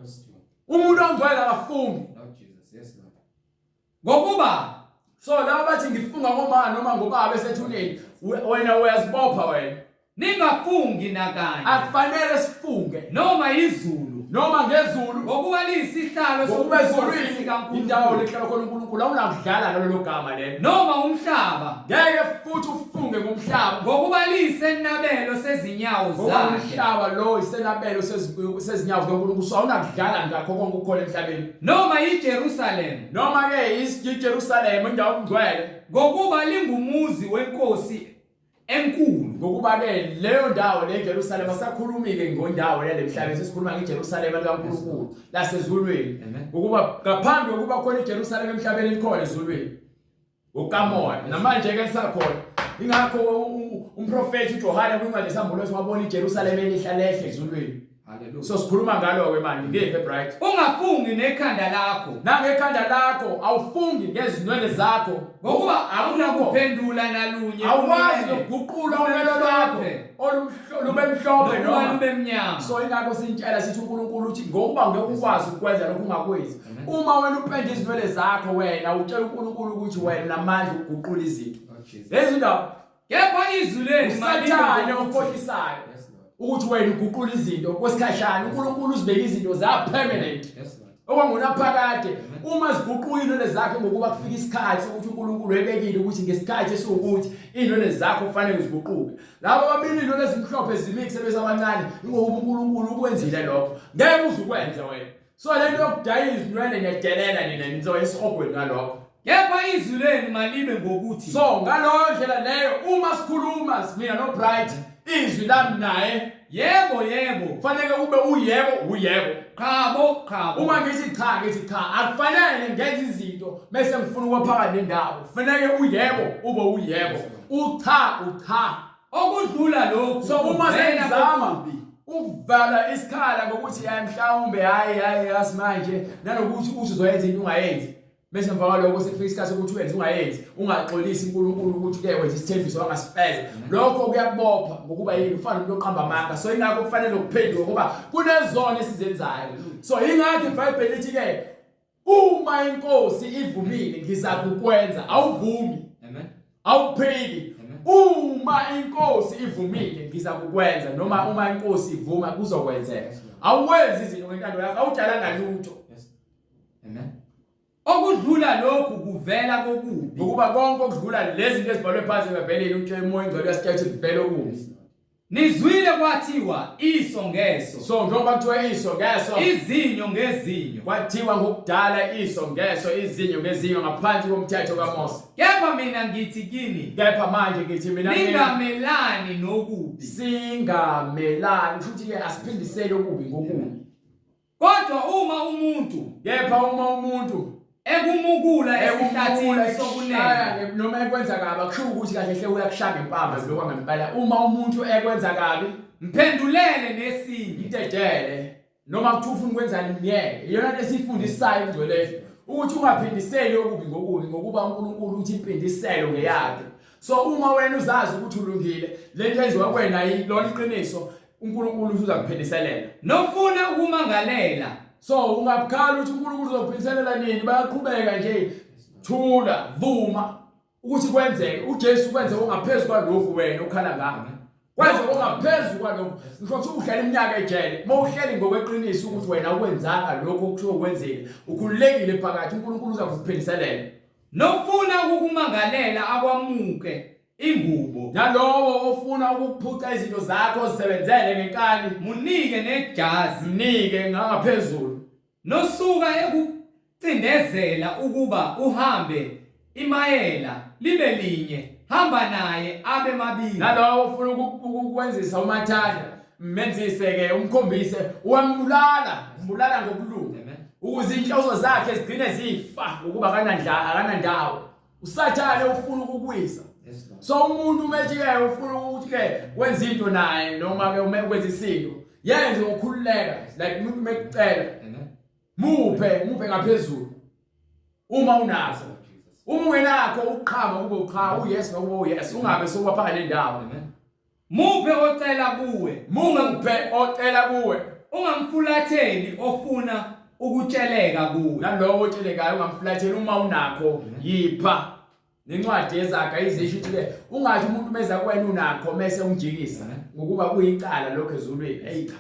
[SPEAKER 3] Yes, Lord.
[SPEAKER 2] Umuntu ongcwele akafungi.
[SPEAKER 3] Lord Jesus. Yes, Lord.
[SPEAKER 1] Ngokuba
[SPEAKER 2] So laba bathi ngifunga ngoma noma ngobaba esethuneni wena uyazibopha wena.
[SPEAKER 1] ningafungi nakanye.
[SPEAKER 2] Akufanele sifunge
[SPEAKER 1] Noma izulu.
[SPEAKER 2] noma ngezulu
[SPEAKER 1] Ngokuba liyisihlalo
[SPEAKER 2] ngokuba
[SPEAKER 1] sobukhosi
[SPEAKER 2] ezulwini
[SPEAKER 1] sikaNkulunkulu.
[SPEAKER 2] indawo lehlala khona uNkulunkulu awunakudlala ngalelo gama lelo.
[SPEAKER 1] Noma umhlaba.
[SPEAKER 2] Ngeke futhi ufunge ngomhlaba
[SPEAKER 1] Ngokuba liyisenabelo sezinyawo
[SPEAKER 2] ngoba
[SPEAKER 1] zakhe.
[SPEAKER 2] umhlaba lo isenabelo sezinyawo zikaNkulunkulu so awunakudlala ngakho konke okukhona emhlabeni.
[SPEAKER 1] Noma iJerusalem.
[SPEAKER 2] Noma ke iJerusalem indawo engcwele
[SPEAKER 1] Ngokuba lingumuzi wenkosi enkulu.
[SPEAKER 2] ngokuba ke leyo ndawo le Jerusalem asakhulumi ke ngondawo yale mhlabeni sesikhuluma ngeJerusalem likaNkulunkulu lasezulwini
[SPEAKER 3] Amen.
[SPEAKER 2] ngokuba ngaphambi kokuba khona iJerusalem emhlabeni likhona ezulwini ngokamoya namanje ke lisakhona ingakho umprofeti uJohane kwincwadi yesambulo wabona iJerusalem elihla lehle ezulwini.
[SPEAKER 3] Hallelujah.
[SPEAKER 2] So sikhuluma ngalo ke manje ngephi bright.
[SPEAKER 1] Ungafungi nekhanda lakho.
[SPEAKER 2] Nangekhanda lakho awufungi ngezinwele zakho
[SPEAKER 1] Ngokuba awunakuphendula nalunye.
[SPEAKER 2] awukwazi
[SPEAKER 1] unwele,
[SPEAKER 2] nokuguqula unwele lwakho lube mhlophe
[SPEAKER 1] nokuba
[SPEAKER 2] noma
[SPEAKER 1] lube mnyama.
[SPEAKER 2] So ingakho sintshela sithi uNkulunkulu uthi ngokuba ngeke ukwazi ukwenza lokhu ungakwenzi. Uma wena upende izinwele zakho wena utshela uNkulunkulu ukuthi wena unamandla ukuguqula izinto.
[SPEAKER 3] Lord Jesus.
[SPEAKER 2] Lezi ndaba
[SPEAKER 1] Kepha izwi lenu malibe
[SPEAKER 2] uSathane
[SPEAKER 1] ngokuthi,
[SPEAKER 2] okhohlisayo
[SPEAKER 3] Yes, Lord.
[SPEAKER 2] ukuthi wena uguqula izinto kwesikhashana uNkulunkulu uzibeka izinto za permanent.
[SPEAKER 3] Yes, Lord.
[SPEAKER 2] Okwangunaphakade uma ziguquka inwele zakho ngokuba kufika isikhathi sokuthi uNkulunkulu ebekile ukuthi ngesikhathi esiwukuthi inwele zakho kufanele ziguquke. Labo ababili inwele ezimhlophe zimixe besabancane ingokuba uNkulunkulu ukwenzile lokho. Ngeke uze ukwenze wena. So le nto yokudaya izinwele niyadelela nina nizoya esihogweni ngalokho.
[SPEAKER 1] Kepha izwi lenu malibe ngokuthi
[SPEAKER 2] So ngaloyo ndlela leyo uma sikhuluma mina no Bright izwi lami naye
[SPEAKER 1] yebo yebo,
[SPEAKER 2] kufanele kube uyebo uyebo.
[SPEAKER 1] qhabo qhabo.
[SPEAKER 2] Uma ngithi cha ngithi cha akufanele ngenze izinto bese ngifuna ukuba phakathi nendawo. Kufanele uyebo ube uyebo. Ucha ucha.
[SPEAKER 1] Okudlula lokhu
[SPEAKER 2] So uma
[SPEAKER 1] kuvela
[SPEAKER 2] sengizama
[SPEAKER 1] kokubi.
[SPEAKER 2] ukuvala isikhala ngokuthi hayi mhlawumbe hayi hayi yazi manje nanokuthi uthi uzoyenza into ungayenzi bese emva kwalokho sekufika isikhathi sokuthi uyenze ungayenzi ungaxolisi uNkulunkulu ukuthi ke wenza isithembiso wangasifeza lokho kuyakubopha ngokuba yini ufana umuntu oqamba amanga so ingakho kufanele ukuphenduka ngoba kunezono esizenzayo so ingakho iBhayibheli lithi ke uma inkosi ivumile ngizakukwenza awuvumi
[SPEAKER 3] Amen.
[SPEAKER 2] awuphiki
[SPEAKER 3] Amen.
[SPEAKER 2] uma inkosi ivumile ngiza kukwenza noma uma inkosi ivuma kuzokwenzeka awuwenzi izinto ngentando yakho awudalanga lutho
[SPEAKER 3] Yes. Amen.
[SPEAKER 1] Okudlula lokhu kuvela kokubi.
[SPEAKER 2] ngokuba konke okudlula lezi zinto ezibhalwe phansi eBhayibhelini utshela umoya ongcwele uyasitshela ukuthi kuvela okubi
[SPEAKER 3] Yes, Lord.
[SPEAKER 1] Nizwile kwathiwa iso ngeso,
[SPEAKER 2] so njengoba kuthiwa iso ngeso
[SPEAKER 1] izinyo ngezinyo.
[SPEAKER 2] kwathiwa ngokudala iso ngeso izinyo ngezinyo ngaphansi komthetho kaMose
[SPEAKER 1] Kepha mina ngithi kini,
[SPEAKER 2] kepha manje ngithi mina
[SPEAKER 1] ningamelani nokubi.
[SPEAKER 2] singamelani kusho ukuthi ke asiphindisele okubi ngokubi
[SPEAKER 1] Kodwa uma umuntu
[SPEAKER 2] kepha uma umuntu
[SPEAKER 1] ekumukula
[SPEAKER 2] ekumukula
[SPEAKER 1] esihlathini sokunene,
[SPEAKER 2] noma ekwenza kabi akusho ukuthi kahle hle uyakushaya ngempama lokho ngempela uma umuntu ekwenza kabi
[SPEAKER 1] mphendulele nesinye.
[SPEAKER 2] idedele noma kuthiwa ufuna ukwenzani myeke iyona nto esiyifundisayo engcweleni ukuthi ungaphindiseli okubi ngokubi ngokuba uNkulunkulu uthi impindiselo ngeyakhe so uma wena uzazi ukuthi ulungile le nto enziwa kuwena yilona iqiniso uNkulunkulu uthi uzakuphindiselela
[SPEAKER 1] Nofuna ukumangalela,
[SPEAKER 2] so ungabukhala ukuthi uNkulunkulu uzokuphindiselela nini bayaqhubeka nje thula vuma ukuthi kwenzeke uJesu kwenze okungaphezu kwalokhu wena okhala ngakho kwenze okungaphezu kwalokhu ngisho ukuthi uhlala iminyaka ejele uma uhleli ngokweqiniso ukuthi wena ukwenzanga lokhu okuthiwa ukwenzile ukhululekile phakathi uNkulunkulu uzakuphindiselela
[SPEAKER 1] nofuna ukukumangalela akwamuke ingubo.
[SPEAKER 2] Nalowo ofuna ukukuphuca izinto zakho ozisebenzele ngenkani,
[SPEAKER 1] Munike nejazi.
[SPEAKER 2] Mnike ngangaphezulu.
[SPEAKER 1] Nosuka ekucindezela ukuba uhambe imayela libe linye, hamba naye abe mabili.
[SPEAKER 2] Nalowo ofuna ukukwenzisa umathanda, menzise ke, umkhombise, uwambulala, umbulala ngokulunga.
[SPEAKER 3] Amen.
[SPEAKER 2] Ukuze inhloso zakhe zigcine zifa ngokuba akanandla, akanandawo. Usathane ufuna ukukwisa.
[SPEAKER 3] Yes, Lord.
[SPEAKER 2] So umuntu uma ethi ke ufuna ukuthi ke wenze into naye noma ke uma wenza isinto, yenze ngokukhululeka, like umuntu uma ekucela,
[SPEAKER 3] Amen.
[SPEAKER 2] muphe, muphe ngaphezulu uma unakho.
[SPEAKER 3] Lord Jesus.
[SPEAKER 2] Uma ungenakho uqhama kube ucha, uyes noma kube uyes, ungabe sokuba phakathi nendawo.
[SPEAKER 3] Amen.
[SPEAKER 1] Muphe ocela kuwe,
[SPEAKER 2] Muphe ocela kuwe,
[SPEAKER 1] ungamfulatheli ofuna ukutsheleka kuwe.
[SPEAKER 2] Nalowo otshelekayo ungamfulatheli. Uma unakho yipha. Nencwadi yeZaga izisho ukuthi ke ungathi umuntu meza kuwena unakho mese umjikisa,
[SPEAKER 3] Amen.
[SPEAKER 2] ngokuba kuyicala lokho ezulwini. Hey cha,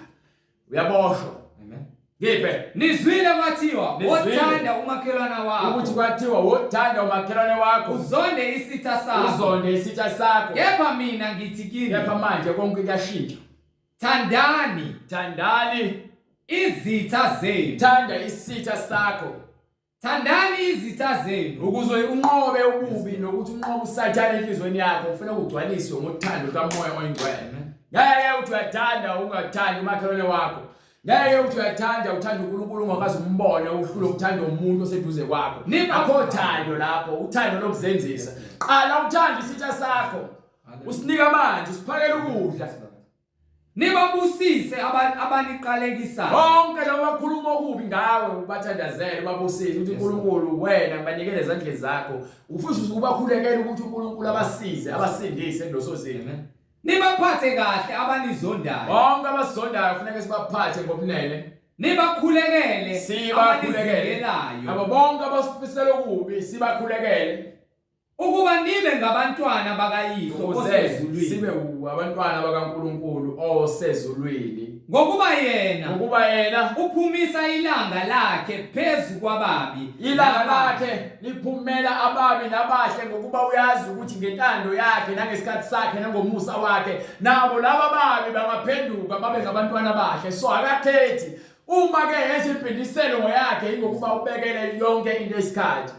[SPEAKER 2] uyaboshwa.
[SPEAKER 3] Amen.
[SPEAKER 2] Ngiphe.
[SPEAKER 1] Nizwile kwathiwa,
[SPEAKER 2] Nizwile.
[SPEAKER 1] wothanda umakhelwana wakho,
[SPEAKER 2] Ukuthi kwathiwa wothanda umakhelwane wakho,
[SPEAKER 1] uzonde isitha sakho.
[SPEAKER 2] Uzonde isitha sakho.
[SPEAKER 1] Kepha mina ngithi kini,
[SPEAKER 2] Kepha manje konke kuyashintsha.
[SPEAKER 1] Thandani
[SPEAKER 2] Thandani
[SPEAKER 1] izitha zenu.
[SPEAKER 2] Thanda isitha sakho.
[SPEAKER 1] Thandani izitha zenu.
[SPEAKER 2] Ukuze unqobe ububi nokuthi unqobe uSathane enhliziyweni yakho, kufanele ugcwaliswe ngothando lukaMoya oyiNgcwele.
[SPEAKER 3] Amen.
[SPEAKER 2] Ngeke uthi uyathanda ungathandi umakhelwane wakho. Ngeke uthi uyathanda uthanda uNkulunkulu ungakaze umbone, uhlule ukuthanda umuntu oseduze kwakho. Akho thando lapho, uthando lokuzenzisa. Qala uthande isitha sakho.
[SPEAKER 3] Hallelujah.
[SPEAKER 2] Usinika amanzi, usiphakele ukudla.
[SPEAKER 3] Yes, Lord.
[SPEAKER 1] Nibabusise abaniqalekisayo.
[SPEAKER 2] Bonke labo bakhuluma okubi ngawe ubathandazele, ubabusise, ukuthi uNkulunkulu wena ngibanikele ezandleni zakho. Ufisa ukubakhulekela ukuthi uNkulunkulu abasize, abasindise kulosozini.
[SPEAKER 3] Amen.
[SPEAKER 1] Nibaphathe kahle abanizondayo.
[SPEAKER 2] Bonke abasizondayo kufuneka sibaphathe ngobunene.
[SPEAKER 1] Nibakhulekele
[SPEAKER 2] Sibakhulekele.
[SPEAKER 1] abanizingelayo.
[SPEAKER 2] Abo bonke abasifisela okubi sibakhulekele.
[SPEAKER 1] Ukuba nibe ngabantwana bakaYihlo
[SPEAKER 2] Ukuze
[SPEAKER 1] osezulwini.
[SPEAKER 2] sibe abantwana bakaNkulunkulu osezulwini.
[SPEAKER 1] Ngokuba yena
[SPEAKER 2] Ngokuba yena
[SPEAKER 1] uphumisa ilanga lakhe phezu kwababi.
[SPEAKER 2] Ilanga
[SPEAKER 1] nabahle.
[SPEAKER 2] lakhe liphumela ababi nabahle, ngokuba uyazi ukuthi ngentando yakhe nangesikhathi sakhe nangomusa wakhe nabo laba babi bangaphenduka babe ngabantwana abahle. So akakhethi. Uma ke yenza impindiselo ngoyakhe, ingokuba ubekele yonke into isikhathi.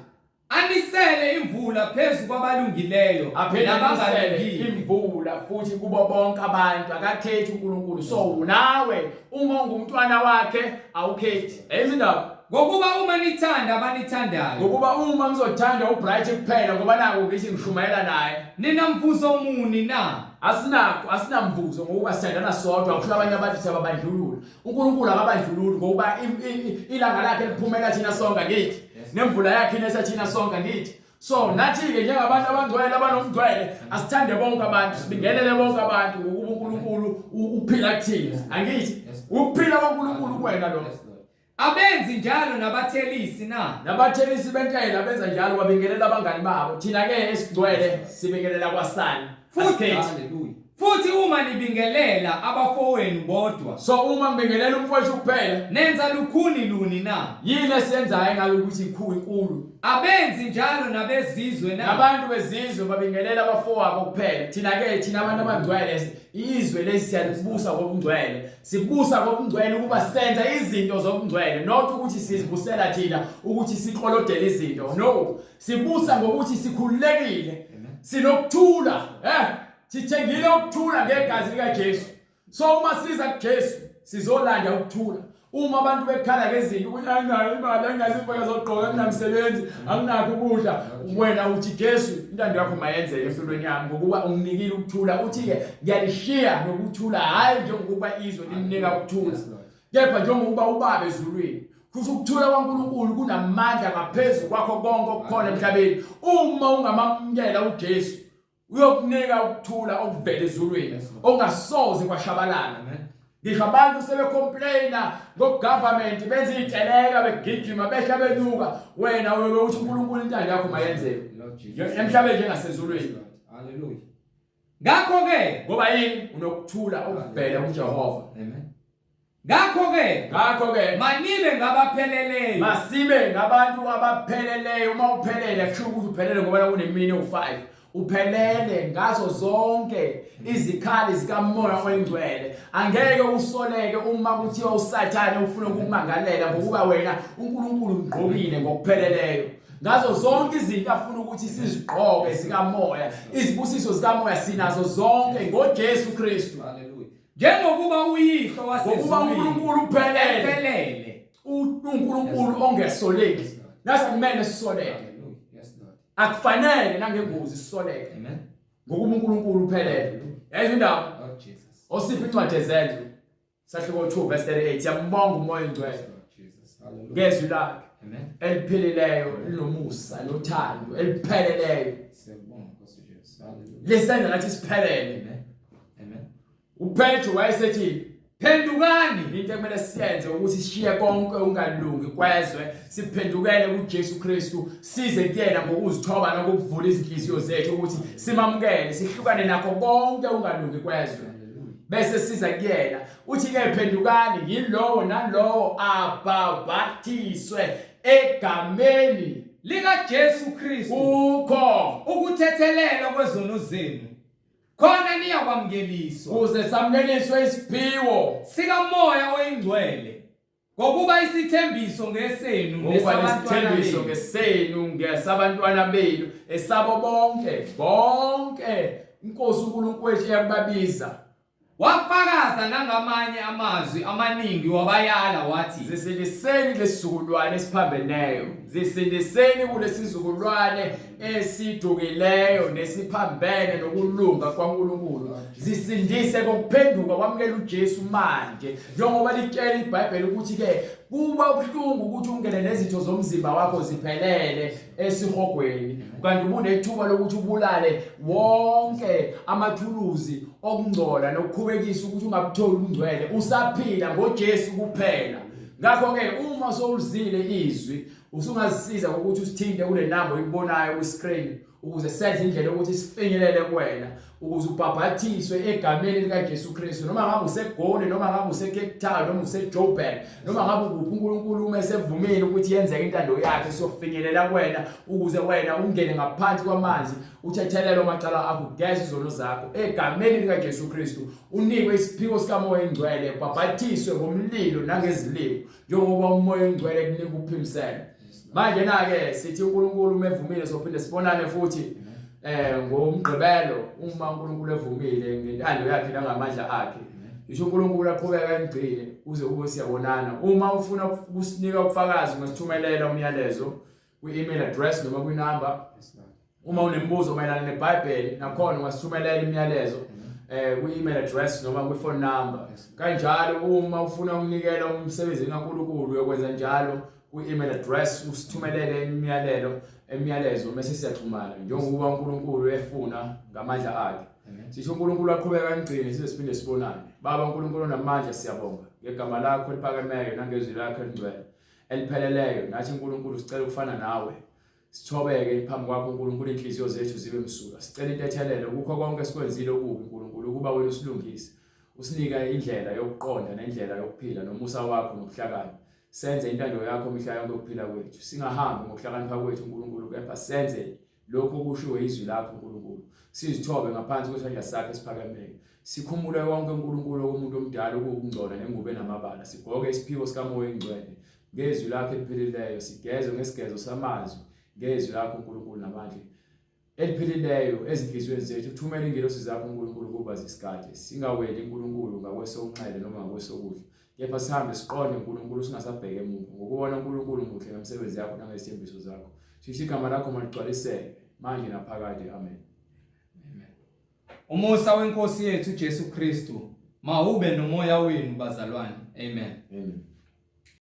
[SPEAKER 1] Anisele imvula phezu kwabalungileyo
[SPEAKER 2] Aphinde anisele
[SPEAKER 1] nabangalungile.
[SPEAKER 2] imvula futhi kubo bonke abantu. Akakhethi uNkulunkulu. So nawe uma ungumntwana wakhe awukhethi. Eyizi indaba.
[SPEAKER 1] Ngokuba uma nithanda abanithandayo,
[SPEAKER 2] Ngokuba uma ngizothanda uBright kuphela, ngoba naku ngithi ngishumayela naye,
[SPEAKER 1] ninamvuzo muni na?
[SPEAKER 2] Asinakho, asinamvuzo, ngokuba sithandana sodwa. Kusho abanye abantu siyababandlulula. uNkulunkulu akabandlululi, ngokuba ilanga lakhe liphumela thina sonke, angithi? Nemvula yakhe inetha thina sonke, angithi? So nathi-ke njengabantu abangcwele, abanomngcwele, asithande bonke abantu, sibingelele bonke abantu, ngokuba uNkulunkulu uphila kuthina, angithi? Ukuphila kwaNkulunkulu kuwena lo.
[SPEAKER 3] Yes, Lord.
[SPEAKER 1] Abenzi njalo nabathelisi na?
[SPEAKER 2] Nabathelisi bentela benza njalo, babingelela abangani babo. Thina-ke esigcwele sibingelela kwasani.
[SPEAKER 1] Futhi-
[SPEAKER 2] Asikhethi.
[SPEAKER 3] Hallelujah.
[SPEAKER 1] Futhi uma nibingelela abafowenu bodwa,
[SPEAKER 2] So uma ngibingelela umfowethu kuphela,
[SPEAKER 1] nenza lukhuni luni na?
[SPEAKER 2] Yini esiyenzayo engabe ukuthi ikhulu inkulu?
[SPEAKER 1] Abenzi njalo nabezizwe na?
[SPEAKER 2] Nabantu bezizwe babingelela abafowabo kuphela. Thina-ke, thina abantu abangcwele, izwe lesi siyalibusa ngobungcwele. Sibusa ngobungcwele ukuba senza izinto zobungcwele, not ukuthi sizibusela thina ukuthi siqolodele izinto. No, sibusa ngokuthi sikhululekile, sinokuthula, sithengile ukuthula ngegazi likaJesu. So uma siza kuJesu sizolanda ukuthula. Uma abantu bekhala ngezinto ukuthi anginayo imali, anginazo impahla zokugqoka, anginamsebenzi, anginakho ukudla, wena uthi Jesu, intando yakho mayenzeke empilweni yami, ngokuba unginikile ukuthula. Uthi-ke ngiyalishiya nokuthula, hhayi njengokuba izwe limnika ukuthula,
[SPEAKER 3] Yes, Lord.
[SPEAKER 2] kepha njengokuba uBaba ezulwini. Kusho ukuthula kwaNkulunkulu kunamandla ngaphezu kwakho konke okukhona emhlabeni. Uma ungamamukela uJesu, uyokunika ukuthula okuvela ezulwini ongasoze kwashabalala.
[SPEAKER 3] Amen.
[SPEAKER 2] Ngisho abantu sebecomplaina ngogovernment, benza iy'teleka, begijima, behla benyuka, wena uyobe uthi uNkulunkulu intando yakho mayenzeke
[SPEAKER 3] Lord Jesus.
[SPEAKER 2] emhlabeni njengasezulwini.
[SPEAKER 3] Yes, Lord. Hallelujah.
[SPEAKER 1] Ngakho-ke
[SPEAKER 2] Ngoba yini? Unokuthula okuvela kuJehova.
[SPEAKER 3] Amen.
[SPEAKER 1] Ngakho-ke
[SPEAKER 2] Ngakho-ke
[SPEAKER 1] manibe ngabapheleleyo.
[SPEAKER 2] Masibe ngabantu abapheleleyo. Uma uphelele kusho ukuthi uphelele ngoba la kunemini ewu-5. Uphelele ngazo zonke izikhali zikaMoya oyiNgcwele. Angeke usoleke uma kuthiwa uSathane ufuna ukukumangalela ngokuba wena uNkulunkulu umgqokile ngokupheleleyo. Ngazo zonke izinto afuna ukuthi sizigqoke zikamoya, izibusiso zikamoya sinazo zonke ngoJesu Kristu.
[SPEAKER 1] Haleluya. Njengokuba uyihlo
[SPEAKER 2] Ngokuba
[SPEAKER 1] wasezulwini
[SPEAKER 2] uNkulunkulu uphelele,
[SPEAKER 1] ephelele.
[SPEAKER 2] uNkulunkulu ongesoleki. Nase kumele sisoleke.
[SPEAKER 3] Hallelujah. Yes, Lord.
[SPEAKER 2] Akufanele nangengozi sisoleke.
[SPEAKER 3] Amen.
[SPEAKER 2] Ngokuba uNkulunkulu uphelele. Yayizo indaba.
[SPEAKER 3] Lord Jesus.
[SPEAKER 2] Osipha incwadi ezenzo. Sahluko 2 verse 38. Siyambonga uMoya oNgcwele
[SPEAKER 3] Yes, Lord Jesus. Hallelujah.
[SPEAKER 2] ngezwi lakhe
[SPEAKER 3] Amen.
[SPEAKER 2] eliphilileyo linomusa nothando elipheleleyo.
[SPEAKER 3] Siyabonga Nkosi Jesu. Hallelujah.
[SPEAKER 2] Lisenza nathi siphelele.
[SPEAKER 3] Amen. Amen.
[SPEAKER 2] uPetru wayesethi
[SPEAKER 1] Phendukani
[SPEAKER 2] into ekumele siyenze ukuthi sishiye konke okungalungi kwezwe siphendukele kuJesu Kristu size kuyena ngokuzithoba nokuvula izinhliziyo zethu ukuthi simamukele sihlukane nakho konke okungalungi kwezwe bese siza kuyena uthi ke phendukani yilowo nalowo abhabhathiswe egameni
[SPEAKER 1] likaJesu Kristu
[SPEAKER 2] kukho
[SPEAKER 1] ukuthethelelwa kwezono zenu khona niyakwamukeliswa
[SPEAKER 2] kuze samukeliswe isiphiwo
[SPEAKER 1] sikaMoya oyiNgcwele ngokuba isithembiso ngesenu
[SPEAKER 2] ngokuba
[SPEAKER 1] nesabantwana
[SPEAKER 2] lesithembiso
[SPEAKER 1] benu
[SPEAKER 2] ngesenu ngesabantwana benu esabo bonke bonke inkosi uNkulunkulu wethu eyakubabiza
[SPEAKER 1] Wafakaza nangamanye amazwi amaningi wabayala wathi
[SPEAKER 2] zisindiseni kulesizukulwane esiphambeneyo zisindiseni kulesizukulwane esidukileyo nesiphambene nokulunga kwaNkulunkulu zisindise kokuphenduka kwamukela uJesu manje njengoba litshela iBhayibheli ukuthi ke kuba ubuhlungu ukuthi ungene nezitho zomzimba wakho ziphelele esihogweni kanti ubunethuba lokuthi ubulale wonke amathuluzi okungcola nokukhubekisa ukuthi ungabutholi ubungcwele usaphila ngoJesu kuphela ngakho ke uma sowulizile izwi usungazisiza ngokuthi usithinte kule namba oyibonayo kwi-screen ukuze senze indlela yokuthi sifinyelele kuwena ukuze ubhabhathiswe egameni likaJesu Kristu noma ngabe useGoli noma ngabe useCape Town noma useJoburg noma ngabe ukuphi uNkulunkulu uma esevumile ukuthi yenzeke intando yakhe siyofinyelela kuwena ukuze wena ungene ngaphansi kwamanzi uthethelelwe amacala akho ugeze izono zakho egameni likaJesu Kristu unikwe isiphiwo sikaMoya oNgcwele ubhabhathiswe ngomlilo nangezilimi njengoba uMoya oNgcwele kunika ukuphimisela manje na ke sithi uNkulunkulu uma evumile sophinde sibonane futhi eh ngomgqibelo uma uNkulunkulu evumile ngentando yakhe nangamandla akhe ngisho uNkulunkulu aqhubeka engigcine kuze kube siyabonana uma ufuna ukusinika ubufakazi ungasithumelela umyalezo kwi-email address noma kwinamba uma unemibuzo mayelana neBhayibheli nakhona ungasithumelela imiyalezo eh kwi-email address noma kwi-phone number kanjalo uma ufuna ukunikela umsebenzi kaNkulunkulu uyokwenza njalo kwi-email address usithumelele imiyalelo imiyalezo mase siyaxhumana njengokuba uNkulunkulu efuna ngamandla akhe sisho uNkulunkulu aqhubeka anigcine size siphinde sibonane baba uNkulunkulu onamandla siyabonga ngegama lakho eliphakemeyo nangezwi lakho elingcwele elipheleleyo nathi uNkulunkulu sicela ukufana nawe Sithobeke phambi kwakho uNkulunkulu inhliziyo zethu zibe msulwa. Sicela intethelelo kukho konke esikwenzile okubi uNkulunkulu ukuba wena usilungise. Usinika indlela yokuqonda nendlela yokuphila nomusa wakho nobuhlakani. Senze intando yakho mihla yonke ukuphila kwethu. Singahambi ngokuhlakanipha kwethu uNkulunkulu kepha senze lokhu okushiwo izwi lakho uNkulunkulu. Sizithobe ngaphansi kwesandla sakho esiphakemeyo. Sikhumule konke uNkulunkulu okomuntu omdala okuwukungcola nengubo enamabala. Sigqoke isiphiwo sikaMoya oNgcwele. Ngezwi lakho eliphilileyo sigezwe ngesigezo samazwi ngezwi lakho uNkulunkulu namandla eliphilileyo ezinhliziyweni zethu uthumele ingelosi zakho uNkulunkulu ukuba zisigade singaweli uNkulunkulu ngakwesokunxele noma ngakwesokudla kepha sihambe siqonde uNkulunkulu singasabheke emuva ngokubona uNkulunkulu muhle ngemisebenzi yakho nangezithembiso zakho shisha igama lakho maligcwaliseke manje naphakade amen
[SPEAKER 1] Umusa wenkosi yethu Jesu Kristu mawube nomoya wenu bazalwane amen
[SPEAKER 2] amen.